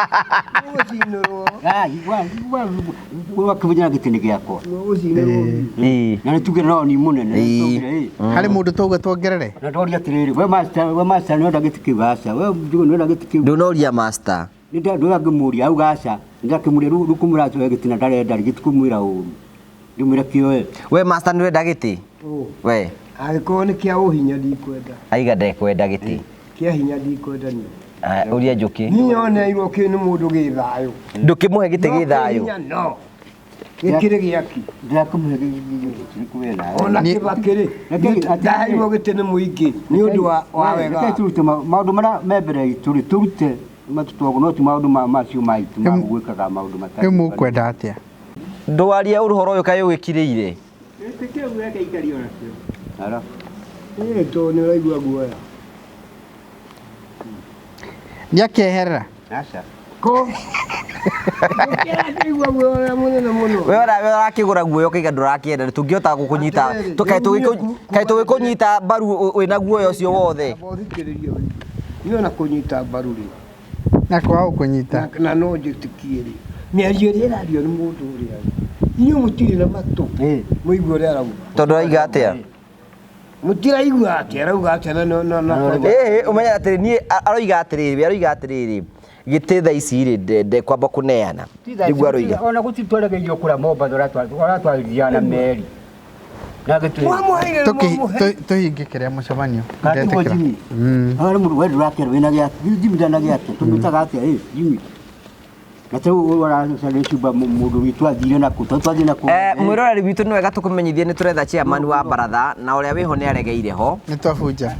Ũgũcinĩrwo. Ah, igua igua wakĩbunja na gĩtĩ nĩ gĩakwa. Ũgũcinĩrwo. Ĩĩ. Na nĩ tuge no ni mũnene. Ĩĩ. Nĩ tugire, ĩĩ. Harĩ mũndũ twauga tuongerere? Na ndoria atĩrĩrĩ, we master, we master nĩwenda gĩtĩ kĩu aca, we Njũgũ nĩwenda gĩtĩ kĩu. Ndũnoria master. Nĩ ndũra ngĩmũria auga aca, ndakĩmũria rĩu kũmwĩra atĩ oe gĩtĩ na ndarenda rĩ, gĩtikũmwĩra ũru. Ndĩmwĩre kĩoe. We master nĩ ũrenda gĩtĩ? We Angĩkorwo nĩ kĩa ũhinya ndikwenda. aiga ndekwenda gĩtĩ. Kĩa hinya ndikwenda niĩ. Aya, ũria Njũkĩ. Niĩ nyoneirwo kĩ nĩ mũndũ gĩ thayũ. Ndũkĩmũhe gĩtĩ No gĩ thayũ. kĩa hinya no. Gĩkĩrĩ gĩaki. Ndĩrakũmũhe gĩtĩ kũwe nawe. Ona kĩbakĩ rĩ, ndaheirwo gĩtĩ nĩ mũingĩ nĩ ũndũ wa wega. Reke tũrute maũndũ marĩa me mbere itũ rĩ, tũrute matutwago no ti maũndũ macio maitũ ma gwĩkaga maũndũ matarĩ. Rĩu mũkwenda atĩa? Ndwarie ũhoro ũyũ kaĩ ũgĩkirĩire. Gĩtĩ kĩu reke ikario nakĩo. Ara. Ĩĩ tondũ nĩ ũraigua guoya. Nĩ akeherera? Aca. Ko? Ũkĩraigua guoya ũrĩa mũnene mũno. We ũrakĩgũra guoya ũkaiga ndũrakĩenda tũngĩhota gũkũnyita Atĩrĩrĩ, kaĩ rĩu niĩ tũgĩkũnyita mbaru wĩna guoya ũcio wothe. Amba ũthikĩrĩrie ũigue. Niĩ ona kũnyita mbaru rĩ, Na kwaga gũkũnyita. na no njĩtĩkie rĩ, mĩario ĩrĩa ĩrario nĩ mũndũ ũrĩa rĩ, inyuĩ mũtirĩ na matũ mũigue ũrĩa arauga. Tondũ araiga atĩa? Mũtiraigua atĩa arauga atĩa na na na Ĩĩ ũmenye atĩrĩ niĩ aroiga atĩrĩrĩ we aroiga atĩrĩrĩ gĩtĩ thaa ici rĩ ndekwamba kũneana. Nĩguo aroiga. Ona gũtirĩ twaregeire kũrĩa Mombatha ũratwarithia na meri. Na gĩtĩ. Mwamũheire nĩ mwamũhe. Tũhinge kĩrĩa mũcemanio. Kana tiguo Ndetĩkĩra. Jimmy? Harĩ mũndũ we ndũrakĩra wĩna gĩake, Jimmy ndana gĩake, tũmwĩtaga atĩa ĩ Jimmy? Na ta rĩu ũracaria cumba mũndũ witũ athire nakũ, tondũ twathire nakũ. Mwĩroreri witũ nĩ wega tũkũmenyithie nĩ tũretha chairman wa baratha na ũrĩa wĩho nĩ aregeire ho Nĩ twabunja.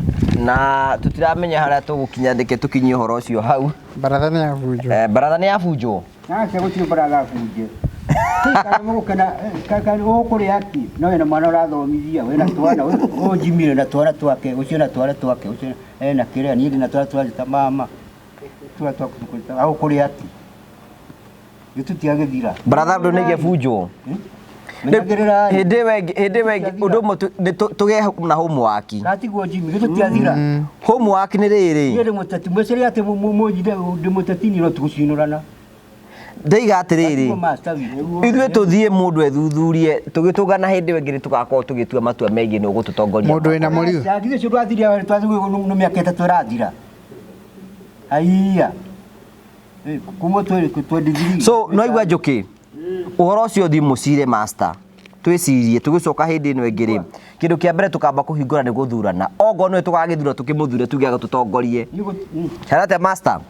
na tũtiramenya harĩa tũgũkinya ndĩke tũkinyie ũhoro ũcio hau. Baratha nĩ yabunjwo. Baratha nĩ yabunjwo. Aca gũtirĩ baratha bunje. Kana mũgũkena kana ũkũrĩa kĩ? No wĩna mwana ũrathomithia, wĩna twana, ũyũ Jimmy na twana twake, ũcio na twana twake, ũcio ena kĩrĩa, niĩ ndĩ na twana twanjĩta mama. Twana twaku tũkũrĩta, ũkũrĩa kĩ? Gĩtutiagĩthira. Baratha ndũ nĩ igĩbunjwo. Menyagĩrĩrai. Hĩndĩ ĩyo ĩngĩ hĩndĩ ĩyo ĩngĩ ũndũ ũmwe nĩ tũgĩe na homework. Gatiguo Jimmy, gĩtutiathira. Homework nĩ rĩrĩ. Niĩ ndĩ mũteti, mwĩcirie atĩ mũnjinde ndĩ mũteti niĩ no tũgũcinũrana. Ndaiga atĩrĩrĩ. Gatiguo master witũ. Ithuĩ tũthiĩ mũndũ ethuthurie tũgĩtũngana hĩndĩ ĩyo ĩngĩ nĩ tũgakorwo tũgĩtua matua megiĩ nĩ ũgũtũtongoria. Mũndũ wĩna mũrigo. Githĩ ũcio ndwathirie twathirie nĩ mĩaka 3 ĩrathira. Aiya. Kuma 23. So no igua Njũkĩ ũhoro ũcio thiĩ mũcire master twĩcirie tũgĩcoka hĩndĩ ĩno ĩngĩ rĩ kĩndũ kĩa mbere tũkamba kũhingũra nĩ gũthurana ongorwo nĩwe tũgagĩthura tũkĩmũthure tuge agĩtũtongorie. Harate master.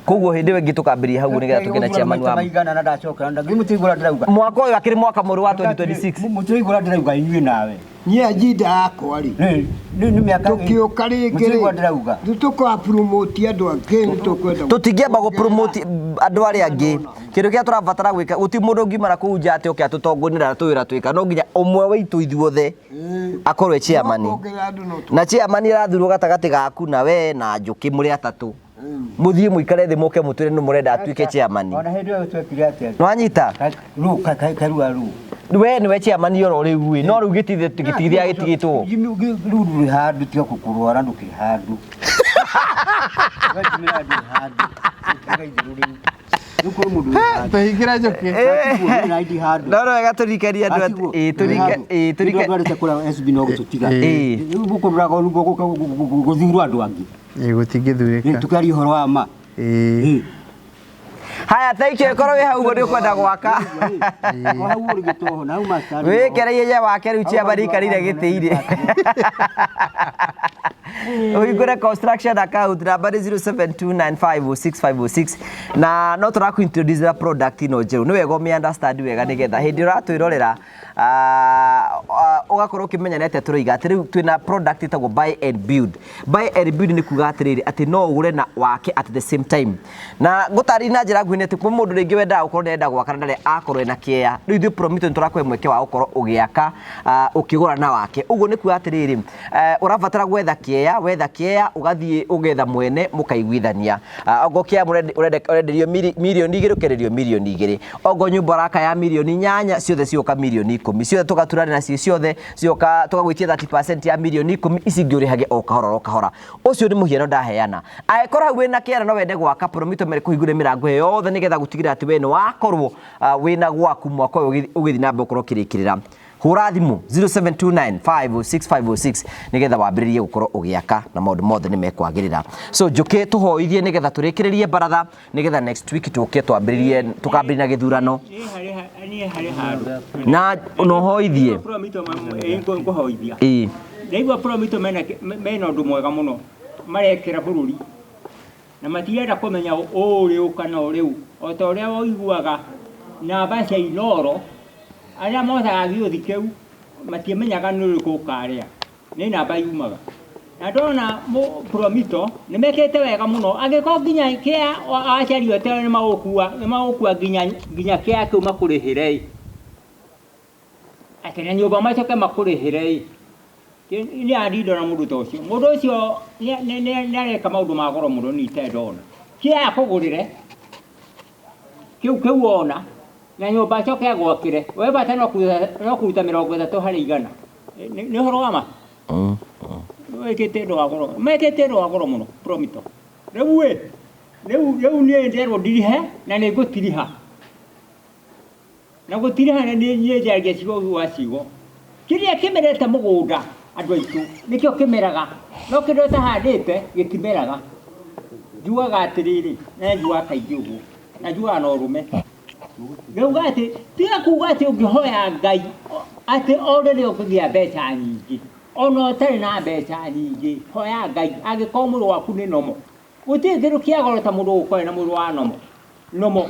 Koguo hĩndĩ ĩyo ĩngĩ tũkambĩrĩria hau nĩgetha tũgĩe na chairman wa maigana na ndacokera ndagĩ mũtigũra ndĩrauga. Mwaka ũyũ akĩrĩ mwaka mwerũ wa 2026. Mũtigũra ndĩrauga inyuĩ nawe. Niĩ ajinda yakwa rĩ Nĩ mĩaka tũkĩũka rĩngĩ Mũtirigua ndĩrauga. rĩ tũkapromote andũ angĩ nĩ tũkwenda Tũtingĩamba gũpromote andũ arĩa angĩ. Kĩndũ kĩrĩa tũrabatara gwĩka, gũtirĩ mũndũ ũngiuma na kũu nja atĩ oke atũtongorie tũwĩra twĩka. No nginya ũmwe witũ ithuothe akorwo e chairman. Kuongerera andũ no Na chairman arathurwo gatagatĩ gaku na we na Njũkĩ mũrĩ atatũ. Mũthiĩ mũikare thĩ mũke mũtwĩre nũ mũrenda atuĩke chairman. Ona hĩndĩ ĩyo twekire atĩa? Nĩwanyita? Rũ karua rũ. We nĩwe chairman oro rĩu ĩ, no rĩu gĩtithia gĩtigĩtwo. Rĩu ndũrĩ handũ tiga kũrwara ndũkĩrĩ handũ. We njimĩra ndũrĩ handũ. Tiga itherũ rĩu. Rĩu kũrĩ mũndũ wĩ handũ. Tũhingĩre Njũkĩ. Natiguo, niĩ na ndi handũ. No no wega tũrikanie andũ atĩ ĩ tũrika ĩ tũrika tũrika kũrĩa SB no gũtũtiga. Ĩ. Rĩu gũkũrũraga gũthurwo andũ angĩ. Ĩ gũtingĩthurĩka. Tũkaria ũhoro wa ma. Ĩ. Haya, thank you. Korwo wĩ hau ũguo nĩ ũkwenda gwaka. Hau ũrigĩtwo na hau master. Wĩkereirie je wake rĩu chairman ikarĩire gĩtĩ-inĩ. Ũhingũre construction account namba nĩ 0729506506 na no tũrakũ introduce na product ĩno njerũ. Nĩ wega ũmĩ understand wega nĩgetha hĩndĩ ĩrĩa ũratwĩrorera ũgakorwo ũkĩmenya nĩ atĩa tũroiga atĩ rĩu twĩna product ĩtagwo buy and build. Buy and build nĩ kuga atĩrĩrĩ atĩ no ũgũre na wake at the same time. Na ngũtarĩria na njĩra nguhĩ nĩ atĩ kwĩ mũndũ rĩngĩ wendaga gũkorwo nĩarenda gwaka na ndarĩ akorwo ena kĩea. Rĩu ithuĩ Promito nĩ tũrakũhe mweke wa gũkorwo ũgĩaka ũkĩgũra na wake. Ũguo nĩ kuga atĩrĩrĩ ũrabatara gwetha kĩea, wetha kĩea ũgathiĩ ũgetha mwene mũkaiguithania. Okorwo kĩea ũrenderio mirioni 2 ũkenderio mirioni 2. Okorwo nyũmba ũraka ya mirioni 8 ciothe cigũka mirioni 10. Ciothe tũgaturana nacio ciothe cioka tũgagwĩtia 30% ya mirioni 10 ici ingĩ ũrĩhage o kahora o kahora. Ũcio nĩ mũhiano ndaheana. Angĩkorwo hau wĩna kĩara no wende gwaka Promito mere kũhingũre mĩrango ĩyo yothe nĩgetha gũtigĩrĩra atĩ we nĩ wakorwo wĩna gwaku mwaka ũyũ ũgĩthiĩ na mbere ũkorwo ũkĩrĩkĩrĩra. Hũra thimũ 0729506506 nĩgetha wambĩrĩrie gũkorwo ũgĩaka na maũndũ mothe nĩ mekwagĩrĩra. So Njũkĩ tũhoithie nĩgetha tũrĩkĩrĩrie baratha nĩgetha next week tũke twambĩrĩrie tũkambĩrĩria na gĩthurano Niĩ harĩ handũ. na no hoithie. Promito ngũhoithia. Ĩ. Ndaigua Promito mena ũndũ mwega mũno marekĩra bũrũri na matirenda kũmenya ũũ rĩu kana ũrĩu o ta ũrĩa ũiguaga namba cia Inooro arĩa mocaga gĩũthi kĩu matimenyaga nĩ ũrĩkũ ũkarĩa nĩ namba yumaga na ndona Promito nĩ mekĩte wega mũno angĩkorwo nginya kĩa aciari othe nĩ magũkua nginya kĩa kĩu makũrĩhĩre ĩ atĩ na nyũmba macoke makũrĩhĩre ĩ nĩ andi ndona mũndũ ta ũcio mũndũ ũcio nĩ areka maũndũ ma goro mũno niĩ itarĩ ndona kĩa akũgũrĩre kĩu wona na nyũmba acoke agwakĩre we bata no kũruta 30 harĩ igana nĩ ũhoro wa ma wĩkĩte ũndũ wa goro mekĩte ũndũ wa goro mũno Promito rĩu ĩ rĩu niĩ nderwo ndirihe na nĩ ngũtiriha na gũtiriha nĩ njaragia ciugo gwa ciugo kĩrĩa kĩmerete mũgũnda andũ aitũ nĩkĩo kĩmeraga no kĩndũ ũtahandĩte gĩtimeraga njugaga atĩrĩrĩ na njugaga kaingĩ ũguo na njugaga na ũrũme ngauga atĩ tiga kuga atĩ ũngĩhoya Ngai atĩ o rĩrĩa ũkũgĩa mbeca nyingĩ ona ũtarĩ na mbeca nyingĩ hoya Ngai angĩkorwo mwĩrĩ waku nĩ nomo gũtirĩ kĩndũ kĩa goro ta mũndũ gũkorwo na mwĩrĩ wa nomo nomo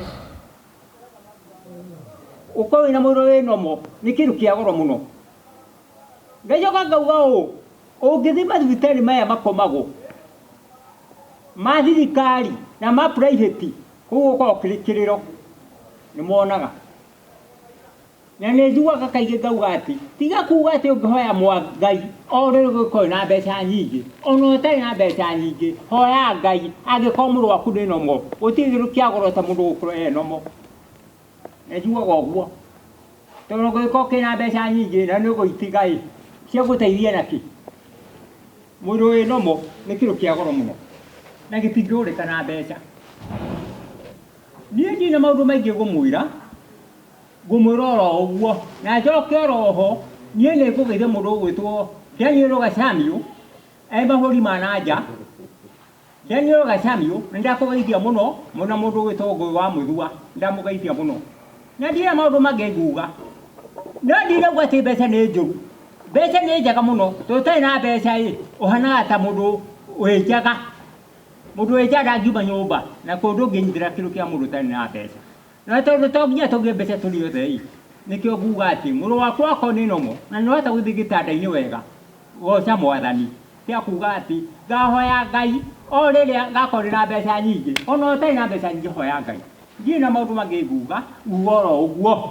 ũkorwo wĩna mwĩrĩ wĩ nomo nĩ kĩndũ kĩa goro mũno ngacoka ngauga ũũ ũngĩthiĩ mathibitarĩ maya makomagwo ma thirikari na ma private kũu gũkoragwo kĩrĩ kĩrĩro nĩ monaga na nĩ njugaga kaingĩ ngauga atĩ tiga kuga atĩ ũngĩhoya mwa Ngai o rĩrĩ ũgĩkorwo na mbeca nyingĩ ona ũtarĩ na mbeca nyingĩ hoya Ngai angĩkorwo mwĩrĩ waku nĩ nomo gũtirĩ kĩndũ kĩa goro ta mũndũ gũkorwo e nomo na njugaga ũguo tondũ ũngĩkorwo kĩna mbeca nyingĩ na nĩ ũgũitiga ĩ cia gũteithia nakĩ mwĩrĩ wĩ nomo nĩ kĩndũ kĩa goro mũno na gĩtingĩgũrĩka na mbeca niĩ ndirĩ na maũndũ maingĩ ngũmwĩra ngũmwĩra oro ũguo na njoke oro ho niĩ nĩ ngũgeithia mũndũ ũgwĩtwo Daniel Gacamio e mabũrũri ma na nja Daniel Gacamio nĩ ndakũgeithia mũno mũno mũndũ ũgwĩtwo Ngũĩ wa Mũthua ndamũgeithia mũno na ndirĩ na maũndũ mangĩ nguga no ndirauga atĩ mbeca nĩ njũru mbeca nĩ njega mũno tondũ ũtarĩ na mbeca ĩ ũhanaga ta mũndũ wĩ njaga mũndũ wĩ njaga ndangiuma nyũmba na kũndũ ũngĩnyitĩra kĩndũ kĩa mũndũ ũtarĩ na mbeca na tondũ to nginya tũgĩe mbeca tũrĩ othe ĩ Nĩkĩo nguga atĩ mũrũ wakwa akorwo nĩ nomo na nĩ wahota gũthiĩ gĩtanda-inĩ wega goca mwathani tia kuga atĩ ngahoya Ngai o rĩrĩa ngakorwo ndĩna mbeca nyingĩ ona ũtarĩ na mbeca nyingĩ hoya Ngai ndirĩ na maũndũ mangĩ nguga nguga oro ũguo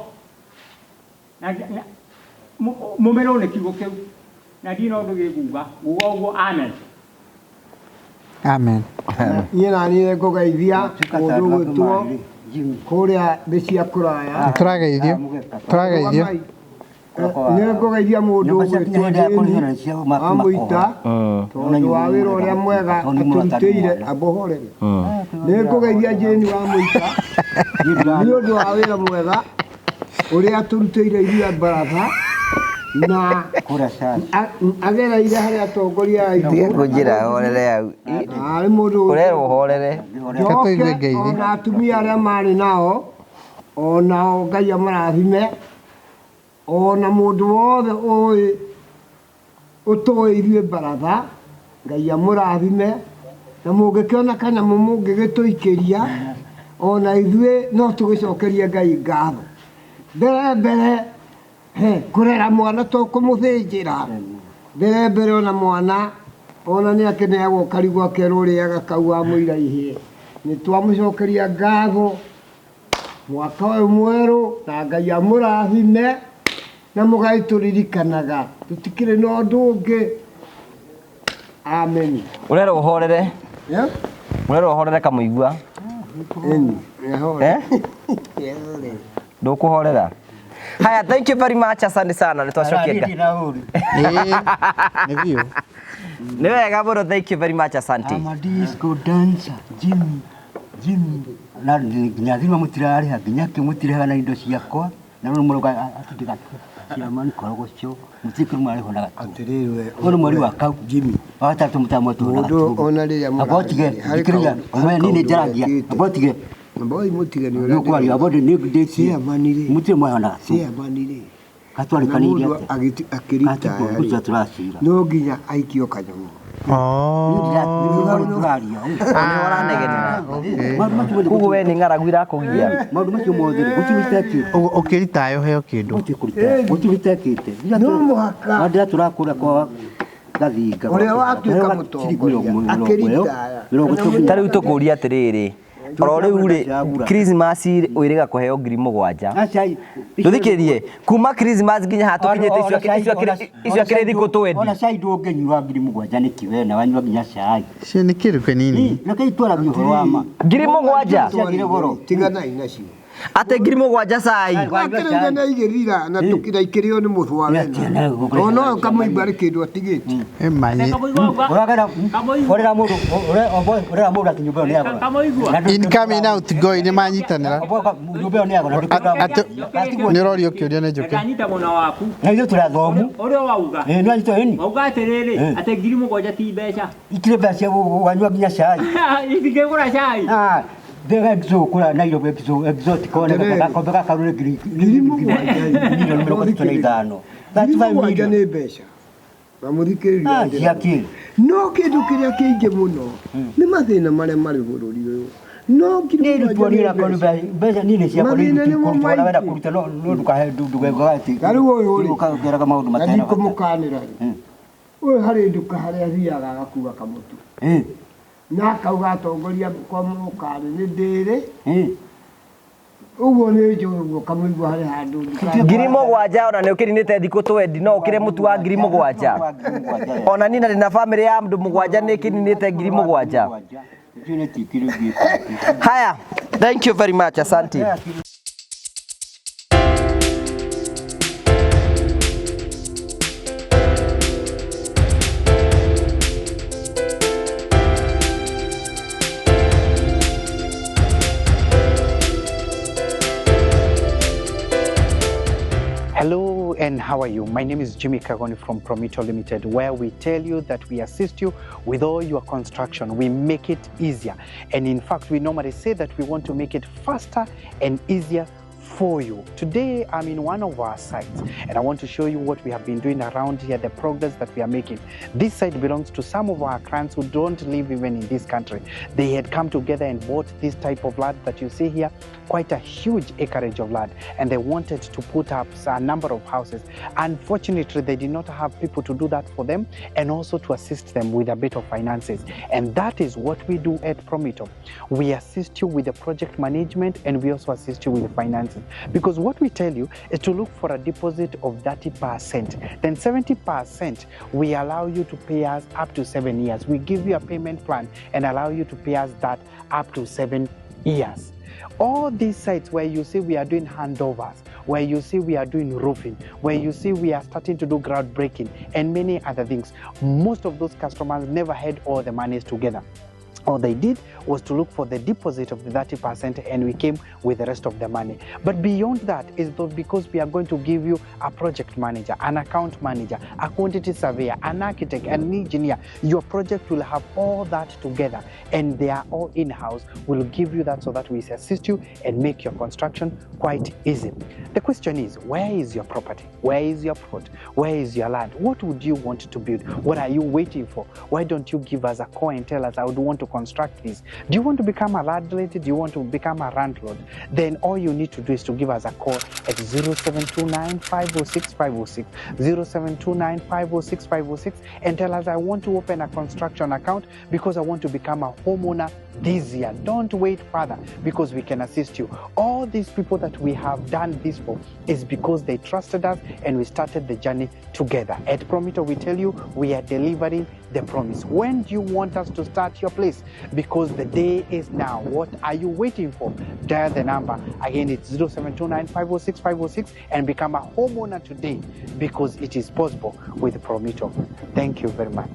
na mũmerwo nĩ kiugo kĩu na ndirĩ na ũndũ gĩnguga nguga ũguo amen. Amen. Niĩ naniĩ ngũgeithia mũndũ ũgwĩtwo kũrĩa thĩ cia kũraya. Tũrageithio. Tũrageithio. Nĩ ngũgeithia mũndũ ũgwĩtwo Jane wa Mũita tondũ wa wĩra ũrĩa mwega atũrutĩire ambohorere. Nĩ ngũgeithia Jane wa Mũita nĩ ũndũ wa wĩra mwega ũrĩa atũrutĩire ithuĩ baratha na agereire harĩ atongoria aitũ. Tiga kũnjĩra horere hau. Arĩ mũndũ Ũrerwo horere. Tũigue ngeithi. Ona atumia arĩa marĩ nao onao Ngai amarathime ona mũndũ wothe ũĩ ũtoĩ ithuĩ baratha Ngai amũrathime na mũngĩkĩona kanyamũ mũngĩgĩtũikĩria ona ithuĩ no tũgĩcokerie Ngai ngatho. Mbere mbere kũrera mwana to kũmũthĩnjĩra mbere mbere ona mwana ona nĩ akĩneagwo karigũ akerwo ũrĩaga kau wamũira ihĩe. Nĩ twamũcokeria ngatho mwaka ũyũ mwerũ na Ngai amũrathime na mũgagĩtũririkanaga tũtikĩrĩ na ũndũ ũngĩ. Amen. Ũrerwo ũhorere. Ũrerwo ũhorere kamũigua. Ndũkũhorera. Haya, thank you very much, asante sana. Nĩ twacokia. Nĩ biũ. Nĩ wega mũno, thank you very much, asante. I'm a disco dancer, Jimmy, Jimmy. Na nginya thima mũtirarĩha nginya kĩ mũtirĩhaga na indo ciakwa na rĩu mũrauga atĩ ciama nĩ koragwo cio mũtirĩ kĩndũ marĩho na gatũ. Atĩrĩrĩ we. Ũyũ nĩ mweri wa kau. Jimmy. Wa gatatũ mũtamwetwo na Mũndũ gatũ. ona rĩrĩa Amba ũtige, thikĩrĩria, harĩ niĩ nĩ kaũndũ njaragia, wekĩte. amba ũtige. Amba mũtige nĩ Nĩ ũkwaria, amba nĩ ndĩtie. Chairman rĩ. Mũtirĩ mwaheho na gatũ. Chairman rĩ. Gatwarĩkanĩire Na mũndũ atĩa? akĩritaya Gũtua rĩ, tũracira. no nginya aikio kanyamũ. Ũranegenera. Koguo we nĩ ng'aragu irakũgia. Maũndũ macio mothe rĩ, gũtirĩ itekĩte. Ũguo ũkĩritaya ũheo kĩndũ. Gũtirĩ itekĩte. No mũhaka. Mandĩra tũrakũra kwa gathinga. Ũrĩa watuĩka mũtongoria, akĩritaya. Ta rĩu tũkũria atĩrĩrĩ oro rĩu rĩ Christmas wĩrĩga kũheo 7,000 ndũthikĩrie kuma Christmas nginya haha tũkinyĩte icio akĩrĩ thikũ twendi. Ona cai ndũngĩnyua 7,000 nĩkĩ we na wanyua nginya cai. Cio nĩ kĩndũ kĩnini. Reke itwaragie ũhoro wa ma. 7,000 Ciagire goro. Tiganai nacio. Atĩ 7,000 cai. Wakĩrĩire na igĩrira na tũkira ikĩrĩo nĩ mũthwa wena. Ona ũyũ kamũigua arĩ kĩndũ atigĩtie. Ĩmanye. Ũragera ũrera mũndũ ũrera mũndũ atĩ nyũmba ĩyo nĩ yagora. Incoming outgoing nĩ manyitanĩra. Nyũmba ĩyo nĩ yagora. Nĩ ũrorio kĩũria nĩ Njũkĩ. Ndanyita mwena waku. Na ithuĩ tũrĩ athomu. Ũrĩa wauga. Ĩĩ nĩ anyitwo ĩni. Wauga atĩrĩrĩ atĩ 7,000 ti mbeca. Ikĩrĩ mbeca wanyua nginya cai. Itingĩgũra cai. Ndega exo kura Nairobi exo exotic kone gakombe gaka rũrĩ ngiri 35,000,000. 7,000 nĩ mbeca. Na mũthikĩrĩria ndĩra. No kĩndũ kĩrĩa kĩingĩ mũno nĩ mathĩna marĩa marĩ bũrũri ũyũ. No 7,000 nĩ mbeca. Mbeca nini ciakwa nĩ kũruta wenda kũruta no ndũkahe ndũgaugaga atĩ. Ta rĩu ũyũ rĩ. Ũkageraga maũndũ matena bata. Ndikũmũkanĩra rĩ. Ũyũ harĩ nduka harĩa athiaga agakua kamũtu. Na akauga atongoria kwa mũkarĩ nĩ ndĩrĩ. Ũguo nĩ njũĩ ũguo kamũigua harĩ handũ nduka. 7,000 ona nĩ ũkĩninĩte thikũ twendi no ũkĩre mũtu wa 7,000. Ona niĩ na ndĩna bamĩrĩ ya andũ 7 nĩ ĩkĩninĩte 7,000. Haya, thank you very much, asante. Hello and how are you? My name is Jimmy Kagoni from Promito Limited, where we tell you that we assist you with all your construction. We make it easier. And in fact, we normally say that we want to make it faster and easier for you. Today, I'm in one of our sites and I want to show you what we have been doing around here, the progress that we are making. This site belongs to some of our clients who don't live even in this country. They had come together and bought this type of land that you see here, quite a huge acreage of land, and they wanted to put up a number of houses. Unfortunately, they did not have people to do that for them and also to assist them with a bit of finances. And that is what we do at Promito. We assist you with the project management and we also assist you with the finances. Because what we tell you is to look for a deposit of 30%. Then 70% we allow you to pay us up to 7 years. We give you a payment plan and allow you to pay us that up to 7 years. All these sites where you see we are doing handovers, where you see we are doing roofing, where you see we are starting to do groundbreaking and many other things, most of those customers never had all the monies together. All they did was to look for the deposit of the 30% and we came with the rest of the money. But beyond that is because we are going to give you a project manager, an account manager, a quantity surveyor, an architect, an engineer. Your project will have all that together and they are all in-house. We'll give you that so that we assist you and make your construction quite easy. The question is, where is your property? Where is your plot? Where is your land? What would you want to build? What are you waiting for? Why don't you give us a call and tell us, I would want to construct this? Do you want to become a landlady? Do you want to become a landlord? Then all you need to do is to give us a call at 0729 506 506, 0729 506 506, and tell us, I want to open a construction account because I want to become a homeowner this year. Don't wait further, because we can assist you. All these people that we have done this for is because they trusted us and we started the journey together. At Promito, we tell you we are delivering the promise. When do you want us to start your place? Because the day is now. What are you waiting for? Dial the number. Again, it's 0729 506 506 and become a homeowner today, because it is possible with Promito. Thank you very much.